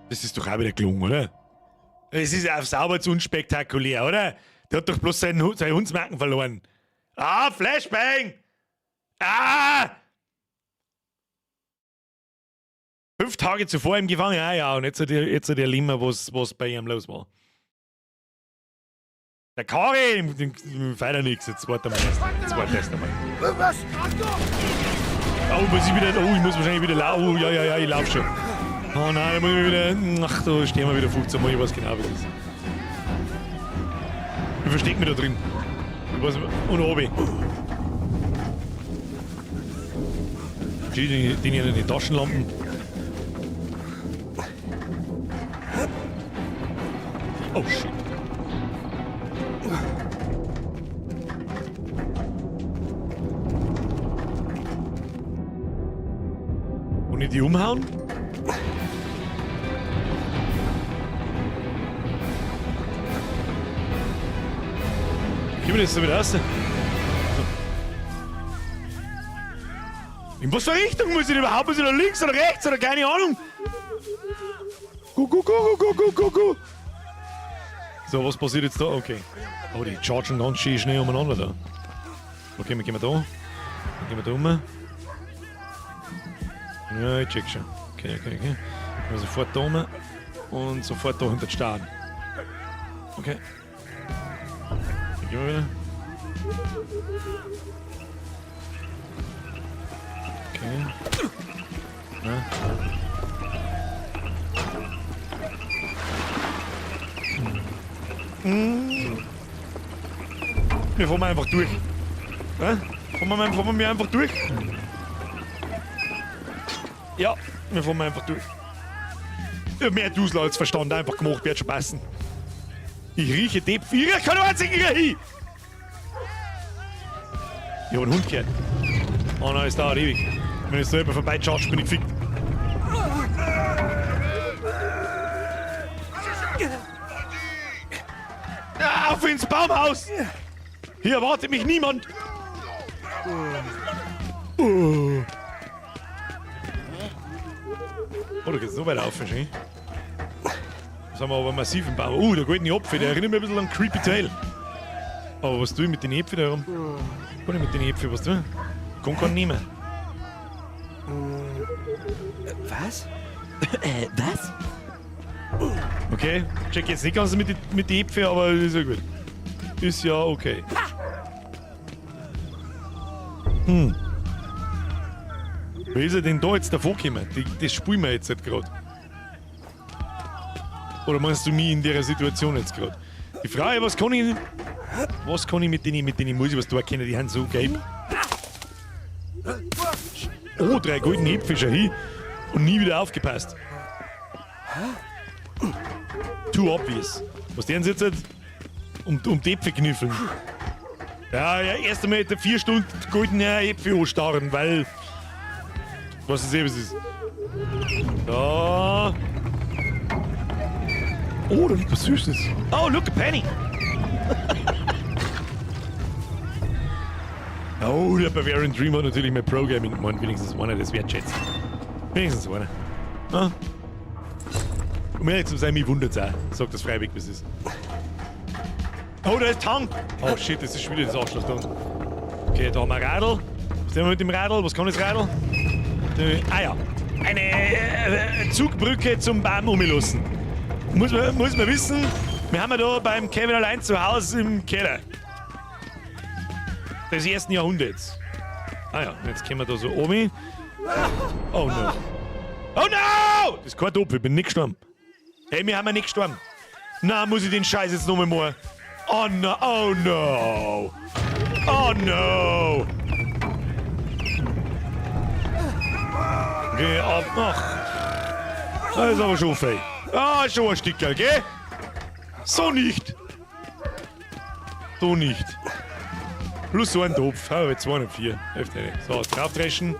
Das ist doch auch wieder gelungen, oder? Es ist ja auf sauber zu unspektakulär, oder? Der hat doch bloß seine Hundsmarken verloren. Ah, Flashbang! Ah! 5 Tage zuvor im Gefangenen. Ah ja, und jetzt hat er Limmer, was bei ihm los war. Der Karin, dem feiert nichts. Jetzt warte mal erst. Jetzt warte erst einmal. Was? Oh, muss ich wieder. Oh, ich muss wahrscheinlich wieder laufen. Oh, ja, ich lauf schon. Oh nein, da muss ich wieder. Ach, da stehen wir wieder 15 Mal. Ich weiß genau, was ist. Ich versteck mich da drin. Ich weiß, und oben. Die, die in die Taschenlampen. Oh shit. Und nicht die umhauen? Gib mir das so wieder raus. So. In was für Richtung muss ich denn überhaupt? Muss ich da links oder rechts oder keine Ahnung? Gu, gu, gu, gu, gu, gu, gu. So, was passiert jetzt da? Okay. Oh, die chargen ganz schön schnell umeinander da. Okay, wir gehen da. Dann gehen wir da um. Ja, ich check schon. Okay, okay, okay. Sofort da oben und sofort da hinter starten. Okay. Dann gehen wir wieder. Okay. Na. Wir fahren einfach durch. Ja? Fahren wir einfach durch? Ja, wir fahren einfach durch. Ja, mehr Dusel als Verstand einfach gemacht, wird schon passen. Ich rieche die Ich rieche keinen einzigen Rieche! Ich hab einen Hund gehört. Oh nein, es dauert ewig. Wenn ich selber vorbeicharge, bin ich gefickt. Auf ins Baumhaus! Hier erwartet mich niemand! Oh, oh da geht's noch weiter auf, schön. Das haben wir aber einen massiven Baum. Oh, der goldene Apfel, der erinnert mich ein bisschen an Creepy Tale. Aber was tue ich mit den Äpfeln da herum? Kann ich mit den Äpfeln was tun? Kann keinen nehmen. Was? Was? Okay, check jetzt nicht ganz mit den Äpfeln, aber ist ja gut. Ist ja okay. Wie ist er denn da jetzt davor gekommen? Das spielen wir jetzt halt gerade. Oder meinst du mich in der Situation jetzt gerade? Die Frage, was kann ich. Was kann ich mit denen muss ich was da erkennen, die haben so gelb. Oh, 3 goldene Äpfel schon hin und nie wieder aufgepasst. Too obvious. Was deren sie jetzt halt um die Äpfel knüffeln. Ja, ja, erst einmal 4 Stunden goldene Äpfel anstarren, weil. Was ist eh, was ist. Da. Oh, da liegt was Süßes. Oh, look, a penny. Oh, der Bavarian Dream hat natürlich mit Pro Gaming gemeint. Wenigstens einer, das wertschätzt. Wenigstens einer. Ah. Um ehrlich zu sein, mich wundert's auch. Sagt das freiwillig, was ist. Oh, da ist Tang! Oh shit, das ist schon wieder das Arschloch da unten. Okay, da haben wir ein Radl. Was nehmen wir mit dem Radl? Was kann das Radl? Ah ja. Eine Zugbrücke zum Baum umlassen. Muss man wissen, wir haben ja da beim Kevin allein zu Hause im Keller. Des ersten Jahrhunderts. Ah ja, jetzt kommen wir da so oben. Oh no. Oh no! Das ist kein Topf, ich bin nicht gestorben. Hey, wir haben ja nicht gestorben. Na, muss ich den Scheiß jetzt nochmal machen? Oh no, oh no. Oh no. Okay, ab, ach. Das ist aber schon fein. Ah, schon ein Stückerl, gell? So nicht. So nicht. Plus so ein Topf. Ah, 204. So, draufdreschen.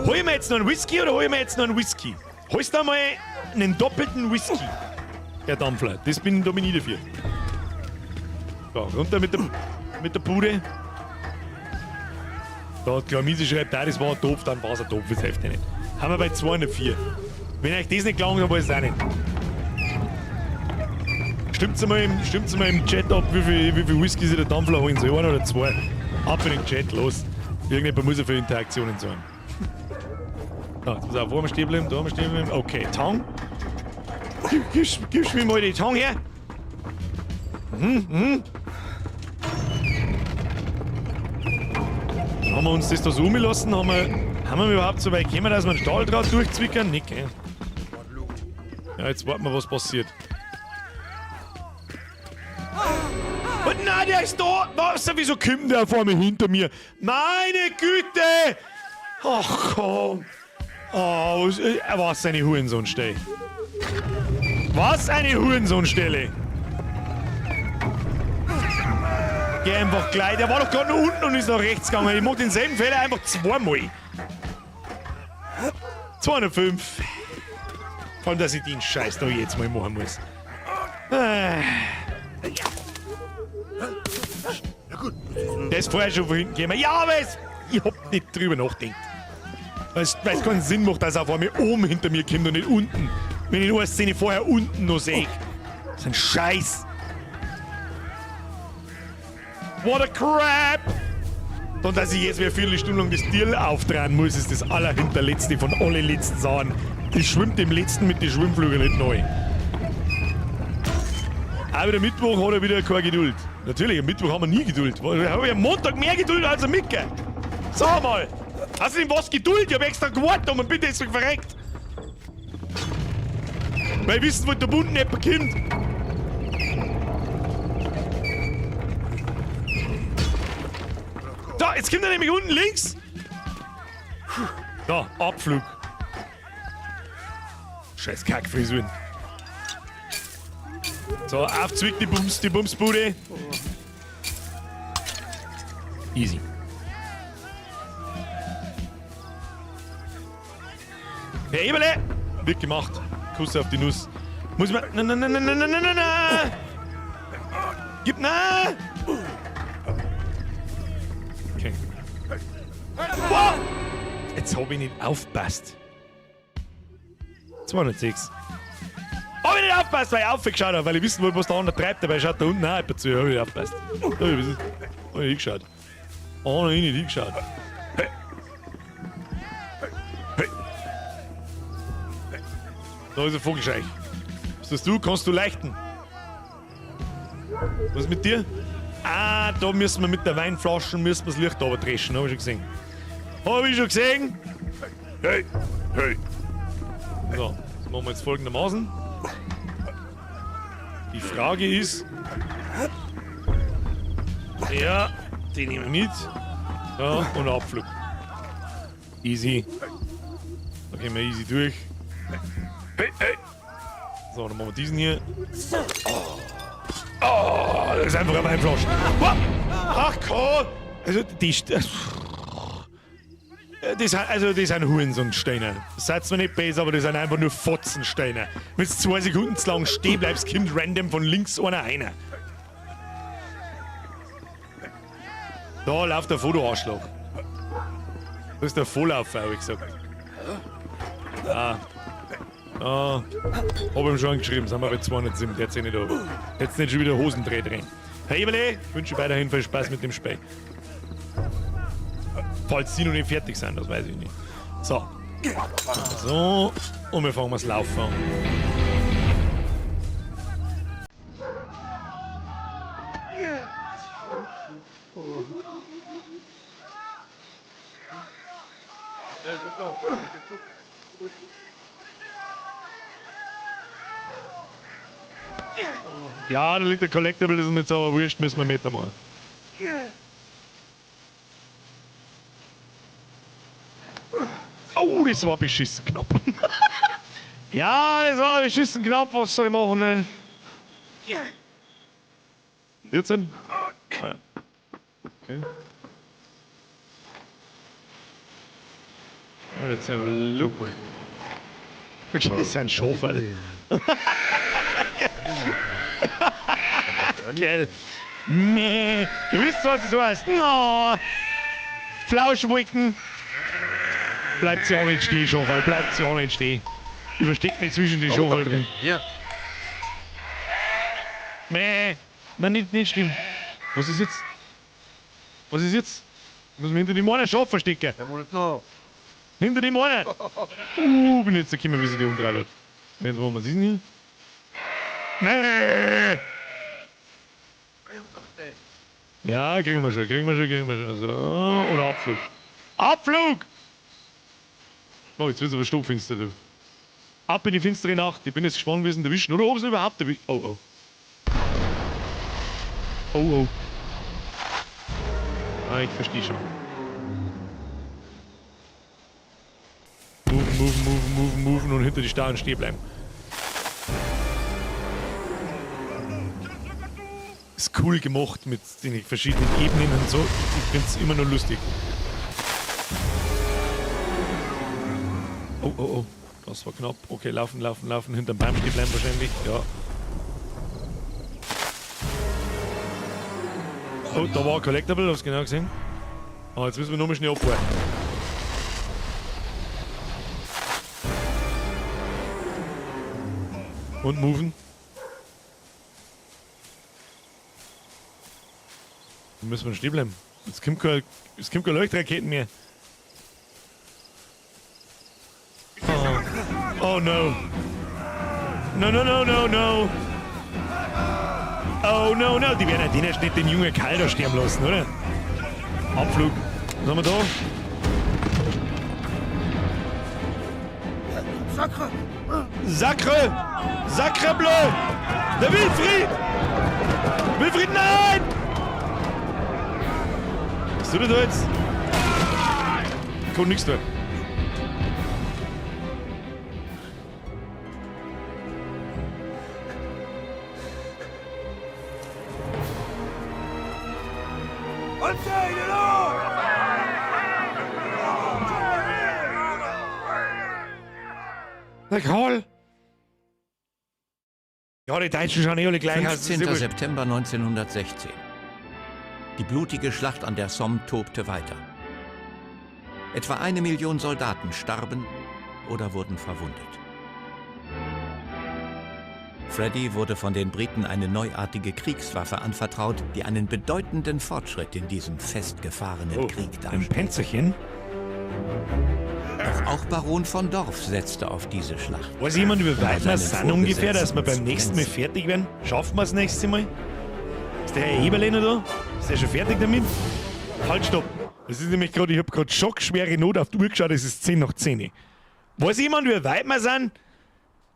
Hol ich mir jetzt noch einen Whisky oder hol ich mir jetzt noch einen Whisky? Holst du mal einen doppelten Whisky? Herr Dampfler, da bin ich dafür. So, runter mit der Bude. Da hat Klamise schreibt, da, das war ein Topf, dann war es ein Topf, das hilft ja nicht. Haben wir bei 204. Wenn euch das nicht gelangt, dann weiß ich es auch nicht. Stimmt's mal im Chat ab, wie viel Whisky sich der Dampfler holen soll? Einer oder zwei? Ab in den Chat, los. Irgendjemand muss ja für Interaktionen sorgen. So, jetzt muss ich auch vor mir stehen bleiben, da stehen bleiben. Okay, Tang. Gibst mir mal die Tang her? Haben wir uns das da so umgelassen? Haben wir überhaupt so weit gekommen, dass wir einen Stahldraht durchzwickern? Nicht, gell? Ja, jetzt warten wir, was passiert. Und nein, der ist da! Was? Wieso kommt der vor mir hinter mir? Meine Güte! Ach komm! Oh, was eine Hurensohnstelle. Was eine Hurensohnstelle! Geh einfach gleich. Der war doch gerade noch unten und ist nach rechts gegangen. Ich mach denselben Fehler einfach zweimal. 205. Vor allem, dass ich den Scheiß noch jetzt mal machen muss. Der ist vorher schon von hinten gekommen. Ja, aber ich hab nicht drüber nachgedacht. Weil es keinen Sinn macht, dass er auf einmal oben hinter mir kommt und nicht unten. Wenn ich nur eine Szene vorher unten noch sehe. Das ist ein Scheiß. What a crap! Dann, dass ich jetzt wieder Viertelstunde lang das Tier auftragen muss, ist das allerhinterletzte von alle letzten Sachen. Das schwimmt dem letzten mit den Schwimmflügeln nicht neu. Aber der Mittwoch hat er wieder keine Geduld. Natürlich, am Mittwoch haben wir nie Geduld. Wir haben ja am Montag mehr Geduld als am Mittwoch. Sag mal, hast du denn was Geduld? Ich hab extra gewartet und bin deswegen verreckt. Weil ich wissen wollte, der Bund nicht bekommt. Da, jetzt kommt er nämlich unten links. Da, Abflug. Scheiß Kackfrisuren. So, aufzwick die Bums, die Bumsbude. Easy. Herr Eberle! Wird gemacht. Kuss auf die Nuss. Muss man. Na, na, na, na, na, na, na, na! Gib na! Okay. Wow! Jetzt hab ich nicht aufpasst. 206. Hab ich nicht aufpasst, weil ich aufgeschaut habe, weil ich wissen wollte, was der andere treibt. Dabei schaut da unten auch jemand zu. Hab ich nicht aufpasst. Hab ich nicht hingeschaut. Oh, noch nicht hingeschaut. Hey. Hey. Da ist ein Vogelscheich. Was tust du? Kannst du leichten? Was ist mit dir? Ah, da müssen wir mit der Weinflasche müssen wir das Licht runterdreschen. Hab ich schon gesehen. Hab ich schon gesehen? Hey, hey. So, das machen wir jetzt folgendermaßen. Die Frage ist... Ja, den nehmen wir mit. Ja, und Abflug. Easy. Da gehen wir easy durch. Hey, hey. So, dann machen wir diesen hier. Oh, das ist einfach eine Weinflasche. Ach komm! Also, die... Das, also, das sind Hurensohnsteine. Seid mir nicht besser, aber das sind einfach nur Fotzensteine. Wenn du 2 Sekunden zu lang stehen bleibst, kommt random von links einer rein. Da läuft der Fotoarschloch. Das ist der Volllaufer, hab ich gesagt. Ah. Ah. Hab ihm schon angeschrieben, sind wir bei 207, der hat sich nicht da. Jetzt nicht schon wieder Hosendreh drin. Herr Eberle, ich wünsche weiterhin viel Spaß mit dem Spiel. Falls sie noch nicht fertig sind, das weiß ich nicht. So. So. Und wir fangen das Laufen an. Ja, da liegt der Collectible, das ist mir jetzt aber wurscht, müssen wir mitmachen. Oh, das war beschissen knapp. Ja, das war beschissen knapp, was soll ich machen, ne? 14? Ah, ja. Okay. Let's have a look. Das ist ein Schofel. Gell. Nee. Du wisst, was es heißt. No. Flauschwolken. Bleibt sie auch nicht stehen, Schofel. Bleibt sie auch nicht stehen. Übersteckt nicht zwischen den Schofel drin. Ja. Nee. Nein, nicht stimmt. Was ist jetzt? Was ist jetzt? Ich muss mich hinter dem einen Schaf verstecken. Hinter dem einen. Bin jetzt gekommen, wie sie die umdreht hat. Jetzt wollen wir sie hier. Nee! Ja, kriegen wir schon, kriegen wir schon, kriegen wir schon. So, und Abflug. Abflug! Oh, jetzt wird's aber stockfinster, du. Ab in die finstere Nacht. Ich bin jetzt gespannt, wie sie ihn erwischen. Oder ob sie ihn überhaupt erwischen. Oh, oh. Oh, oh. Ah, ich verstehe schon. Move, move, move, move, move und hinter die Starren stehen bleiben. Ist cool gemacht mit den verschiedenen Ebenen und so. Ich find's immer nur lustig. Oh, oh, oh. Das war knapp. Okay, laufen, laufen, laufen. Hinterm Baum stehen bleiben wahrscheinlich. Ja. Oh, da war ein Collectible, hab's genau gesehen. Ah, jetzt müssen wir nochmal schnell abwarten. Und moven. Dann müssen wir stehen bleiben. Es kommt keine, es kommt keine Leuchtraketen mehr. Oh. Oh no. No, no, no, no, no. Oh no, no. Die werden ja den erst nicht den jungen Karl da sterben lassen, oder? Abflug. Was haben wir da? Sacre! Sacre! Sacre bleu! Der Wilfried! Wilfried, nein! Was tut er da jetzt? Kommt nichts da. Der Karl! Ja, die Deutschen schauen eh alle gleich aus. Das ist 15. ja wurscht. September 1916. Die blutige Schlacht an der Somme tobte weiter. Etwa 1 Million Soldaten starben oder wurden verwundet. Freddy wurde von den Briten eine neuartige Kriegswaffe anvertraut, die einen bedeutenden Fortschritt in diesem festgefahrenen Oh, Krieg ein darstellt. Panzerchen. Doch auch Baron von Dorf setzte auf diese Schlacht. Weiß jemand, wie weit wir seinen sind ungefähr, dass wir beim Vorgesetzten nächsten Mal zu glänzen. fertig werden? Schaffen wir es nächstes Mal? Ist der Herr Eberle noch da? Ist der schon fertig damit? Halt, stopp. Das ist nämlich gerade, ich habe gerade schockschwere Not auf die Uhr geschaut, es ist 10 nach 10. Weiß jemand, wie weit wir sind?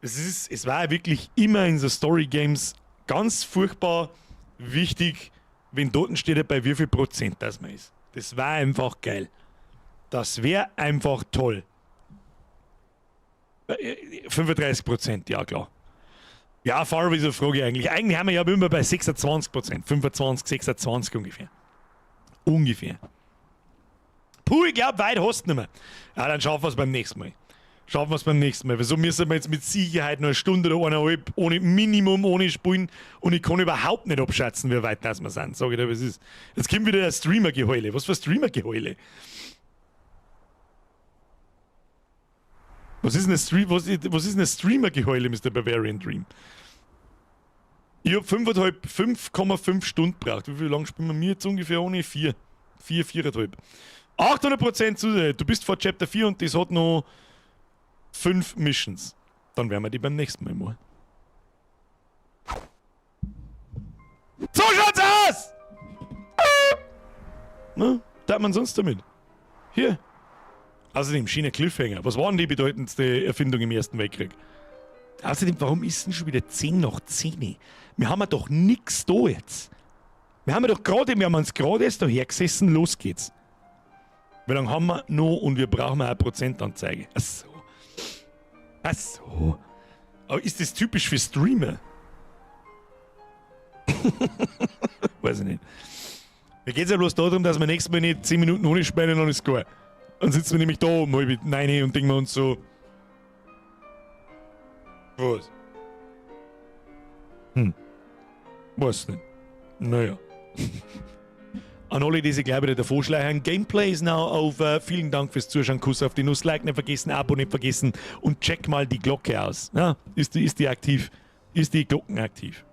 Es war wirklich immer in so Story Games ganz furchtbar wichtig, wenn dort steht, bei wie viel Prozent das man ist. Das war einfach geil. Das wäre einfach toll. 35%, ja klar. Ja, Far, wieso frage ich eigentlich? Eigentlich haben wir ja immer bei 26%, 25, 26 ungefähr. Ungefähr. Puh, ich glaube, weit hast du nicht mehr. Ja, dann schaffen wir es beim nächsten Mal. Schaffen wir es beim nächsten Mal. Weil so müssen wir jetzt mit Sicherheit noch eine Stunde oder eineinhalb ohne Minimum ohne spielen und ich kann überhaupt nicht abschätzen, wie weit das wir sind. Sag ich dir, was ist. Jetzt kommt wieder der Streamer-Geheule. Was für Streamer-Geheule? Was ist denn das, Stream, was ist denn das Streamer-Geheule, Mr. Bavarian Dream? Ich hab 5,5 Stunden gebraucht. Wie viel lang spielen wir jetzt ungefähr ohne? 4. 4, 4,5. 800% zu. Du bist vor Chapter 4 und das hat noch 5 Missions. Dann werden wir die beim nächsten Mal machen. So schaut's aus! Na, da hat man sonst damit. Hier. Außerdem, China Cliffhanger. Was war denn die bedeutendste Erfindung im Ersten Weltkrieg? Außerdem, warum ist denn schon wieder 10 nach 10? Wir haben ja doch nix da jetzt. Wir haben ja doch gerade, wir haben uns gerade erst daher gesessen, los geht's. Wie lange haben wir noch und wir brauchen eine Prozentanzeige? Ach so. Ach so. Aber ist das typisch für Streamer? Weiß ich nicht. Mir geht's ja bloß darum, dass wir nächstes Mal nicht 10 Minuten ohne spielen und dann ist gut. Dann sitzen wir nämlich da um 8:30 und denken wir uns so. Was? Weiß nicht. Naja. An alle, die sich gleich wieder davor schleichen, Gameplay is now over. Vielen Dank fürs Zuschauen. Kuss auf die Nuss. Like nicht vergessen, Abo nicht vergessen und check mal die Glocke aus. Ja, ist die aktiv? Ist die Glocken aktiv?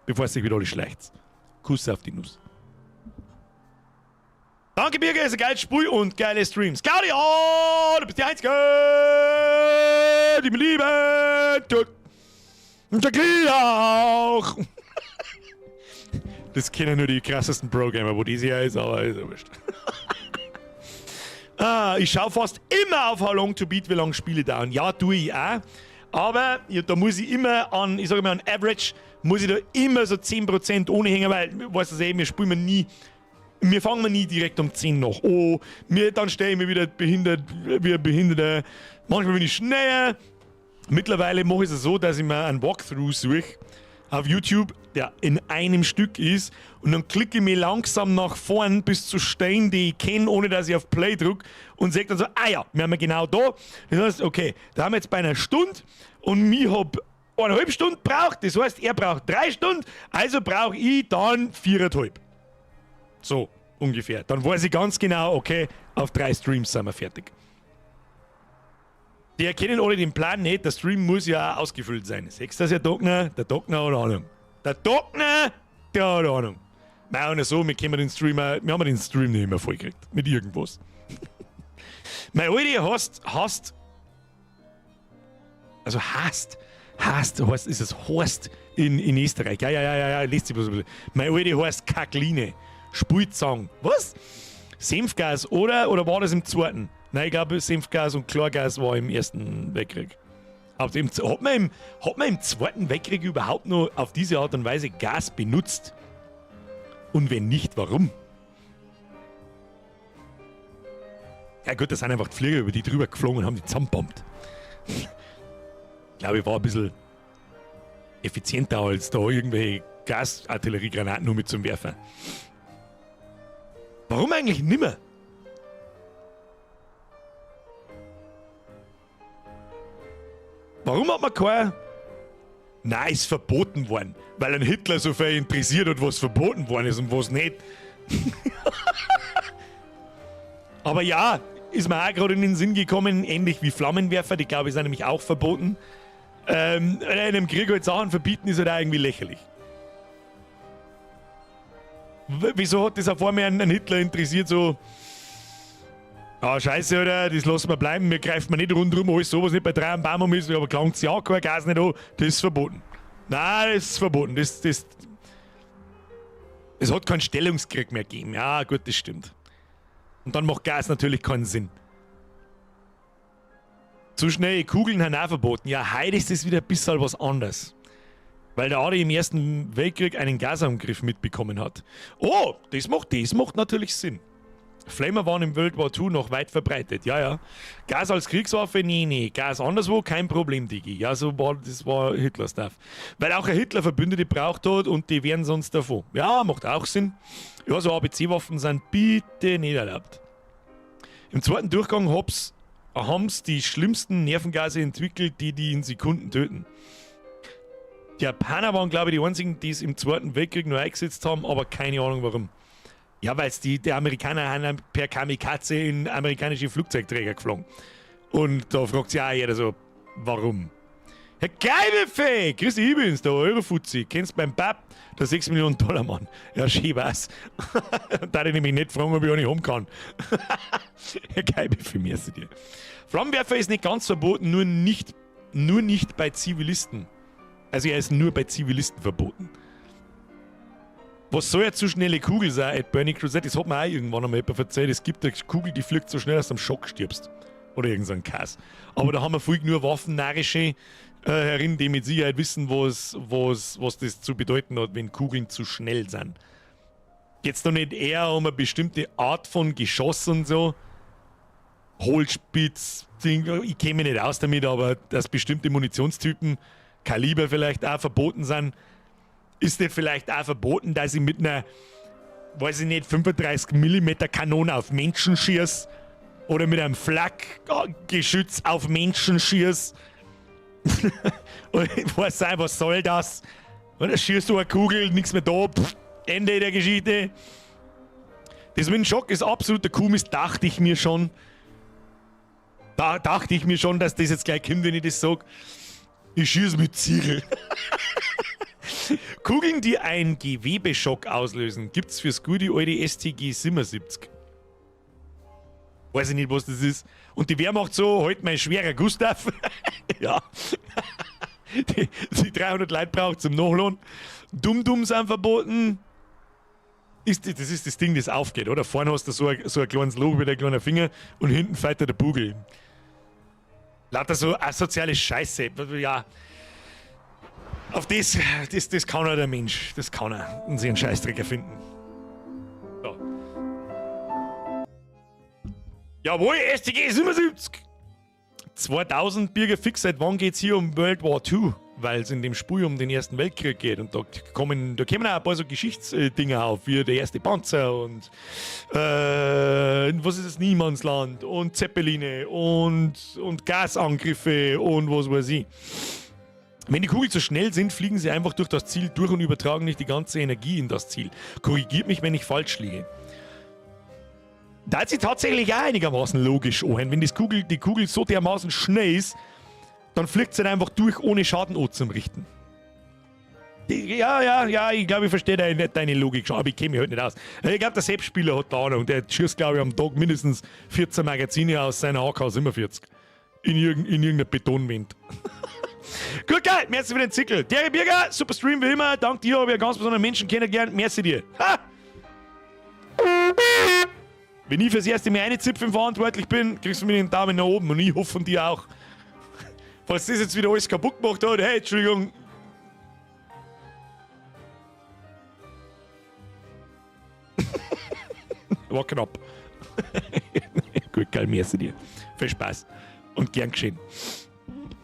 Bevor es sich wieder alle schleicht. Kuss auf die Nuss. Danke, Birger, ist ein geiles Spiel und geile Streams. Claudia, du bist die Einzige, die mir lieben tut. Und der Glied auch. Das kennen nur die krassesten Pro-Gamer, wo diese hier ist, aber ist ja wurscht. Ah, ich schaue fast immer auf How Long to Beat, wie lange Spiele dauern. Ja, tue ich auch. Aber ja, da muss ich immer an, ich sage mal, an Average, muss ich da immer so 10% ohne hängen, weil, weißt du, eh, wir spielen nie, wir fangen nie direkt um 10 noch. Oh, mir, dann stelle ich mich wieder behindert, wie ein Behinderter. Manchmal bin ich schneller. Mittlerweile mache ich es so, dass ich mir einen Walkthrough suche auf YouTube, der in einem Stück ist, und dann klicke ich mich langsam nach vorn bis zu Stellen, die ich kenne, ohne dass ich auf Play drücke, und sage dann so, ah ja, wir haben ja genau da. Das heißt, okay, da haben wir jetzt bei einer Stunde und ich hab 1,5 Stunden braucht, das heißt, er braucht 3 Stunden, also brauche ich dann 4,5. So, ungefähr. Dann weiß ich ganz genau, okay, auf drei Streams sind wir fertig. Die erkennen alle den Plan nicht, der Stream muss ja auch ausgefüllt sein. Siehst du das ja, Dogner? Der Dogner hat Ahnung. Der Dogner, der hat Ahnung. Mei, und so, wir können den Streamer, wir haben den Stream nicht mehr vollgekriegt. Mit irgendwas. Mein Alte hast, hast, also hast, hast, heißt, ist es Horst in Österreich. Ja, ja, ja, ja, ja, lest sich bloß ein bisschen. Mein Alte heißt Kackline. Spulzang. Was? Senfgas, oder? Oder war das im zweiten? Nein, ich glaube, Senfgas und Chlorgas war im Ersten Weltkrieg. Aber hat man im Zweiten Weltkrieg überhaupt noch auf diese Art und Weise Gas benutzt? Und wenn nicht, warum? Ja gut, das sind einfach die Flieger, über die drüber geflogen und haben die zusammenbombt. Ich glaube, ich war ein bisschen effizienter als da irgendwelche Gasartilleriegranaten nur mit zum Werfen. Warum eigentlich nimmer? Warum hat man kein... Nein, ist verboten worden. Weil ein Hitler so viel interessiert hat, was verboten worden ist und was nicht. Aber ja, ist mir auch gerade in den Sinn gekommen, ähnlich wie Flammenwerfer, die glaube ich sind nämlich auch verboten. In einem Krieg halt Sachen verbieten ist halt auch irgendwie lächerlich. Wieso hat das auf einmal einen Hitler interessiert, so... Ah, scheiße, oder? Das lassen wir bleiben, wir greifen nicht rundherum, alles sowas nicht bei drei am Baum ist, aber klangt's ja kein Gas nicht an, das ist verboten. Nein, das ist verboten. Es hat keinen Stellungskrieg mehr gegeben. Ja, gut, das stimmt. Und dann macht Gas natürlich keinen Sinn. Zu schnelle Kugeln haben auch verboten. Ja, heute ist das wieder ein bisschen was anderes. Weil der Adi im Ersten Weltkrieg einen Gasangriff mitbekommen hat. Oh, das macht natürlich Sinn. Flamer waren im World War II noch weit verbreitet. Ja, ja. Gas als Kriegswaffe? Nee, nee. Gas anderswo? Kein Problem, Digi. Ja, so war, das war Hitler-Stuff. Weil auch ein Hitler Verbündete braucht hat und die wären sonst davon. Ja, macht auch Sinn. Ja, so A B C-Waffen sind bitte nicht erlaubt. Im zweiten Durchgang haben's die schlimmsten Nervengase entwickelt, die die in Sekunden töten. Die Japaner waren, glaube ich, die einzigen, die es im Zweiten Weltkrieg nur eingesetzt haben, aber keine Ahnung warum. Ja, weil's die Amerikaner haben per Kamikaze in amerikanische Flugzeugträger geflogen. Und da fragt sich auch jeder so, warum? Herr Geibefee! Grüß dich, ich bin's, der Eurofuzzi. Kennst beim Pap, der 6 Millionen Dollar Mann. Ja, schön war's. Da ich nämlich nicht fragen, ob ich auch nicht haben kann. Herr Geibefee, merci dir. Flammenwerfer ist nicht ganz verboten, nur nicht bei Zivilisten. Also er ist nur bei Zivilisten verboten. Was soll ja zu schnelle Kugel sein, at Bernie Crusade? Das hat mir auch irgendwann einmal jemand erzählt. Es gibt eine Kugel, die fliegt so schnell, dass du am Schock stirbst. Oder irgend so ein Kass. Aber da haben wir voll nur Waffennarrische herin, die mit Sicherheit wissen, was das zu bedeuten hat, wenn Kugeln zu schnell sind. Geht's da nicht eher um eine bestimmte Art von Geschoss und so? Hohlspitz, Ding, ich kenn mich nicht aus damit, aber dass bestimmte Munitionstypen, Kaliber vielleicht auch verboten sind. Ist nicht vielleicht auch verboten, dass ich mit einer, weiß ich nicht, 35 Millimeter Kanone auf Menschen schieß? Oder mit einem Flakgeschütz auf Menschen schieß? Und ich weiß nicht, was soll das? Oder schießt du eine Kugel, nichts mehr da, pff, Ende der Geschichte. Das mit dem Schock ist absoluter Kuhmist, dachte ich mir schon. Da dachte ich mir schon, dass das jetzt gleich kommt, wenn ich das sag. Ich schieß mit Ziegel. Kugeln, die einen Gewebeschock auslösen, gibt's fürs gute alte STG 77. Weiß ich nicht, was das ist. Und die Wehrmacht so, halt mein schwerer Gustav. Ja. Die 300 Leute braucht zum Nachladen. Dumm-Dumm sind verboten. Das ist das Ding, das aufgeht, oder? Vorne hast du so ein kleines Loch mit einem kleinen Finger und hinten fällt der Bugel. Lauter so asoziale Scheiße. Ja. Auf das kann er der Mensch. Das kann er. Und sich einen Scheißdreck erfinden. So. Jawohl, STG 77! 2000 Birger fix, seit wann geht's hier um World War II? Weil's in dem Spiel um den Ersten Weltkrieg geht. Und da kommen auch ein paar so Geschichtsdinger auf, wie der erste Panzer und was ist das, Niemandsland und Zeppeline und Gasangriffe und was weiß ich. Wenn die Kugeln zu schnell sind, fliegen sie einfach durch das Ziel durch und übertragen nicht die ganze Energie in das Ziel. Korrigiert mich, wenn ich falsch liege. Da hat sie tatsächlich auch einigermaßen logisch anhören. Wenn die Kugel so dermaßen schnell ist, dann fliegt sie halt einfach durch, ohne Schaden anzurichten. Ja, ja, ja, ich glaube, ich verstehe deine, deine Logik schon, aber ich kenne mich halt nicht aus. Ich glaube, der Sepp-Spieler hat da Ahnung. Der schießt, glaube ich, am Tag mindestens 14 Magazine aus seiner AK 47. In, irgend, in irgendeiner Betonwind. Gut, geil, merci für den Zickel. Terry Birger, super Stream wie immer. Dank dir habe ich einen ganz besonderen Menschen kennengelernt. Merci dir. Ha! Wenn ich fürs erste Mal eine Zipfeln verantwortlich bin, kriegst du mir den Daumen nach oben und ich hoffe von dir auch. Falls das jetzt wieder alles kaputt gemacht hat, hey, Entschuldigung. War knapp. Gut, geil, merci dir. Viel Spaß und gern geschehen.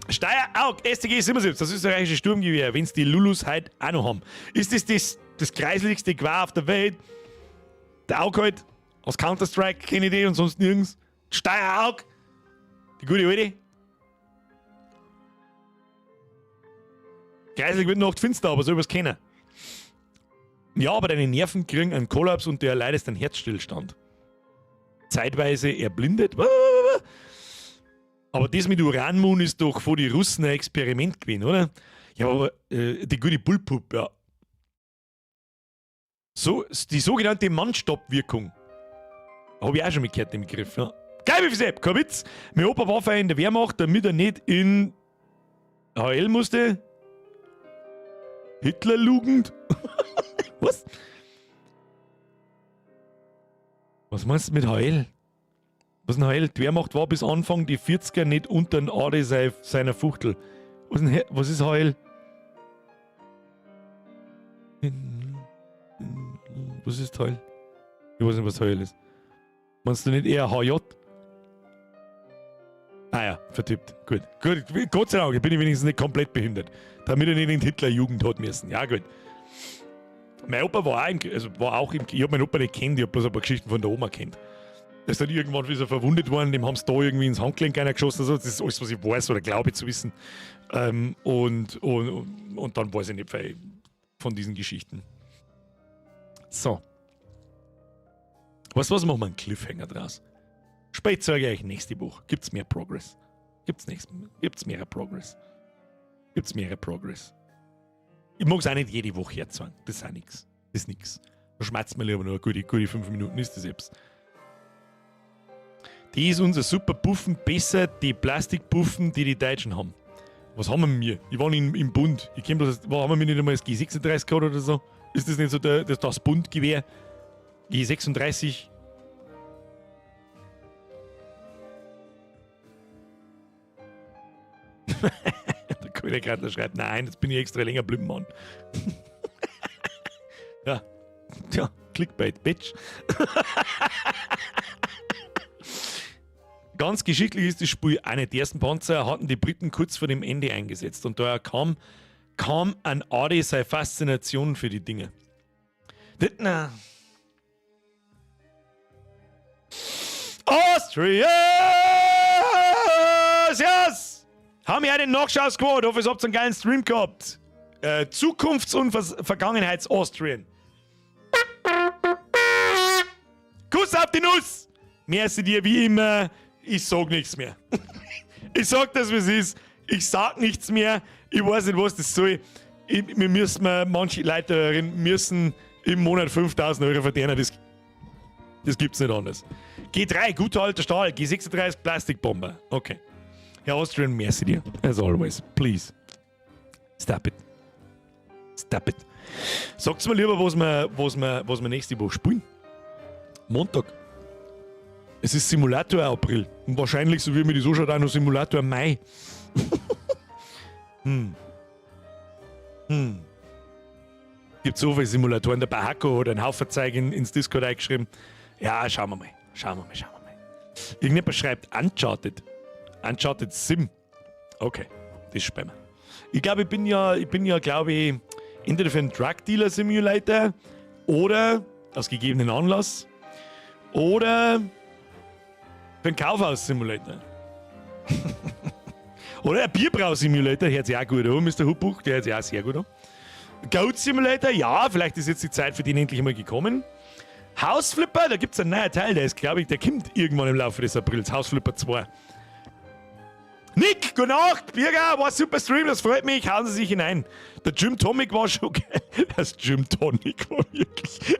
Steyr Aug, STG 77, das österreichische Sturmgewehr, wenn's die Lulus heute auch noch haben. Ist das das, das kreiseligste Gewehr auf der Welt? Der Aug halt, aus Counter-Strike kenne ich die und sonst nirgends. Steyr Aug, die gute alte. Kreiselig wird Nacht finster, aber soll was kennen. Ja, aber deine Nerven kriegen einen Kollaps und du erleidest einen Herzstillstand. Zeitweise erblindet. Aber das mit Uranmoon ist doch vor die Russen ein Experiment gewesen, oder? Ja, aber äh, die gute Bullpup, ja. So, die sogenannte Mann-Stopp-Wirkung. Habe ich auch schon mal gehört, den Begriff. Ja. Geil, wie Sepp, kein Witz. Mein Opa war vorher in der Wehrmacht, damit er nicht in HL musste. Hitlerlugend? Was? Was meinst du mit HL? Was ist denn HL? Die Wehrmacht war bis Anfang die 40er nicht unter den Ade seiner Fuchtel. Was ist, denn, was ist HL? Was ist HL? Ich weiß nicht, was HL ist. Meinst du nicht eher HJ? Ah ja, vertippt. Gut. Gut. Gott sei Dank, bin ich wenigstens nicht komplett behindert. Damit er nicht in Hitlerjugend hat müssen. Ja, gut. Mein Opa war auch, im, also war auch im, ich habe meinen Opa nicht kennt, ich habe bloß ein paar Geschichten von der Oma kennt. Der ist dann irgendwann wieder verwundet worden, dem haben sie da irgendwie ins Handgelenk einer geschossen. Also das ist alles, was ich weiß oder glaube zu wissen. Ähm, und, und, und dann weiß ich nicht viel von diesen Geschichten. So. Weißt du was, machen wir einen Cliffhanger draus. Spät zeige ich euch nächste Woche. Gibt's mehr Progress? Gibt's, nächst, gibt's mehr Progress? Gibt's mehr Progress? Ich mag es auch nicht jede Woche herzeigen. Das ist auch nix. Das ist nix. Da schmerzt mir lieber nur eine gute, gute 5 Minuten, ist das selbst. Die ist unser super Puffen besser, die Plastikpuffen, die die Deutschen haben. Was haben wir? Ich war im, im Bund. Ich kenn bloß, haben wir nicht einmal das G36 gehabt oder so? Ist das nicht so der, das, das Bundgewehr? G36? Der König schreibt, nein, jetzt bin ich extra länger geblieben, Mann. ja. Tja, Clickbait, Bitch. Ganz geschichtlich ist das Spiel auch nicht. Die ersten Panzer hatten die Briten kurz vor dem Ende eingesetzt und daher kam, kam an Adi seine Faszination für die Dinge. Das, na. Austria! Yes! Haben wir einen Nachschau-Squad. Hoffe, ihr habt einen geilen Stream gehabt. Äh, Zukunfts- und Vergangenheits-Austrian. Kuss auf die Nuss! Merci dir wie immer. Ich sag nichts mehr. ich sag das, wie es ist. Ich sag nichts mehr. Ich weiß nicht, was das soll. Ich, wir müssen, manche Leute müssen im Monat 5000 Euro verdienen. Das, das gibt's nicht anders. G3, guter alter Stahl. G36, Plastikbomber. Okay. Herr Austrian, merci dir. As always. Please. Stop it. Stop it. Sagt's mir lieber, was wir, was wir, was wir nächste Woche spielen. Montag. Es ist Simulator April. Und wahrscheinlich, so wie mir das anschaut, auch noch Simulator Mai. hm. Hm. Gibt so viele Simulatoren. Der Bahako hat einen Haufen Zeug in, ins Discord eingeschrieben. Ja, schauen wir mal. Schauen wir mal, schauen wir mal. Irgendjemand schreibt Uncharted. Uncharted Sim. Okay, das spielen wir. Ich glaube, ich bin ja, ich bin ja, glaube ich, entweder für einen Drug Dealer Simulator oder aus gegebenen Anlass oder für einen Kaufhaus Simulator. oder ein Bierbrau Simulator, hört sich auch gut an, Mr. Hubbuch, der hört sich auch sehr gut an. Goat Simulator, ja, vielleicht ist jetzt die Zeit für den endlich mal gekommen. House Flipper, da gibt es einen neuen Teil, der ist, glaube ich, der kommt irgendwann im Laufe des Aprils. House Flipper 2. Nick, gute Nacht. Birger, war super Stream, das freut mich. Hauen Sie sich hinein. Der Gym Tonic war schon geil. Das Gym Tonic war wirklich.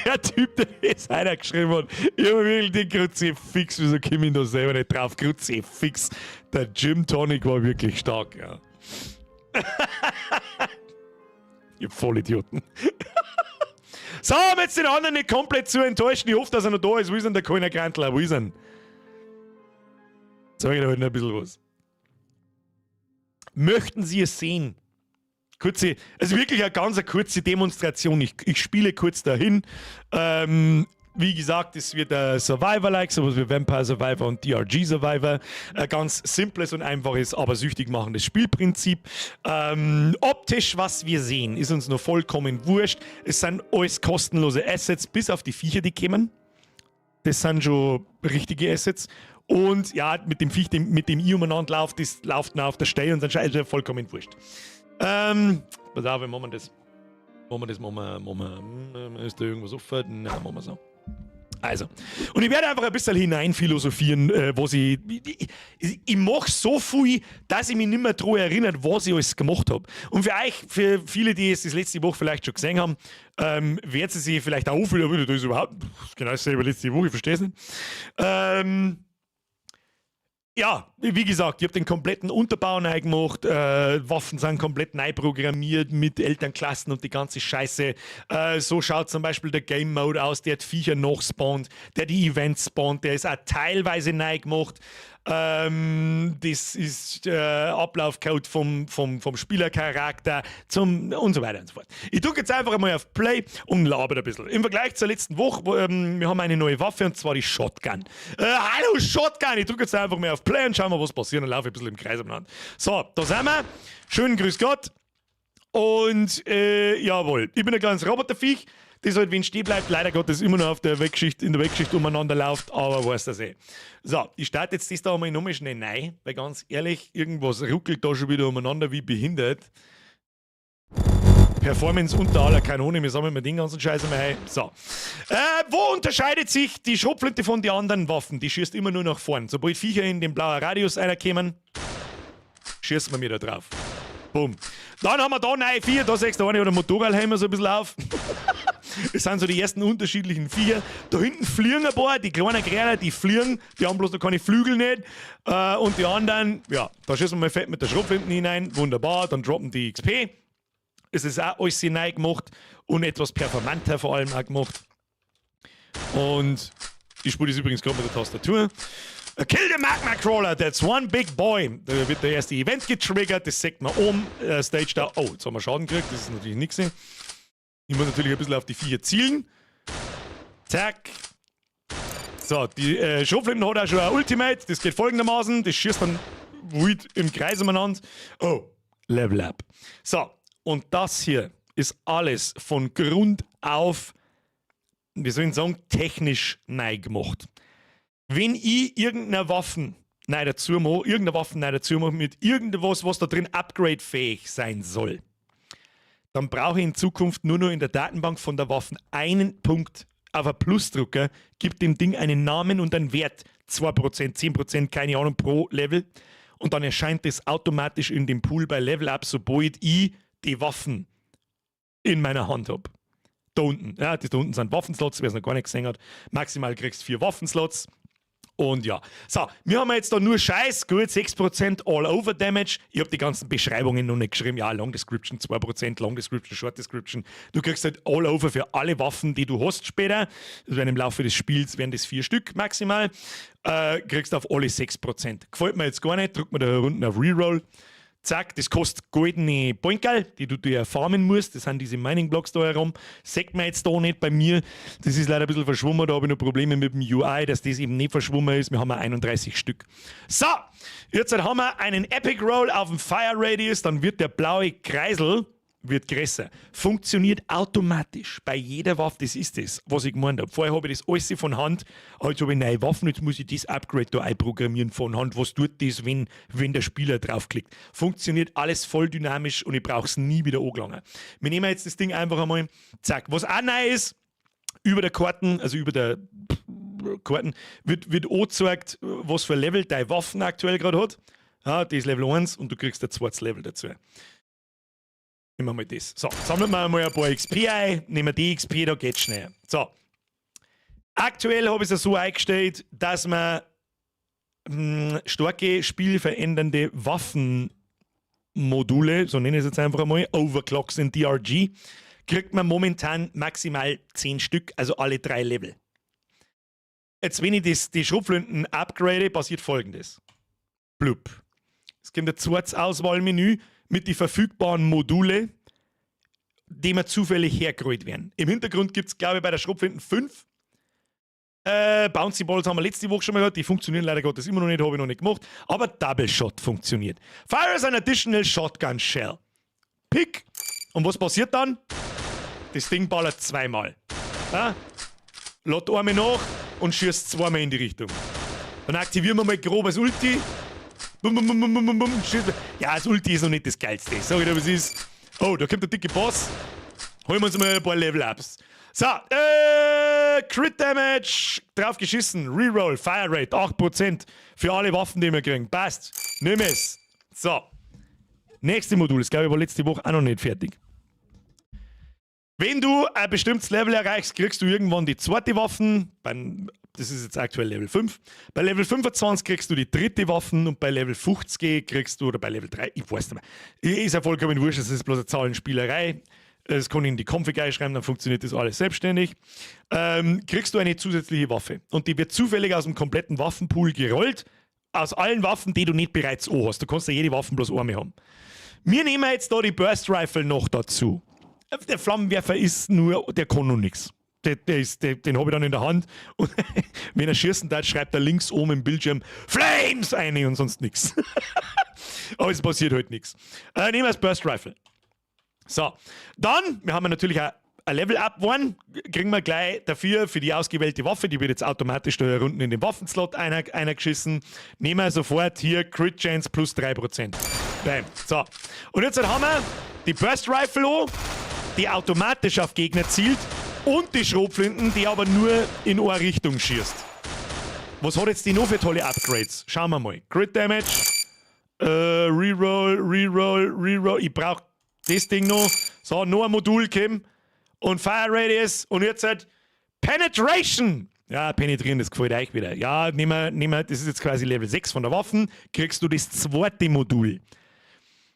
Der Typ, der das einer geschrieben hat. Ich habe wirklich den Kruzifix, wieso komme ich da selber nicht drauf? Kruzifix. Der Gym Tonic war wirklich stark, ja. Ihr Vollidioten. So, um jetzt den anderen nicht komplett zu enttäuschen, ich hoffe, dass er noch da ist. Wo ist denn der Kölner Grantler? Wo ist er? Sag ich da halt noch ein bisschen was. Möchten Sie es sehen? Kurze, also wirklich eine ganz kurze Demonstration. Ich spiele kurz dahin. Wie gesagt, es wird ein Survivor-like, sowas wie Vampire Survivor und DRG Survivor. Ein ganz simples und einfaches, aber süchtig machendes Spielprinzip. Optisch, was wir sehen, ist uns nur vollkommen wurscht. Es sind alles kostenlose Assets, bis auf die Viecher, die kommen. Das sind schon richtige Assets. Und ja, mit dem Viech, mit dem ich umeinander laufe, das läuft noch auf der Stelle und dann ist ja vollkommen wurscht. Pass auf, wie machen wir das? Machen wir das, machen wir, ist da irgendwas offen? Nein, machen wir so. Also, und ich werde einfach ein bisschen hineinphilosophieren, was ich mache so viel, dass ich mich nicht mehr daran erinnere, was ich alles gemacht habe. Und für euch, für viele, die es das letzte Woche vielleicht schon gesehen haben, werden sie sich vielleicht auch auffühlen, das ist überhaupt genau dasselbe letzte Woche, ich verstehe es nicht. Ja, wie gesagt, ich habe den kompletten Unterbau neu gemacht, Waffen sind komplett neu programmiert mit Elternklassen und die ganze Scheiße. So schaut zum Beispiel der Game Mode aus, der die Viecher noch spawnt, der die Events spawnt, der ist auch teilweise neu gemacht. Das ist Ablaufcode vom Spielercharakter zum und so weiter und so fort. Ich drücke jetzt einfach einmal auf Play und laber ein bisschen. Im Vergleich zur letzten Woche, wo, wir haben eine neue Waffe, und zwar die Shotgun. Hallo Shotgun! Ich drücke jetzt einfach mal auf Play und schauen wir, was passiert, und laufe ein bisschen im Kreis umeinander. So, da sind wir. Schönen Grüß Gott. Und jawohl, ich bin ein kleines Roboterviech, das halt, wenn stehen bleibt, leider Gottes immer noch auf der Wegschicht, in der Wegschicht umeinander läuft, aber weiß das eh. So, ich starte jetzt das da einmal nochmal schnell neu, weil ganz ehrlich, irgendwas ruckelt da schon wieder umeinander wie behindert. Performance unter aller Kanone, wir sammeln mal den ganzen Scheiß einmal ein. So. Wo unterscheidet sich die Schrotflinte von den anderen Waffen? Die schießt immer nur nach vorn. Sobald Viecher in den blauen Radius reinkommen, schießt man mir da drauf. Bumm. Dann haben wir da neue Viecher, da siehst du eine oder Motorradhelm so ein bisschen auf. Das sind so die ersten unterschiedlichen Viecher. Da hinten fliegen ein paar, die kleinen Gräner, die fliegen, die haben bloß noch keine Flügel nicht. Und die anderen, ja, da schießen wir mal fett mit der Schrotflinten hinein. Wunderbar, dann droppen die XP. Es ist auch alles neu gemacht und etwas performanter vor allem auch gemacht. Und ich spiele das übrigens gerade mit der Tastatur. Kill the Magma Crawler, that's one big boy. Da wird der erste Event getriggert, das sieht man oben, Stage da. Oh, jetzt haben wir Schaden gekriegt, das ist natürlich nichts. Ich muss natürlich ein bisschen auf die Viecher zielen. Zack. So, die Schrotflinten hat auch schon ein Ultimate. Das geht folgendermaßen. Das schießt dann wild im Kreis umeinander. Oh, Level Up. So, und das hier ist alles von Grund auf, wie soll ich sagen, technisch neu gemacht. Wenn ich irgendeine Waffen neu dazu mache, irgendeine Waffe neu dazu mache mit irgendwas, was da drin upgrade-fähig sein soll, dann brauche ich in Zukunft nur noch in der Datenbank von der Waffen einen Punkt auf ein Plus drücken, gibt dem Ding einen Namen und einen Wert, 2%, 10%, keine Ahnung, pro Level. Und dann erscheint das automatisch in dem Pool bei Level Up, sobald ich die Waffen in meiner Hand habe. Da unten, ja, das da unten sind Waffenslots, wer es noch gar nicht gesehen hat. Maximal kriegst du 4 Waffenslots. Und ja, so, wir haben jetzt da nur Scheiß, gut, 6% All-Over-Damage. Ich habe die ganzen Beschreibungen noch nicht geschrieben. Ja, Long Description 2%, Long Description, Short Description. Du kriegst halt All-Over für alle Waffen, die du hast später. Das werden im Laufe des Spiels werden das 4 Stück maximal. Kriegst auf alle 6%. Gefällt mir jetzt gar nicht, drück mir da unten auf Reroll. Zack, das kostet goldene Poinkerl, die du dir farmen musst. Das sind diese Mining Blocks da herum. Sagt man jetzt da nicht bei mir. Das ist leider ein bisschen verschwommen. Da habe ich noch Probleme mit dem UI, dass das eben nicht verschwommen ist. Wir haben 31 Stück. So, jetzt haben wir einen Epic Roll auf dem Fire Radius. Dann wird der blaue Kreisel wird größer. Funktioniert automatisch bei jeder Waffe. Das ist das, was ich gemeint habe. Vorher habe ich das alles von Hand. Jetzt habe ich neue Waffen, jetzt muss ich das Upgrade da einprogrammieren von Hand. Was tut das, wenn der Spieler draufklickt? Funktioniert alles voll dynamisch und ich brauche es nie wieder angelangen. Wir nehmen jetzt das Ding einfach einmal. Zack. Was auch neu ist, über der Karten, also über der Karten, wird angezeigt, was für Level deine Waffen aktuell gerade hat. Ja, die ist Level 1 und du kriegst ein zweites Level dazu. Nehmen wir mal das. So, sammeln wir mal ein paar XP ein, nehmen wir die XP, da geht's schnell. So. Aktuell habe ich es so eingestellt, dass man starke spielverändernde Waffenmodule, so nenne ich es jetzt einfach einmal, Overclocks in DRG, kriegt man momentan maximal 10 Stück, also alle drei Level. Jetzt, wenn ich die Schrotflinten upgrade, passiert Folgendes. Blub. Es kommt ein zweites Auswahlmenü mit den verfügbaren Module, die mir zufällig hergerollt werden. Im Hintergrund gibt es, glaube ich, bei der Schrotflinten 5. Bouncy Balls haben wir letzte Woche schon mal gehört, die funktionieren leider Gottes immer noch nicht, habe ich noch nicht gemacht. Aber Double Shot funktioniert. Fires an additional shotgun shell. Pick. Und was passiert dann? Das Ding ballert zweimal. Ja? Lädt einmal nach und schießt zweimal in die Richtung. Dann aktivieren wir mal grobes Ulti. Bum, bum, bum, bum, bum, bum. Ja, das Ulti ist noch nicht das Geilste. Sag ich dir, was ist. Oh, da kommt der dicke Boss. Holen wir uns mal ein paar Level-Ups. So, Crit Damage, drauf geschissen, Reroll, Fire Rate, 8% für alle Waffen, die wir kriegen. Passt. Nimm es. So. Nächste Modul, das glaube ich war letzte Woche auch noch nicht fertig. Wenn du ein bestimmtes Level erreichst, kriegst du irgendwann die zweite Waffen. Das ist jetzt aktuell Level 5. Bei Level 25 kriegst du die dritte Waffen und bei Level 50 kriegst du, oder bei Level 3, ich weiß nicht mehr. Ist ja vollkommen wurscht, das ist bloß eine Zahlenspielerei. Das kann ich in die Config einschreiben, dann funktioniert das alles selbstständig. Kriegst du eine zusätzliche Waffe. Und die wird zufällig aus dem kompletten Waffenpool gerollt. Aus allen Waffen, die du nicht bereits auch hast. Du kannst ja jede Waffe bloß einmal haben. Wir nehmen jetzt da die Burst Rifle noch dazu. Der Flammenwerfer ist nur, der kann noch nichts. Den habe ich dann in der Hand und wenn er schießen darf, schreibt er links oben im Bildschirm Flames ein und sonst nichts. Aber es passiert halt nichts. Nehmen wir das Burst Rifle. So, dann, wir haben natürlich auch ein Level-Up geworden, kriegen wir gleich dafür für die ausgewählte Waffe, die wird jetzt automatisch da unten in den Waffenslot einer geschissen, nehmen wir sofort hier Crit Chance plus 3%. Bam. So, und jetzt haben wir die Burst Rifle an, die automatisch auf Gegner zielt und die Schrotflinten, die aber nur in eine Richtung schießt. Was hat jetzt die noch für tolle Upgrades? Schauen wir mal. Crit Damage, Reroll, Reroll, Reroll. Ich brauche das Ding noch. So, noch ein Modul kommen. Und Fire Radius. Und jetzt halt Penetration. Ja, penetrieren, das gefällt euch wieder. Ja, nehmen wir, das ist jetzt quasi Level 6 von der Waffen. Kriegst du das zweite Modul.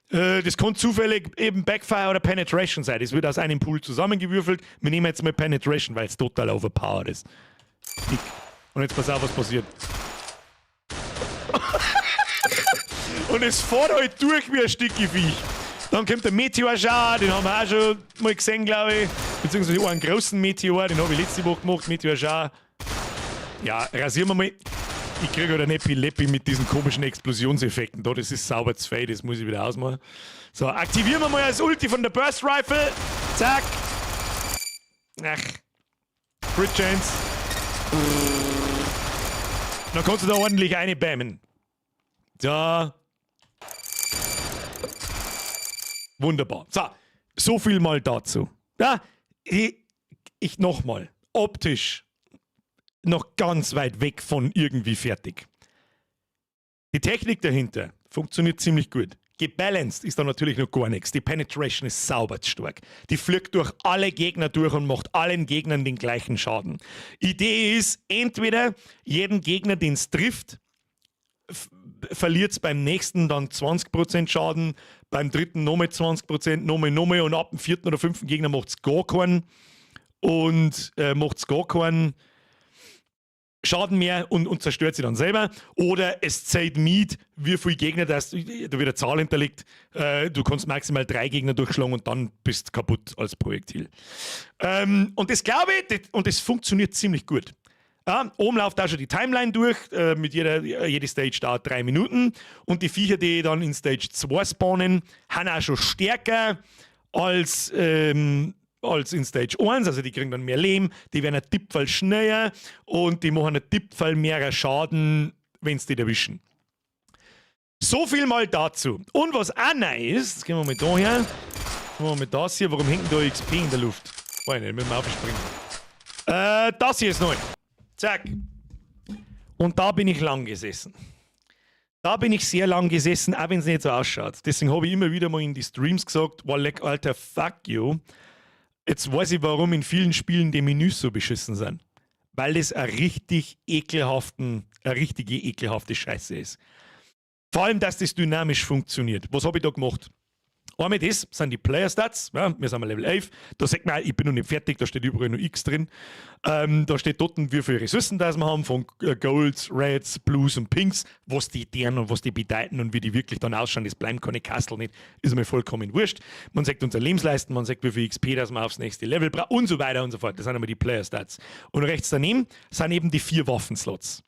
Das kann zufällig eben Backfire oder Penetration sein. Das wird aus einem Pool zusammengewürfelt. Wir nehmen jetzt mal Penetration, weil es total overpowered ist. Dick. Und jetzt pass auf, was passiert. Und es fährt halt durch wie ein Stickeviech. Dann kommt der Meteor Shower, den haben wir auch schon mal gesehen, glaube ich. Beziehungsweise einen großen Meteor, den habe ich letzte Woche gemacht, Meteor Shower. Ja, rasieren wir mal. Ich kriege halt einen Epilepsie mit diesen komischen Explosionseffekten da. Das ist sauber zu viel, das muss ich wieder ausmachen. So, aktivieren wir mal das Ulti von der Burst Rifle. Zack. Ach. Crit Chance. Dann kannst du da ordentlich reinbammen. So. Wunderbar. So, so viel mal dazu. Ja, ich nochmal. Optisch noch ganz weit weg von irgendwie fertig. Die Technik dahinter funktioniert ziemlich gut. Gebalanced ist da natürlich noch gar nichts. Die Penetration ist sauber stark. Die fliegt durch alle Gegner durch und macht allen Gegnern den gleichen Schaden. Idee ist, entweder jeden Gegner, den es trifft, verliert es beim nächsten dann 20% Schaden, beim dritten nochmal 20%, nochmal und ab dem vierten oder fünften Gegner macht es gar keinen und macht's gar keinen Schaden mehr und zerstört sie dann selber. Oder es zählt mit, wie viele Gegner, da wird eine Zahl hinterlegt, du kannst maximal 3 Gegner durchschlagen und dann bist du kaputt als Projektil. Und das glaube ich, das, und das funktioniert ziemlich gut. Ja, oben läuft auch schon die Timeline durch, mit jede Stage dauert 3 Minuten und die Viecher, die dann in Stage 2 spawnen, sind auch schon stärker als in Stage 1, also die kriegen dann mehr Leben, die werden ein Tippfall schneller und die machen einen Tippfall mehr Schaden, wenn's die erwischen. So viel mal dazu. Und was auch neu ist, jetzt gehen wir mal da her, gehen wir mal das hier, warum hängt da XP in der Luft? Weiß nicht, müssen wir aufspringen. Das hier ist neu. Zack. Und da bin ich lang gesessen. Da bin ich sehr lang gesessen, auch wenn es nicht so ausschaut. Deswegen habe ich immer wieder mal in die Streams gesagt: "Boah, leck, Alter, fuck you." Jetzt weiß ich, warum in vielen Spielen die Menüs so beschissen sind. Weil das eine richtige ekelhafte Scheiße ist. Vor allem, dass das dynamisch funktioniert. Was habe ich da gemacht? Einmal das sind die Player Stats. Ja, wir sind Level 11. Da sagt man, ich bin noch nicht fertig, da steht überall noch X drin. Da steht dort, wie viele Ressourcen das wir haben, von Golds, Reds, Blues und Pinks, was die deren und was die bedeuten und wie die wirklich dann ausschauen, das bleibt keine Kastel nicht, ist mir vollkommen wurscht. Man sagt unser Lebensleisten, man sagt, wie viel XP das wir aufs nächste Level brauchen und so weiter und so fort. Das sind einmal die Player Stats. Und rechts daneben sind eben die vier Waffenslots.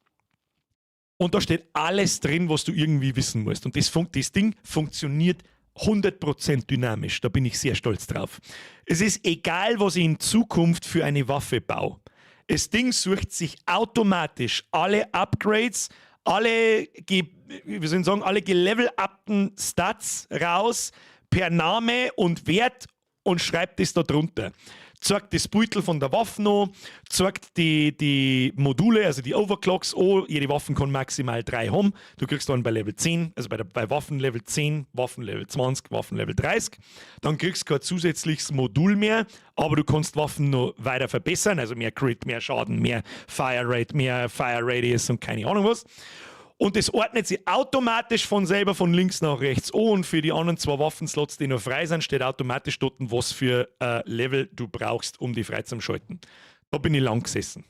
Und da steht alles drin, was du irgendwie wissen musst. Und das Ding funktioniert 100% dynamisch. Da bin ich sehr stolz drauf. Es ist egal, was ich in Zukunft für eine Waffe baue. Das Ding sucht sich automatisch alle Upgrades, alle, wie soll ich sagen, alle gelevel-upten Stats raus per Name und Wert und schreibt es da drunter. Zeigt das Beutel von der Waffe noch, zeigt die Module, also die Overclocks an. Jede Waffe kann maximal drei haben. Du kriegst dann bei Level 10, also bei Waffen Level 10, Waffen Level 20, Waffen Level 30. Dann kriegst du kein zusätzliches Modul mehr, aber du kannst Waffen noch weiter verbessern, also mehr Crit, mehr Schaden, mehr Fire Rate, mehr Fire Radius und keine Ahnung was. Und das ordnet sich automatisch von selber von links nach rechts an. Und für die anderen zwei Waffenslots, die noch frei sind, steht automatisch dort, was für Level du brauchst, um die freizuschalten. Da bin ich lang gesessen.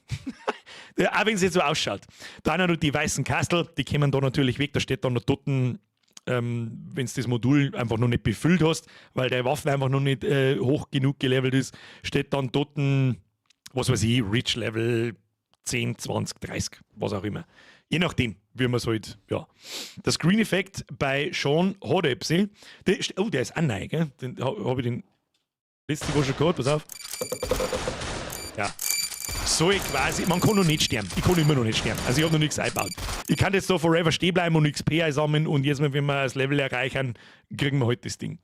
Ja, auch wenn es jetzt so ausschaut. Dann noch die weißen Kastel, die kommen da natürlich weg. Da steht dann noch dort, wenn du das Modul einfach noch nicht befüllt hast, weil deine Waffe einfach noch nicht hoch genug gelevelt ist, steht dann dort, was weiß ich, Reach Level 10, 20, 30, was auch immer. Je nachdem, wie man es halt, ja. Der Screen Effect bei Sean hat etwas. Oh, der ist auch neu, gell? Den habe ich den letzte Woche schon gehabt, pass auf. Ja. So ich quasi, man kann noch nicht sterben. Ich kann immer noch nicht sterben. Also ich habe noch nichts eingebaut. Ich kann jetzt da forever stehen bleiben und XP einsammeln und jetzt mal, wenn wir das Level erreichen, kriegen wir halt das Ding.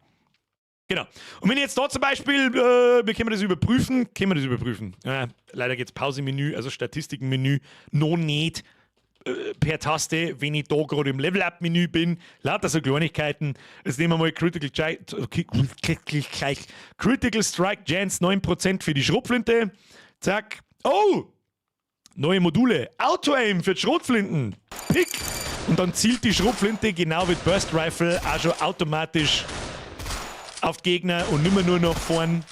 Genau. Und wenn ich jetzt da zum Beispiel, wir können das überprüfen, können wir das überprüfen. Ja, leider geht's Pause-Menü, also Statistiken-Menü, noch nicht per Taste, wenn ich da gerade im Level-Up-Menü bin. Lauter so Kleinigkeiten. Jetzt nehmen wir mal Critical Strike Chance 9% für die Schrotflinte. Zack. Oh! Neue Module. Auto-Aim für die Schrotflinten. Pick. Und dann zielt die Schrotflinte genau wie Burst Rifle auch schon automatisch auf die Gegner und nicht mehr nur nach vorn.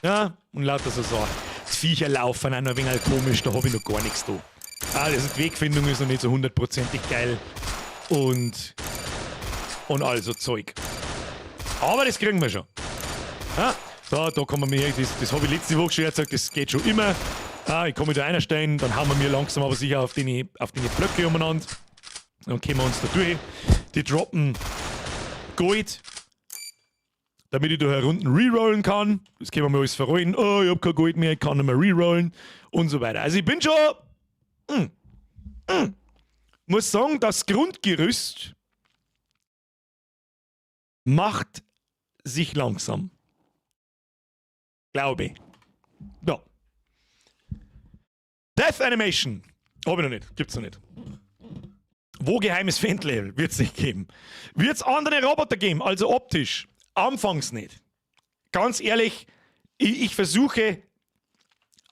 Ja, und lauter so Sachen. Die Viecher laufen auch noch ein wenig komisch, da habe ich noch gar nichts da. Ah, also die Wegfindung ist noch nicht so hundertprozentig geil. Und all so Zeug. Aber das kriegen wir schon. Ja, da kommen wir, das habe ich letzte Woche schon gesagt, das geht schon immer. Ah, ich kann mich da einstellen, dann hauen wir mir langsam aber sicher auf die Blöcke umeinander. Dann kommen wir uns da durch. Die droppen Gold, damit ich da herunten rerollen kann. Das können wir mir alles verrollen. Oh, ich hab kein Gold mehr, ich kann nicht mehr rerollen und so weiter. Also ich bin schon. Muss sagen, das Grundgerüst macht sich langsam. Glaube ich. Ja. Death Animation. Hab ich noch nicht. Gibt's noch nicht. Wo geheimes Fend-Level? Wird es nicht geben. Wird es andere Roboter geben? Also optisch. Anfangs nicht. Ganz ehrlich, ich versuche,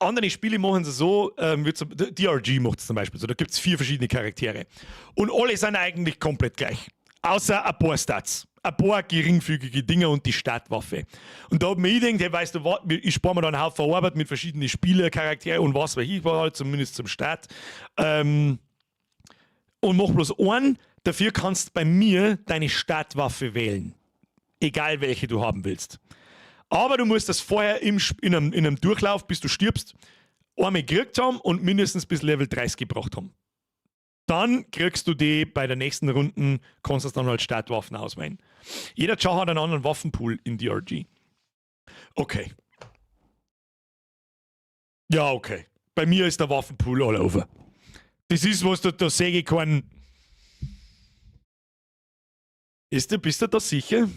andere Spiele machen es so, DRG macht es zum Beispiel so, da gibt es vier verschiedene Charaktere. Und alle sind eigentlich komplett gleich. Außer ein paar Stats. Ein paar geringfügige Dinge und die Startwaffe. Und da hab ich mir gedacht, hey, weißt du was, ich spare mir da einen Haufen Arbeit mit verschiedenen Spielercharakteren und was weiß ich war halt, zumindest zum Start. Und mach bloß einen. Dafür kannst du bei mir deine Startwaffe wählen. Egal welche du haben willst. Aber du musst das vorher in einem Durchlauf, bis du stirbst, einmal gekriegt haben und mindestens bis Level 30 gebracht haben. Dann kriegst du die bei der nächsten Runde, kannst du es dann als Startwaffen auswählen. Jeder Char hat einen anderen Waffenpool in DRG. Okay. Ja, okay. Bei mir ist der Waffenpool all over. Das ist was, da sehe ich keinen. Bist du da sicher?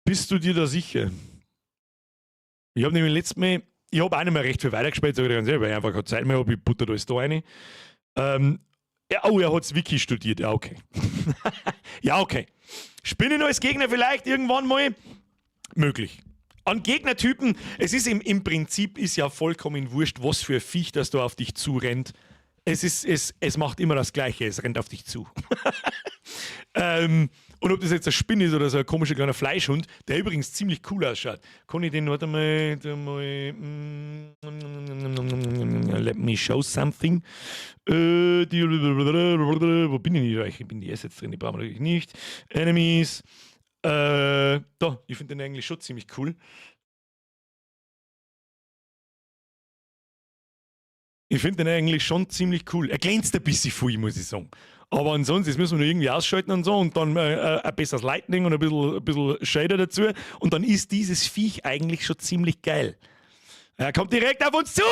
Bist du dir da sicher? Ich habe nämlich letztes Mal, ich habe auch nicht mehr recht viel weitergespielt, sag ich dir ganz ehrlich, weil ich einfach keine Zeit mehr habe, ich butter alles da rein. Ja, oh, er hat's Wiki studiert, ja, okay. Ja, okay. Spinnen als Gegner vielleicht irgendwann mal? Möglich. An Gegnertypen, es ist im Prinzip ist ja vollkommen wurscht, was für ein Viech das da auf dich zurennt. Es macht immer das Gleiche, es rennt auf dich zu. Und ob das jetzt eine Spinne ist oder so ein komischer kleiner Fleischhund, der übrigens ziemlich cool ausschaut. Kann ich den, warte mal, warte mal, let me show something. Wo bin ich denn? Ich bin die Assets drin, die brauchen wir natürlich nicht. Enemies. Da, ich finde den eigentlich schon ziemlich cool. Ich finde den eigentlich schon ziemlich cool. Er glänzt ein bisschen viel, muss ich sagen. Aber ansonsten, das müssen wir nur irgendwie ausschalten und so und dann ein besseres Lightning und ein bisschen Shader dazu. Und dann ist dieses Viech eigentlich schon ziemlich geil. Er kommt direkt auf uns zu!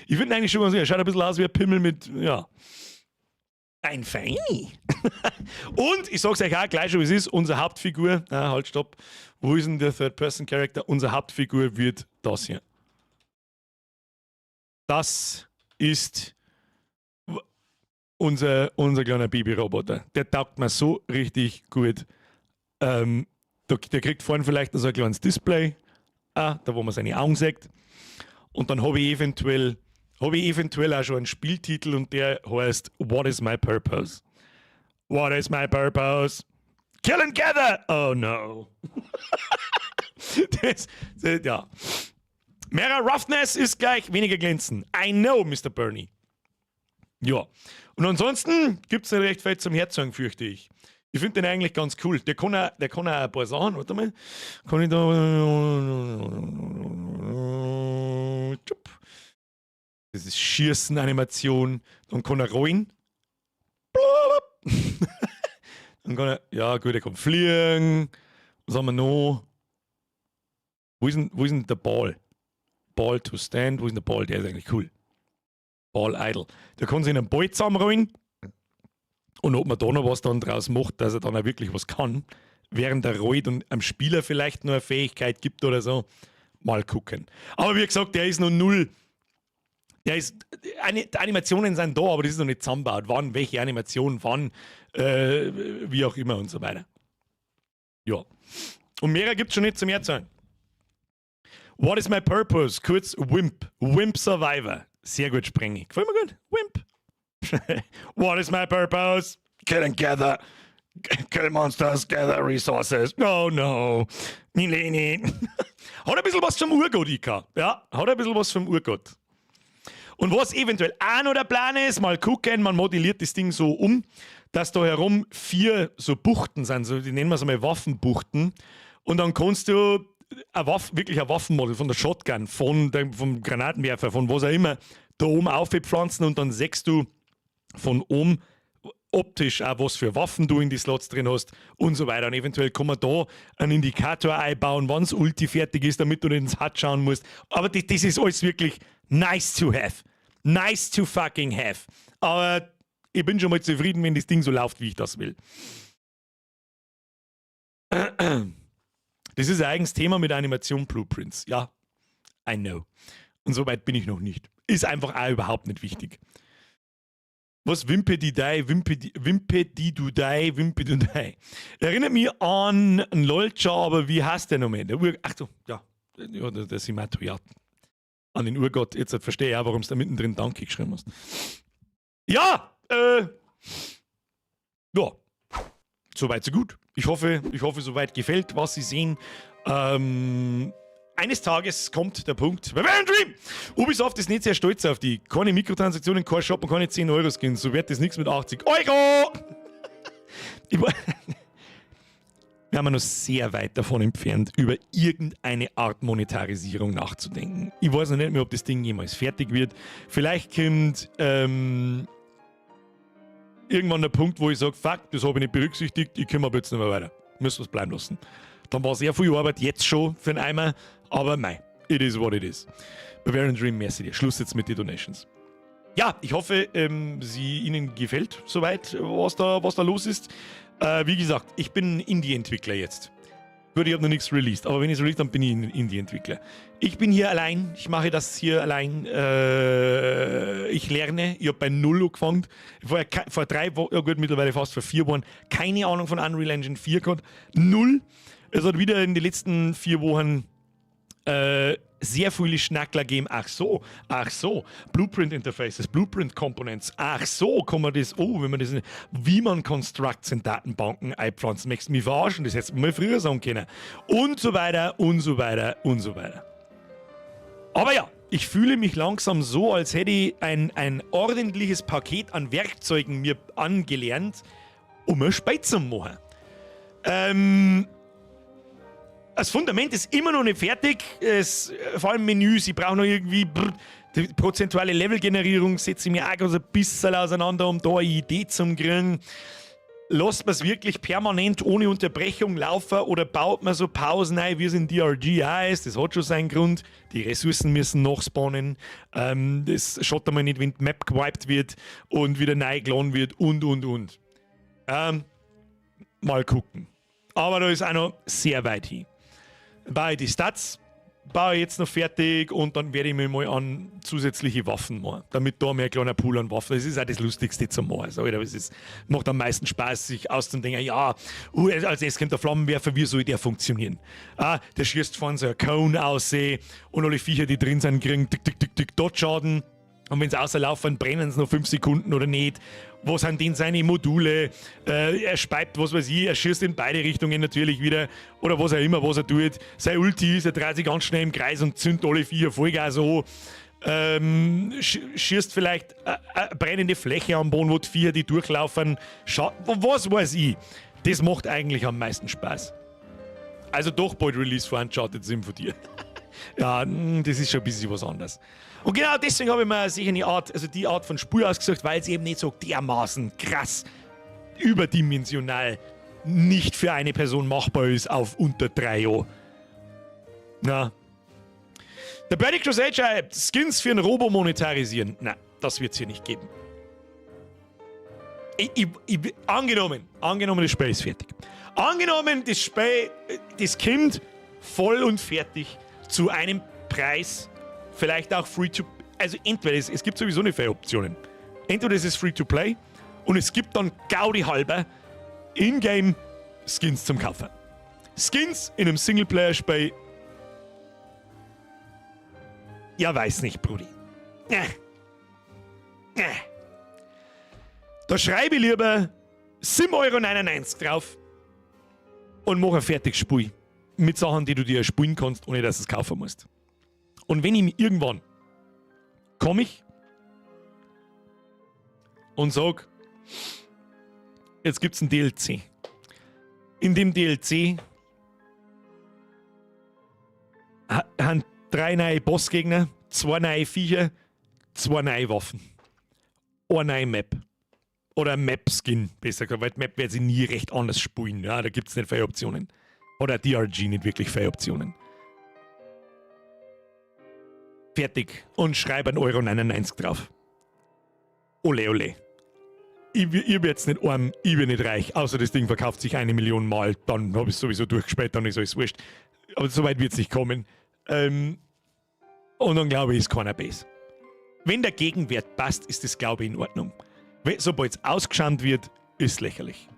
Ich finde ihn eigentlich schon ganz gut. Er schaut ein bisschen aus wie ein Pimmel mit, ja. Ein Feini. Und ich sag's euch auch gleich schon, wie es ist, unsere Hauptfigur, ah, halt, stopp, wo ist denn der Third-Person-Character? Unsere Hauptfigur wird das hier. Das ist unser kleiner Babyroboter. Der taugt mir so richtig gut. Der kriegt vorne vielleicht noch so ein kleines Display, ah, da wo man seine Augen sieht. Und dann habe ich eventuell auch schon einen Spieltitel und der heißt What is my purpose? What is my purpose? Kill and gather! Oh no. Das, ja. Mehrer Roughness ist gleich weniger glänzen. I know, Mr. Bernie. Ja. Und ansonsten gibt es nicht recht viel zum Herzeigen, fürchte ich. Ich finde den eigentlich ganz cool. Der kann auch ein paar Sachen. Warte mal. Kann ich da. Das ist Schießen-Animation. Dann kann er rollen. Dann kann er, ja gut, er kann fliegen. Was haben wir noch? Wo ist denn der Ball? Ball to stand. Wo ist denn der Ball? Der ist eigentlich cool. Ball idle. Der kann sich in einen Ball zusammenrollen. Und ob man da noch was dann draus macht, dass er dann auch wirklich was kann, während er rollt und am Spieler vielleicht noch eine Fähigkeit gibt oder so, mal gucken. Aber wie gesagt, der ist noch null. Die Animationen sind da, aber das ist noch nicht zusammengebaut. Wann, welche Animation, wann, wie auch immer und so weiter. Ja. Und mehrer gibt es schon nicht zum Erzählen. What is my purpose? Kurz Wimp. Wimp Survivor. Sehr gut, Sprengi. Gefällt mir gut. Wimp. What is my purpose? Kill and gather. Kill monsters, gather resources. No, no. Nee, nee. Hat ein bisschen was vom Urgott, Ika. Ja, hat ein bisschen was vom Urgott. Und was eventuell auch noch der Plan ist, mal gucken, man modelliert das Ding so um, dass da herum vier so Buchten sind, so, die nennen wir es einmal Waffenbuchten. Und dann kannst du eine Waffe, wirklich ein Waffenmodel von der Shotgun, vom Granatenwerfer, von was auch immer, da oben aufpflanzen und dann siehst du von oben optisch auch, was für Waffen du in die Slots drin hast und so weiter. Und eventuell kann man da einen Indikator einbauen, wann das Ulti fertig ist, damit du nicht ins HUD schauen musst. Aber das ist alles wirklich nice to have. Nice to fucking have. Aber ich bin schon mal zufrieden, wenn das Ding so läuft, wie ich das will. Das ist ein eigenes Thema mit Animation Blueprints. Ja, I know. Und so weit bin ich noch nicht. Ist einfach auch überhaupt nicht wichtig. Was? Wimpe die Dei, Wimpe die du Dei, Wimpe du Dei. Erinnert mich an einen Lolcher, aber wie heißt der nochmal? Der Ur Ach so, ja. Ja, der Simato, ja. An den Urgott. Jetzt verstehe ich auch, warum du da mittendrin Danke geschrieben hast. Ja. Soweit, so gut. Ich hoffe, soweit gefällt, was Sie sehen. Eines Tages kommt der Punkt. Bavarian Dream! Ubisoft ist nicht sehr stolz auf die. Keine Mikrotransaktionen, kein Shop und keine 10 Euro Skins. So wird das nichts mit 80 Euro! Wir haben noch sehr weit davon entfernt, über irgendeine Art Monetarisierung nachzudenken. Ich weiß noch nicht mehr, ob das Ding jemals fertig wird. Vielleicht kommt irgendwann der Punkt, wo ich sage, fuck, das habe ich nicht berücksichtigt, ich komme aber jetzt nicht mehr weiter. Müssen wir es bleiben lassen. Dann war sehr viel Arbeit jetzt schon für den Eimer, aber mei, it is what it is. Bavarian Dream, merci dir. Schluss jetzt mit den Donations. Ja, ich hoffe, sie Ihnen gefällt soweit, was da los ist. Wie gesagt, ich bin Indie-Entwickler jetzt. Gut, ich habe noch nichts released, aber wenn ich es released, dann bin ich ein Indie-Entwickler. Ich bin hier allein, ich mache das hier allein. Ich lerne, ich habe bei Null angefangen. Vor 3 Wochen, ja gut, mittlerweile fast vor 4 Wochen, keine Ahnung von Unreal Engine 4 gehabt. Null. Es hat wieder in den letzten 4 Wochen sehr viele Schnackler gegeben. Ach so, Blueprint Interfaces, Blueprint Components. Ach so, kann man das, oh, wenn man das, wie man Constructs in Datenbanken einpflanzen, möchtest du mich verarschen? Das hättest du mal früher sagen können. Und so weiter und so weiter und so weiter. Aber ja, ich fühle mich langsam so, als hätte ich ein ordentliches Paket an Werkzeugen mir angelernt, um ein Spiel zu machen. Das Fundament ist immer noch nicht fertig. Vor allem Menüs, ich brauche noch irgendwie brr, die prozentuale Levelgenerierung, setze ich mir auch so ein bisschen auseinander, um da eine Idee zu kriegen. Lässt man es wirklich permanent ohne Unterbrechung laufen oder baut man so Pausen ein, wie es in DRG auch ist? Das hat schon seinen Grund. Die Ressourcen müssen nachspawnen. Das schaut einmal nicht, wenn die Map gewiped wird und wieder neu geladen wird und, und. Mal gucken. Aber da ist auch noch sehr weit hin. Bei die Stats baue ich jetzt noch fertig und dann werde ich mich mal an zusätzliche Waffen machen, damit da mehr kleiner Pool an Waffen. Das ist auch das Lustigste zum machen. Also, Alter, es macht am meisten Spaß, sich auszudenken, ja, als erstes kommt der Flammenwerfer, wie soll der funktionieren? Ah, der schießt von so einem Cone aus und alle Viecher, die drin sind, kriegen tick, tick, tick, tick, Dot-Schaden. Und wenn sie außerlaufen, brennen sie noch 5 Sekunden oder nicht. Was sind denn seine Module? Er speibt, was weiß ich, er schießt in beide Richtungen natürlich wieder. Oder was auch immer, was er tut. Sein Ulti ist, er dreht sich ganz schnell im Kreis und zündet alle vier Vollgas an. Schießt vielleicht eine brennende Fläche am Boden, wo die Viecher, die durchlaufen. Was weiß ich. Das macht eigentlich am meisten Spaß. Also doch bald Release von Uncharted 7 von dir. Ja, das ist schon ein bisschen was anderes. Und genau deswegen habe ich mir sicher eine Art, also die Art von Spur ausgesucht, weil es eben nicht so dermaßen krass überdimensional nicht für eine Person machbar ist auf unter 3 Jahren. Na. Der Birdie Crusade schreibt, Skins für ein Robo monetarisieren. Na, das wird es hier nicht geben. Angenommen, das Spiel ist fertig. Angenommen, das Spiel, das kommt voll und fertig zu einem Preis, vielleicht auch free to, also entweder, es gibt sowieso nicht viele Optionen. Entweder es ist free to play und es gibt dann Gaudi halber in-game Skins zum Kaufen. Skins in einem Singleplayer-Spiel, ja, weiß nicht, Brudi. Da schreibe ich lieber 7,99 Euro drauf und mache ein fertiges Spiel. Mit Sachen, die du dir spielen kannst, ohne dass du es kaufen musst. Und wenn ich mich irgendwann komme ich und sag, jetzt gibt es ein DLC. In dem DLC haben drei neue Bossgegner, zwei neue Viecher, zwei neue Waffen. Eine neue Map. Oder Map-Skin, besser gesagt, weil die Map wird sich nie recht anders spielen. Ja, da gibt es nicht viele Optionen. Oder DRG nicht wirklich viele Optionen. Fertig. Und schreibe 1,99 Euro drauf. Ole, ole. Ich werd's nicht arm, ich bin nicht reich, außer das Ding verkauft sich 1 Million Mal, dann habe ich sowieso durchgespielt, dann ist alles wurscht. Aber so weit wird es nicht kommen. Und dann glaube ich, ist keiner bös. Wenn der Gegenwert passt, ist das, glaube ich, in Ordnung. Sobald es ausgeschaut wird, ist lächerlich.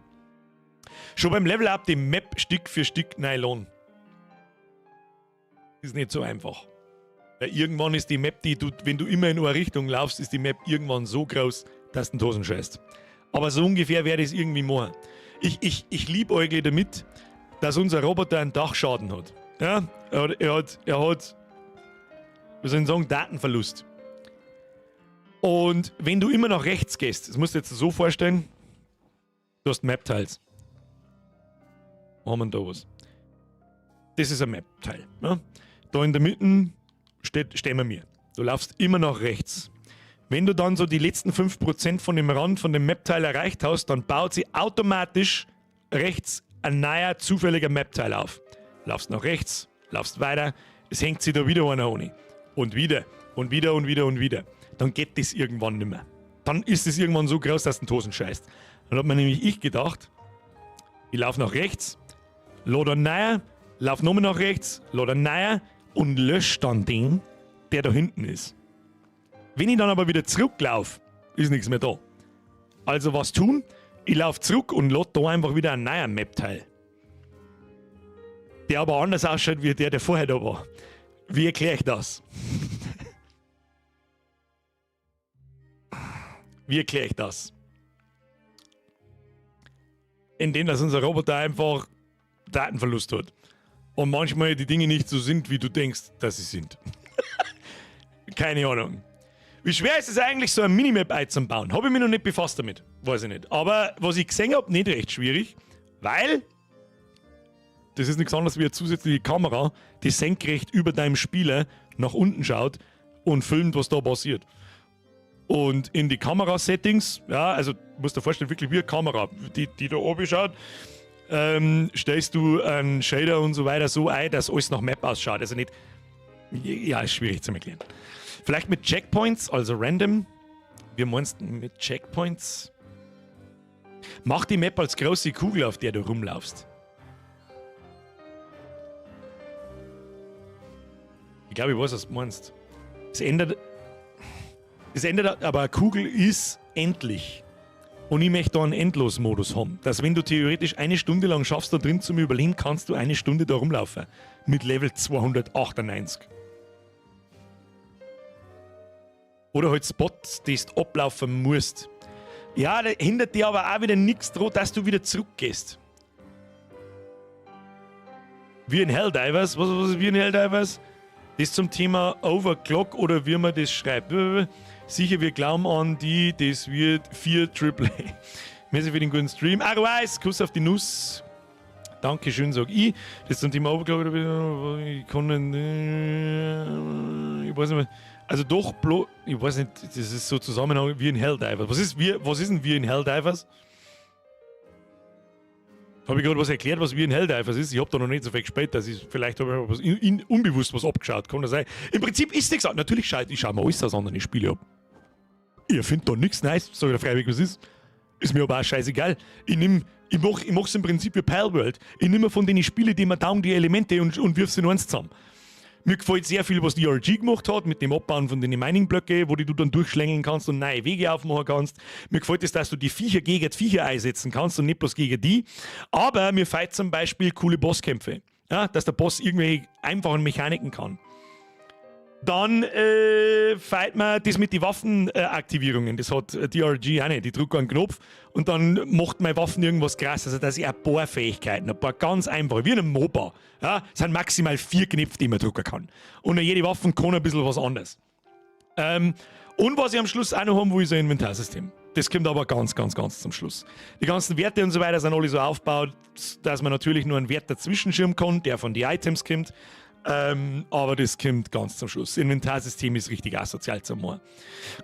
Schon beim Level Up die Map Stück für Stück Nylon. Ist nicht so einfach. Weil irgendwann ist die Map, die du, wenn du immer in eine Richtung laufst, ist die Map irgendwann so groß, dass du in die Hosen scheißt. Aber so ungefähr werde ich es irgendwie machen. Ich liebäugle damit, dass unser Roboter einen Dachschaden hat. Ja, er hat, wie soll ich sagen, Datenverlust. Und wenn du immer nach rechts gehst, das musst du dir jetzt so vorstellen, du hast Map-Tiles. Wo haben wir denn da was? Das ist ein Map-Tile. Ja? Da in der Mitte stehen wir mir. Du laufst immer nach rechts. Wenn du dann so die letzten 5% von dem Rand von dem Map-Tile erreicht hast, dann baut sie automatisch rechts ein neuer zufälliger Map-Tile auf. Laufst nach rechts, laufst weiter, es hängt sich da wieder einer an. Und wieder und wieder und wieder und wieder. Dann geht das irgendwann nicht mehr. Dann ist es irgendwann so groß, dass du in die Hosen scheißt. Dann hat man nämlich ich gedacht, ich laufe nach rechts, lade ein neuer Lauf nochmal nach rechts, lade einen neuen und lösche dann den, der da hinten ist. Wenn ich dann aber wieder zurücklaufe, ist nichts mehr da. Also was tun? Ich laufe zurück und lade da einfach wieder einen neuen Map-Teil. Der aber anders ausschaut wie der, der vorher da war. Wie erkläre ich das? Wie erkläre ich das? Indem, dass unser Roboter einfach Datenverlust hat. Und manchmal die Dinge nicht so sind, wie du denkst, dass sie sind. Keine Ahnung. Wie schwer ist es eigentlich, so ein Minimap einzubauen? Habe ich mich noch nicht befasst damit. Weiß ich nicht. Aber was ich gesehen habe, nicht recht schwierig, weil das ist nichts anderes wie eine zusätzliche Kamera, die senkrecht über deinem Spieler nach unten schaut und filmt, was da passiert. Und in die Kamera-Settings, ja, also musst dir vorstellen, wirklich wie eine Kamera, die da oben schaut, stellst du einen Shader und so weiter so ein, dass alles nach Map ausschaut. Also nicht, ja, ist schwierig zu erklären. Vielleicht mit Checkpoints, also random. Wie meinst du mit Checkpoints? Mach die Map als große Kugel, auf der du rumlaufst. Ich glaube, ich weiß, was du meinst. Es ändert, aber eine Kugel ist endlich. Und ich möchte da einen Endlos-Modus haben. Dass wenn du theoretisch eine Stunde lang schaffst, da drin zum Überleben, kannst du eine Stunde da rumlaufen. Mit Level 298. Oder halt Spots, die du ablaufen musst. Ja, da hindert dir aber auch wieder nichts dran, dass du wieder zurückgehst. Wie in Helldivers. Was ist wie in Helldivers? Das zum Thema Overclock oder wie man das schreibt. Sicher, wir glauben an die, das wird 4 Triple A. Merci für den guten Stream. Arweis, Kuss auf die Nuss. Dankeschön, sag ich. Das zum Thema Overclock oder ich kann ich weiß nicht mehr. Also doch, ich weiß nicht, das ist so Zusammenhang wie in Helldivers. Was ist denn wie in Helldivers? Habe ich gerade was erklärt, was wie in Helldivers ist? Ich habe da noch nicht so viel gespielt, dass ich vielleicht habe ich was unbewusst was abgeschaut. Kann das sein? Im Prinzip ist nichts. Natürlich schaue ich mir alles aus anderen Spiele ab. Ihr findet da nichts nice, sag ich dir freiwillig, was ist. Ist mir aber auch scheißegal. Ich mach's im Prinzip wie Palworld. Ich nehme von den Spielen, die mir taugen, die Elemente und wirf sie nur eins zusammen. Mir gefällt sehr viel, was die DRG gemacht hat, mit dem Abbauen von den Mining-Blöcke, wo die du dann durchschlängeln kannst und neue Wege aufmachen kannst. Mir gefällt es, dass du die Viecher gegen die Viecher einsetzen kannst und nicht bloß gegen die. Aber mir gefällt zum Beispiel coole Bosskämpfe. Ja, dass der Boss irgendwelche einfachen Mechaniken kann. Dann feiert man das mit den Waffenaktivierungen. Das hat DRG auch nicht. Ich drücke einen Knopf und dann macht meine Waffen irgendwas krass. Also, dass ich ein paar Fähigkeiten, ein paar ganz einfache, wie in einem MOBA. Ja, es sind maximal 4 Knöpfe, die man drücken kann. Und jede Waffe kann ein bisschen was anderes. Und was ich am Schluss auch noch haben will, ist ein Inventarsystem. Das kommt aber ganz, ganz, ganz zum Schluss. Die ganzen Werte und so weiter sind alle so aufgebaut, dass man natürlich nur einen Wert dazwischen schirmen kann, der von den Items kommt. Aber das kommt ganz zum Schluss. Das Inventarsystem ist richtig asozial zum machen.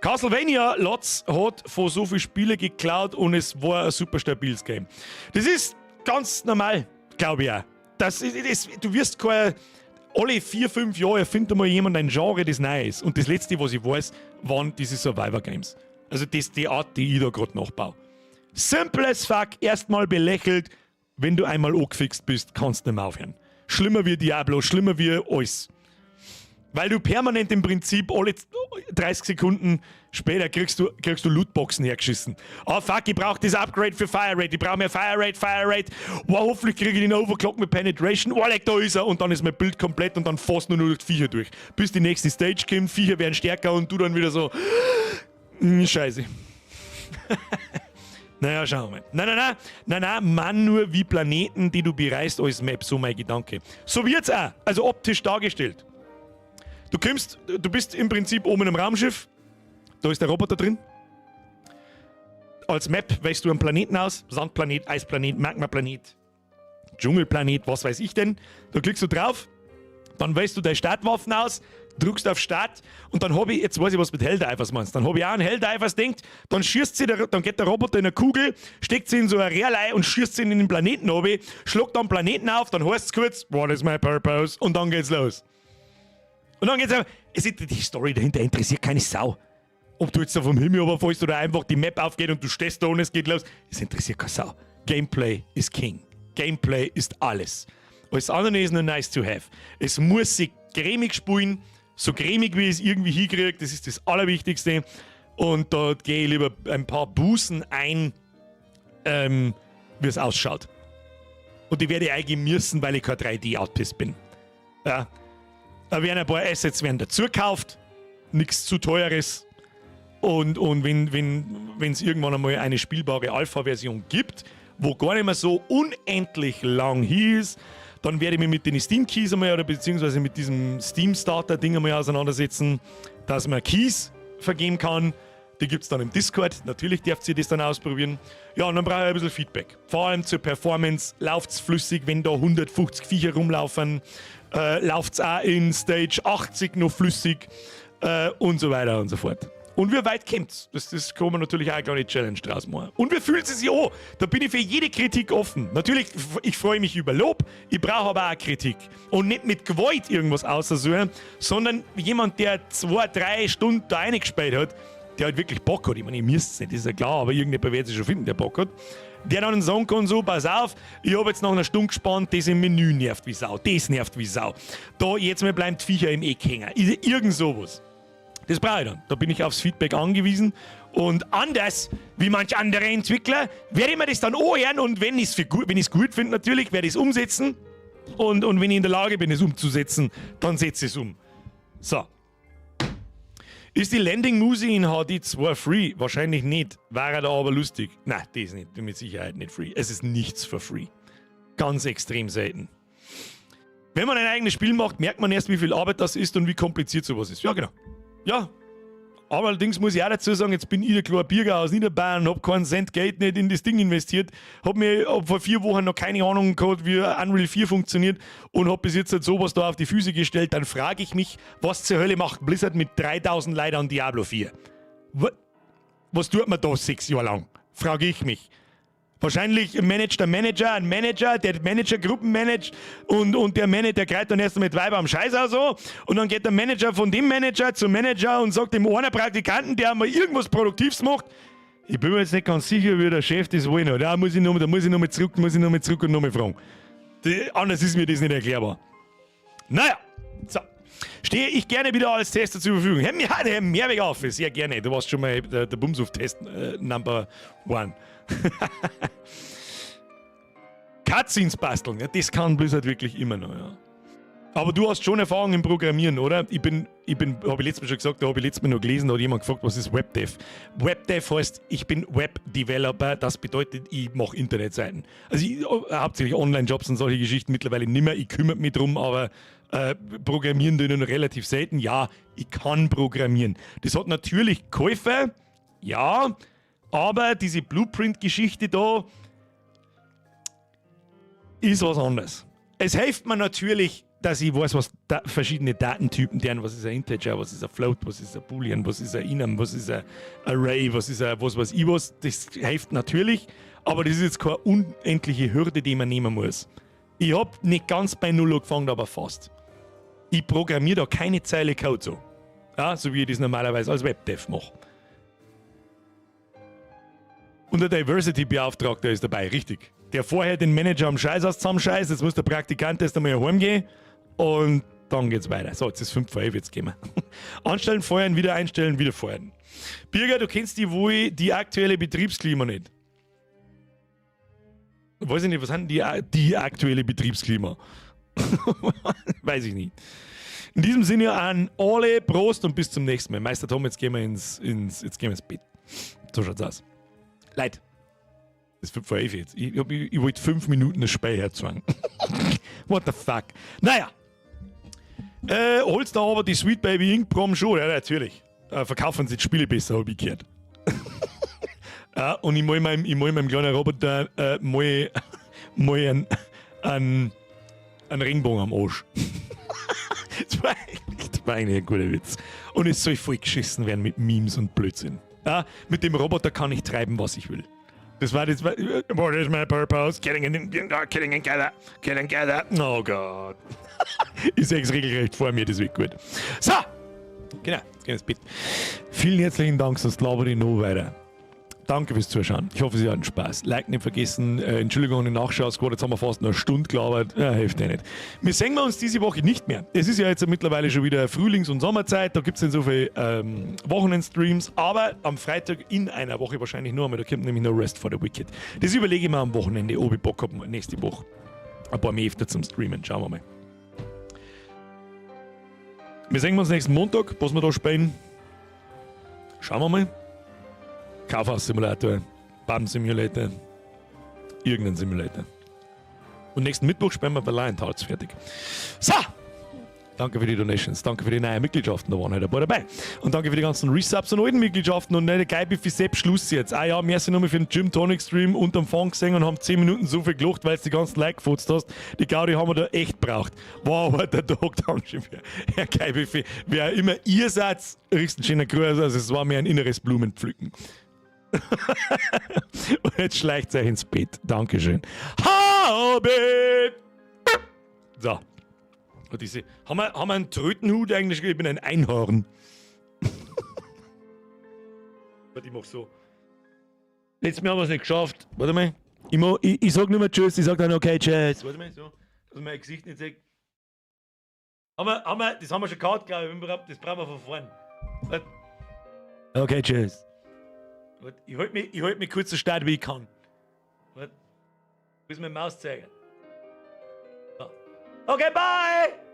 Castlevania Lots hat von so vielen Spielen geklaut und es war ein super stabiles Game. Das ist ganz normal, glaube ich auch. Du wirst kein. Alle 4, 5 Jahre erfindet mal jemand ein Genre, das neu ist. Und das letzte, was ich weiß, waren diese Survivor Games. Also das ist die Art, die ich da gerade nachbaue. Simple as fuck, erstmal belächelt. Wenn du einmal angefixt bist, kannst du nicht mehr aufhören. Schlimmer wie Diablo, schlimmer wie alles. Weil du permanent im Prinzip alle 30 Sekunden später kriegst du Lootboxen hergeschissen. Oh fuck, ich brauch das Upgrade für Fire Rate, ich brauch mehr Fire Rate, Fire Rate. Wow, hoffentlich kriege ich den Overclock mit Penetration. Oh, leck, da ist er. Und dann ist mein Bild komplett und dann fährst du nur durch die Viecher durch. Bis die nächste Stage kommt, Viecher werden stärker und du dann wieder so. Scheiße. Naja, schauen wir mal. Nein, nein, nein, nein, nein, man nur wie Planeten, die du bereist als Map, so mein Gedanke. So wird's auch, also optisch dargestellt. Du bist im Prinzip oben in einem Raumschiff, da ist der Roboter drin. Als Map wählst du einen Planeten aus, Sandplanet, Eisplanet, Magmaplanet, Dschungelplanet, was weiß ich denn. Da klickst du drauf, dann wählst du deine Startwaffen aus, drückst auf Start und dann habe ich, jetzt weiß ich, was mit Helldivers meinst, dann habe ich auch an Helldivers denkt, dann schießt sie, dann geht der Roboter in eine Kugel, steckt sie in so ein Röhrlei und schießt sie in den Planeten runter, schlagt dann Planeten auf, dann heißt es kurz, what is my purpose? Und dann geht's los. Und dann geht's einfach, es ist, die Story dahinter interessiert keine Sau. Ob du jetzt da vom Himmel runterfällst oder einfach die Map aufgeht und du stehst da und es geht los, es interessiert keine Sau. Gameplay ist King. Gameplay ist alles. Alles andere ist nur nice to have. Es muss sich cremig spielen, so cremig wie ich es irgendwie hinkriege, das ist das Allerwichtigste. Und da gehe ich lieber ein paar Bußen ein, wie es ausschaut. Und die werde ich eingehen müssen, weil ich kein 3D-Artist bin. Ja. Da werden ein paar Assets werden dazu gekauft, nichts zu teures. Und wenn es irgendwann einmal eine spielbare Alpha-Version gibt, wo gar nicht mehr so unendlich lang hie ist, dann werde ich mich mit den Steam Keys einmal oder beziehungsweise mit diesem Steam Starter-Ding einmal auseinandersetzen, dass man Keys vergeben kann. Die gibt es dann im Discord. Natürlich dürft ihr das dann ausprobieren. Ja, und dann brauche ich ein bisschen Feedback. Vor allem zur Performance. Läuft es flüssig, wenn da 150 Viecher rumlaufen? Läuft es auch in Stage 80 noch flüssig? Und so weiter und so fort. Und wie weit kommt's? Das kann man natürlich auch eine kleine Challenge draus machen. Und wie fühlt es sich an? Da bin ich für jede Kritik offen. Natürlich, ich freue mich über Lob, ich brauche aber auch Kritik. Und nicht mit Gewalt irgendwas aussuchen, sondern jemand, der 2, 3 Stunden da reingespielt hat, der halt wirklich Bock hat. Ich meine, ihr müsst es nicht, das ist ja klar, aber irgendjemand wird sich schon finden, der Bock hat. Der dann sagen kann, so, pass auf, ich habe jetzt nach einer Stunde gespannt, das im Menü nervt wie Sau, das nervt wie Sau. Da, jetzt mal bleiben die Viecher im Eck hängen. Irgend sowas. Das brauche ich dann. Da bin ich aufs Feedback angewiesen. Und anders wie manch andere Entwickler werde ich mir das dann anhören und wenn ich es gut finde natürlich, werde ich es umsetzen. Und wenn ich in der Lage bin, es umzusetzen, dann setze ich es um. So. Ist die Landing Musi in HD 2 free? Wahrscheinlich nicht. Wäre da aber lustig. Nein, die ist nicht, mit Sicherheit nicht free. Es ist nichts for free. Ganz extrem selten. Wenn man ein eigenes Spiel macht, merkt man erst, wie viel Arbeit das ist und wie kompliziert sowas ist. Ja, genau. Ja. Aber allerdings muss ich auch dazu sagen, jetzt bin ich der kleine Birger aus Niederbayern, hab keinen Cent Geld nicht in das Ding investiert, hab vor 4 Wochen noch keine Ahnung gehabt, wie Unreal 4 funktioniert, und hab bis jetzt halt sowas da auf die Füße gestellt. Dann frage ich mich, was zur Hölle macht Blizzard mit 3000 Leuten an Diablo 4? Was tut man da 6 Jahre lang? Frage ich mich. Wahrscheinlich managt der Manager einen Manager, der Managergruppen managt, und der Manager, der greift dann erst mit Weiber am Scheiß aus so und dann geht der Manager von dem Manager zum Manager und sagt dem einen Praktikanten, der mal irgendwas Produktives macht, ich bin mir jetzt nicht ganz sicher, wie der Chef das wollen hat. Da muss ich noch mal zurück, muss ich noch mal zurück und noch mal fragen. Anders ist mir das nicht erklärbar. Naja, so. Stehe ich gerne wieder als Tester zur Verfügung. Herr, ja, der Herr Mehrweg auf, sehr gerne. Du warst schon mal der Bumsuf-Test Number One. Cutscenes basteln, ja, das kann Blizzard wirklich immer noch, ja. Aber du hast schon Erfahrung im Programmieren, oder? Ich bin, habe ich letztes Mal schon gesagt, da habe ich letztes Mal noch gelesen, da hat jemand gefragt, was ist Webdev? Webdev heißt, ich bin Webdeveloper, das bedeutet, ich mache Internetseiten. Also ich, hauptsächlich Online-Jobs und solche Geschichten mittlerweile nimmer, ich kümmere mich drum, aber programmieren tue ich nur relativ selten. Ja, ich kann programmieren. Das hat natürlich geholfen, ja, aber diese Blueprint-Geschichte da ist was anderes. Es hilft mir natürlich, dass ich weiß, was da verschiedene Datentypen deren, was ist ein Integer, was ist ein Float, was ist ein Boolean, was ist ein Enum, was ist ein Array, was ist ein was weiß ich was. Das hilft natürlich, aber das ist jetzt keine unendliche Hürde, die man nehmen muss. Ich hab nicht ganz bei Null angefangen, aber fast. Ich programmiere da keine Zeile Code so. Ja, so wie ich das normalerweise als Webdev mache. Und der Diversity-Beauftragte ist dabei, richtig. Der vorher den Manager am Scheißhaus zusammenscheißt, jetzt muss der Praktikant erst einmal heimgehen und dann geht's weiter. So, jetzt ist 5 vor 11, jetzt gehen wir. Anstellen, feuern, wieder einstellen, wieder feuern. Birger, du kennst die wohl die aktuelle Betriebsklima nicht. Weiß ich nicht, was haben die aktuelle Betriebsklima? Weiß ich nicht. In diesem Sinne an alle Prost und bis zum nächsten Mal. Meister Tom, jetzt gehen wir ins Bett. So schaut's aus. Leute, das ist 5 vor 11 jetzt. Ich wollte 5 Minuten das Spiel herzwingen. What the fuck? Naja. Holst da aber die Sweet Baby Inc. Prom schon? Ja, natürlich. Verkaufen sie die Spiele besser, habe ich gehört. Ja, und ich mal meinem kleinen Roboter mal einen Regenbogen am Arsch. Das war eigentlich ein guter Witz. Und es soll voll geschissen werden mit Memes und Blödsinn. Ja, mit dem Roboter kann ich treiben, was ich will. Das war das. What is my purpose? Killing and, killing and gather. Kill and gather. Oh Gott. Ich sehe es regelrecht vor mir, das wird gut. So! Genau, jetzt gehen wir ins Bett. Vielen herzlichen Dank, sonst labere ich noch weiter. Danke fürs Zuschauen. Ich hoffe, Sie hatten Spaß. Like nicht vergessen. Entschuldigung an die Nachschau-Squad. Jetzt haben wir fast eine Stunde gelabert. Ja, hilft ja nicht. Wir sehen wir uns diese Woche nicht mehr. Es ist ja jetzt mittlerweile schon wieder Frühlings- und Sommerzeit. Da gibt es nicht so viele Wochenendstreams. Aber am Freitag in einer Woche wahrscheinlich nur einmal. Da kommt nämlich noch Rest for the Wicked. Das überlege ich mir am Wochenende, ob ich Bock habe, nächste Woche ein paar mehr öfter zum Streamen. Schauen wir mal. Wir sehen uns nächsten Montag, was wir da spielen. Schauen wir mal. Kaufhaus Simulator, Bum Simulator, irgendein Simulator. Und nächsten Mittwoch spielen wir Valiant Hearts fertig. So! Danke für die Donations, danke für die neuen Mitgliedschaften, da waren halt ein paar dabei. Und danke für die ganzen Resubs und alten Mitgliedschaften und nicht geil für Sepp Schluss jetzt. Ah ja, wir sind nochmal für den Gym Tonic Stream unterm Fang gesehen und haben 10 Minuten so viel gelacht, weil du die ganzen Leute gefotzt hast. Die Gaudi haben wir da echt braucht. Wow, der Tag, danke schön. Herr Geil, wer immer ihr seid, richtig schöner Gruß, also es war mir ein inneres Blumenpflücken. Und jetzt schleicht euch ins Bett. Dankeschön. Habe! So. Und diese, haben wir einen Trötenhut eigentlich? Ich bin ein Einhorn. Warte, ich mach so. Letztes Mal haben wir es nicht geschafft. Warte mal. Ich sag nur mehr Tschüss, ich sag dann okay, Tschüss. Warte mal, so. Dass man mein Gesicht nicht sieht. Das haben wir schon gehabt, glaube ich. Das brauchen wir von vorn. Warte. Okay, tschüss. Warte, ich halt mich kurz so stark, wie ich kann. Warte. Wo ist mein Mauszeiger? So. Okay, bye!